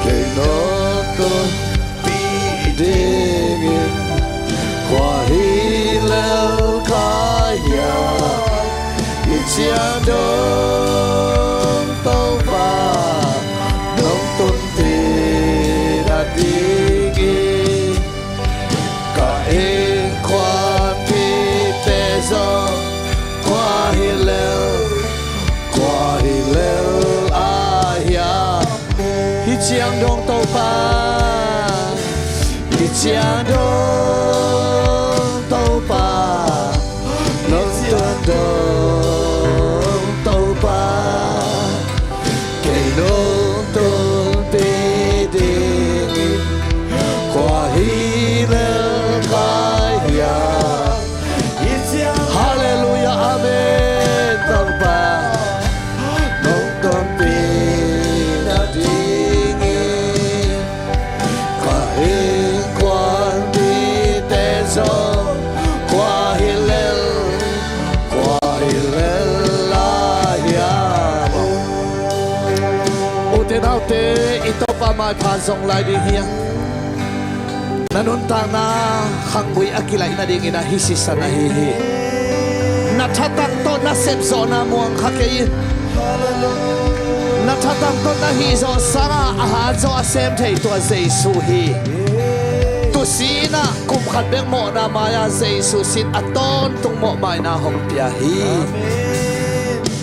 kei nong tonpih dingin, kua hi lel ka hiam? Hih ciang dong Topa, nong tonpih nadingin, ka innkuanpihte zong, kua hi lel, kua hi lel a hiam? Hih ciang dong Topa, hih ciang dong Topa, nong tonpih dong Topa, kei nong tonpih dingin, kua hi lel ka hiam? Halleluiah, amen. Topa, nong tonpih nadingin, ka innkuanpihte zong, kua hi lel, kua hi lel a hiam? Ute naute, i Topa maipha zong lai ding hi a, na nuntakna khanggui a kilaih nadingin ah hih sisan ahi hi. Na thatang tawh na sepzawhna muang kha kei in. Na thatang tawh na hihzawh sangah a hatzawh a sem thei tua Jesu hi. Tusin ah kum khat bek mawhna mai-ah Jesu sin a tawntung mawhmaina hong pia hi.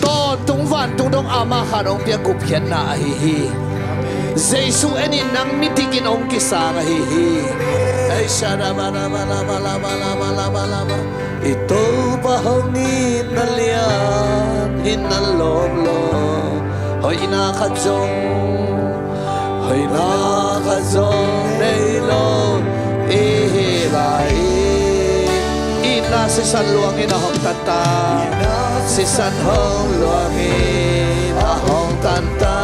Tawntung vantung dong amah khat hong pia gupkhiatna ahi hi. Jesu en in, nang mitikin hong kisang ahi hi. Ei, shadabadabadabadabadabadabadaba. I Topa hong itna lian, itna lawmlawm, hoihna khat zong, hoihna khat zong nei lo i hi lai. Itna sisan luangin a hong tanta, sisan hong luangin a hong tanta.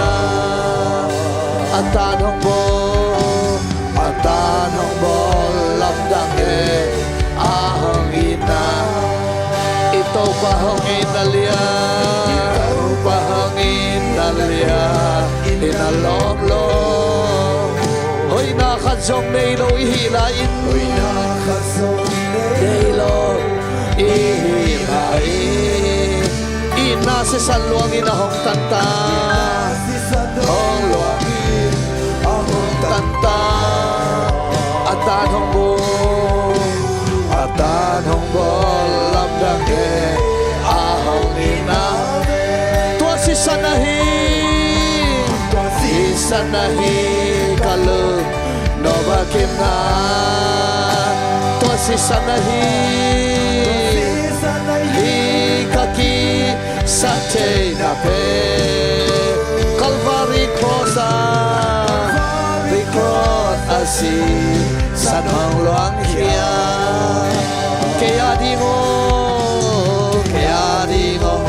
A tan hong bawl, a tan hong bawl lamdang e, a hong itna. I Topa hong itna lian, i Topa hong itna lian, itna lawmlawm. zong nei lo i hih lai-in, nei lo i hih lai-in, itna sisan luangin a hong tanta, hong luangin a hong tanta, a tan hong buk, a tan hong bawl lamdang e, a hong itna. Tua sisan ahi, tua sisan ahi ka lung nop a kimna. Tua sisan ahi, hi ka kisat theihna pen Calvary Cross ah, Calvary Cross ah sisan hong luangkhia. Kei a ding aw, kei a ding aw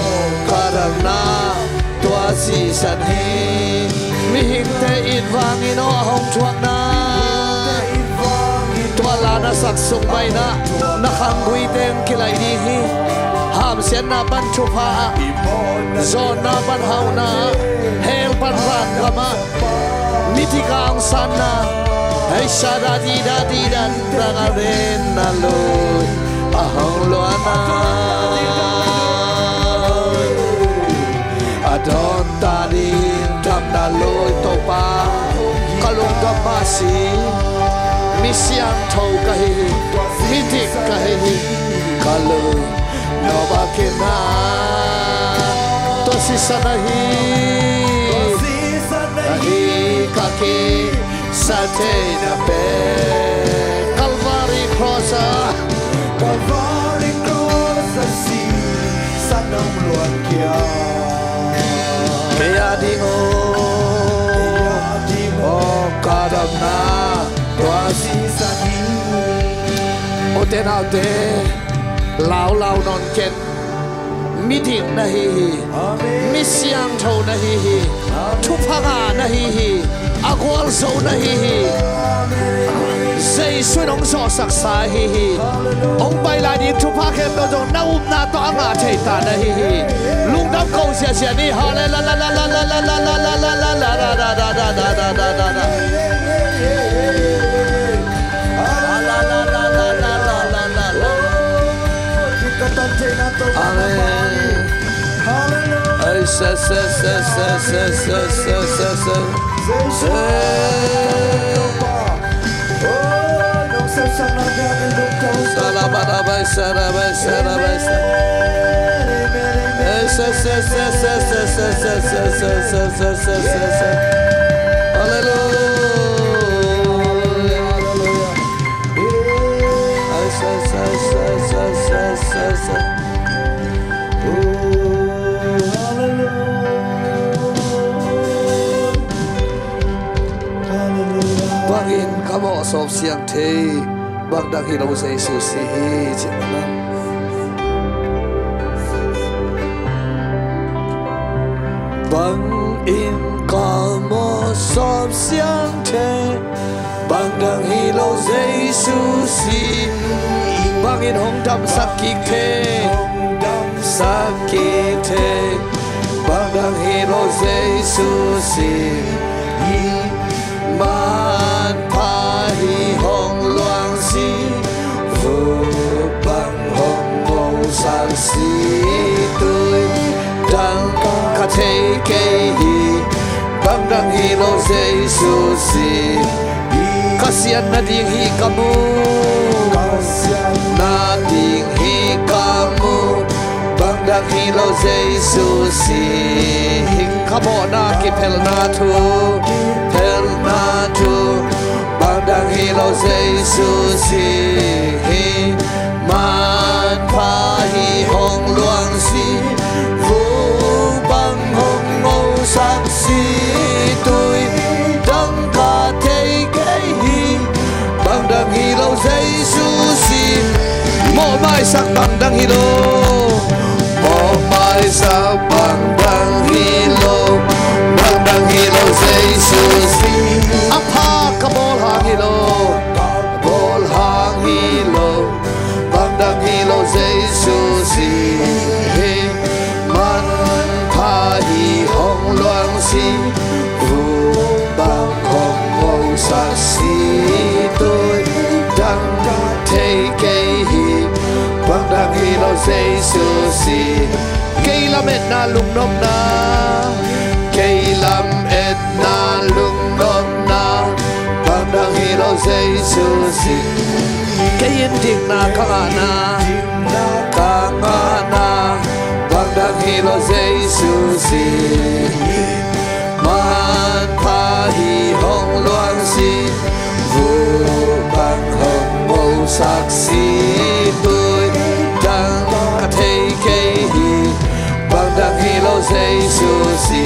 ka damna tua sisan hi. Mihingte it vangin aw a hong thuakna, tua la na sak sung mah in ah na khanggui teng kilaih ding hi. Hamsiatna pan thupha ah, zawnna pan hauna ah, hell pan vangam ah, midik a hong sanna, hei sa da di da di dan dang a ven na lui a hong luanna, a dawn ta ding damna lui Topa, ka lungdam mah si. Mi siangtho ka hi hi, midik ka hi hi, ka lung nop a kimna. Tua sisan ahi, ahi ka kisat theihna pen Calvary Cross ah, Calvary Cross ah sisan hong luangkhia. Kei a ding aw, kei a ding aw ka damna tua sisan hi. Ute naute, laulau nawn ken. Midik na hi hi. Amen. Mi siangtho na hi hi. Amen. Thupha ngah na hi hi. A gualzo na hi hi. Amen. Jesu in hong zawhsaksa ahi hi. Hallelujah. Hong pai lai ding thupha khempeuh zong na upna tawh a ngah thei ta na hi hi. Lungdam ko ziahziah ni. Hallelujah. Amen. Hallelujah. Bangin ka mawh sawp siang thei, bangdang hi lo Jesu si hi, ci maw. Bangin ka mawh sawp siang thei, bangdang hi lo Jesu si. Bangin hong damsak kik thei, hong damsak kik thei, bangdang hi lo Jesu si. Manpha hi hong luang si, vuk bang hong ngosak si, tui dang ka thei kei hi, bangdang hi lo Jesu si. Ka siatna ding hi ka mu, ka siatna ding hi ka mu, bangdang hi lo Jesu si. Ka mawhna kiphelhna thu, kiphelhna thu, bangdang hi lo Jesu si. Manpha hi hong luang si, vuk bang hong ngosak si, tui dang ka thei kei hi, bangdang hi lo Jesu si. Mawh maisak bangdang hi lo, mawh maisak bangdang hi lo, bangdang hi lo Jesu si. A pha ka bawl hang hi lo, ka bawl hang hi lo, bangdang hi lo Jesu si. Manpha hi hong luang si, vuk bang hong ngosak si, Jesu si. Kei lametna lungnopna, kei lametna lungnopna, bang dang hi lo Jesu si. Kei in dikna ka ngahna, ka ngahna, bang dang hi lo Jesu si. Manpha hi hong luang si, vuk bang hong mosak si, tui dang ka thei kei hi, bang dang hi lo Jesu si.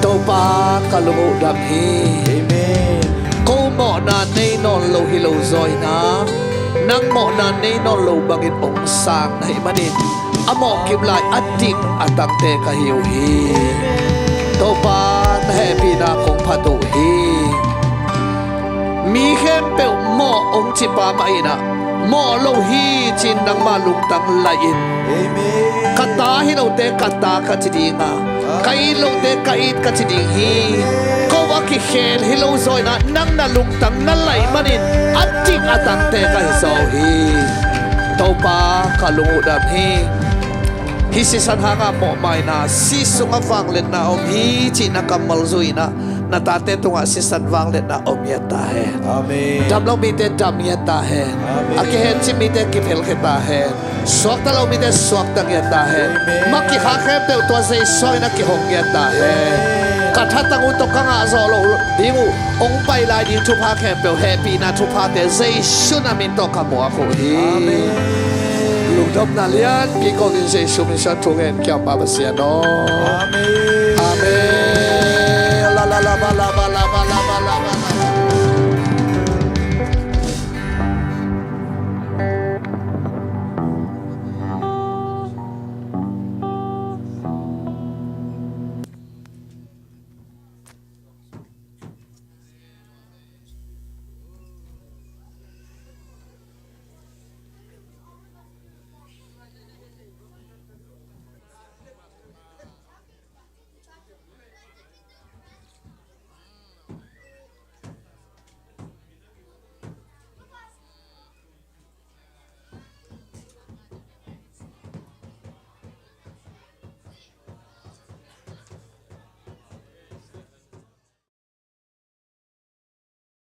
Topa ka lung uh dam hi. Amen. Ko mawhna nei nawn lo hi lo zaw in ah, nang mawhna nei nawn lo bangin hong sang na hih manin, a mawh kim lai a dik a tangte ka hi uh hi. Topa na hehpihna kong phat uh hi. Mi khempeuh mawh hong cipa mah in ah, mawh lo hi ci-in nangma lungtang laih in. Amen. Ka ta hi lote ka ta ka ci ding a, ka it lote ka it ka ci ding hi. Ko a kikhel hi lo zaw in ah, nang na lungtang na laih manin a dik a tangte ka hi zaw uh hi. Topa ka lung uh dam hi. Hih sisan hangah mawhmaina, si sungah vangliatna om hi cih na kammal zui in ah, na tate tungah sisan vangliatna om ngiat ta hen. Amen. Dam lo mite dam ngiat ta hen. Amen. A kihencip mite kiphelkhia ta hen. Suakta lo mite suakta ngiat ta hen. Amen. Mah kikha khempeuh tua Jesu in a kihong ngiat ta hen. Amen. Ka thatang uh tawh ka ngah zawh loh ding uh hong pai lai ding thupha khempeuh, hehpihna thuphate Jesu na min tawh ka muak uh hi. Amen. Lungdamna lianpi ko-in Jesu min suang thu ngen kiam pa Pasian aw. Amen. Amen.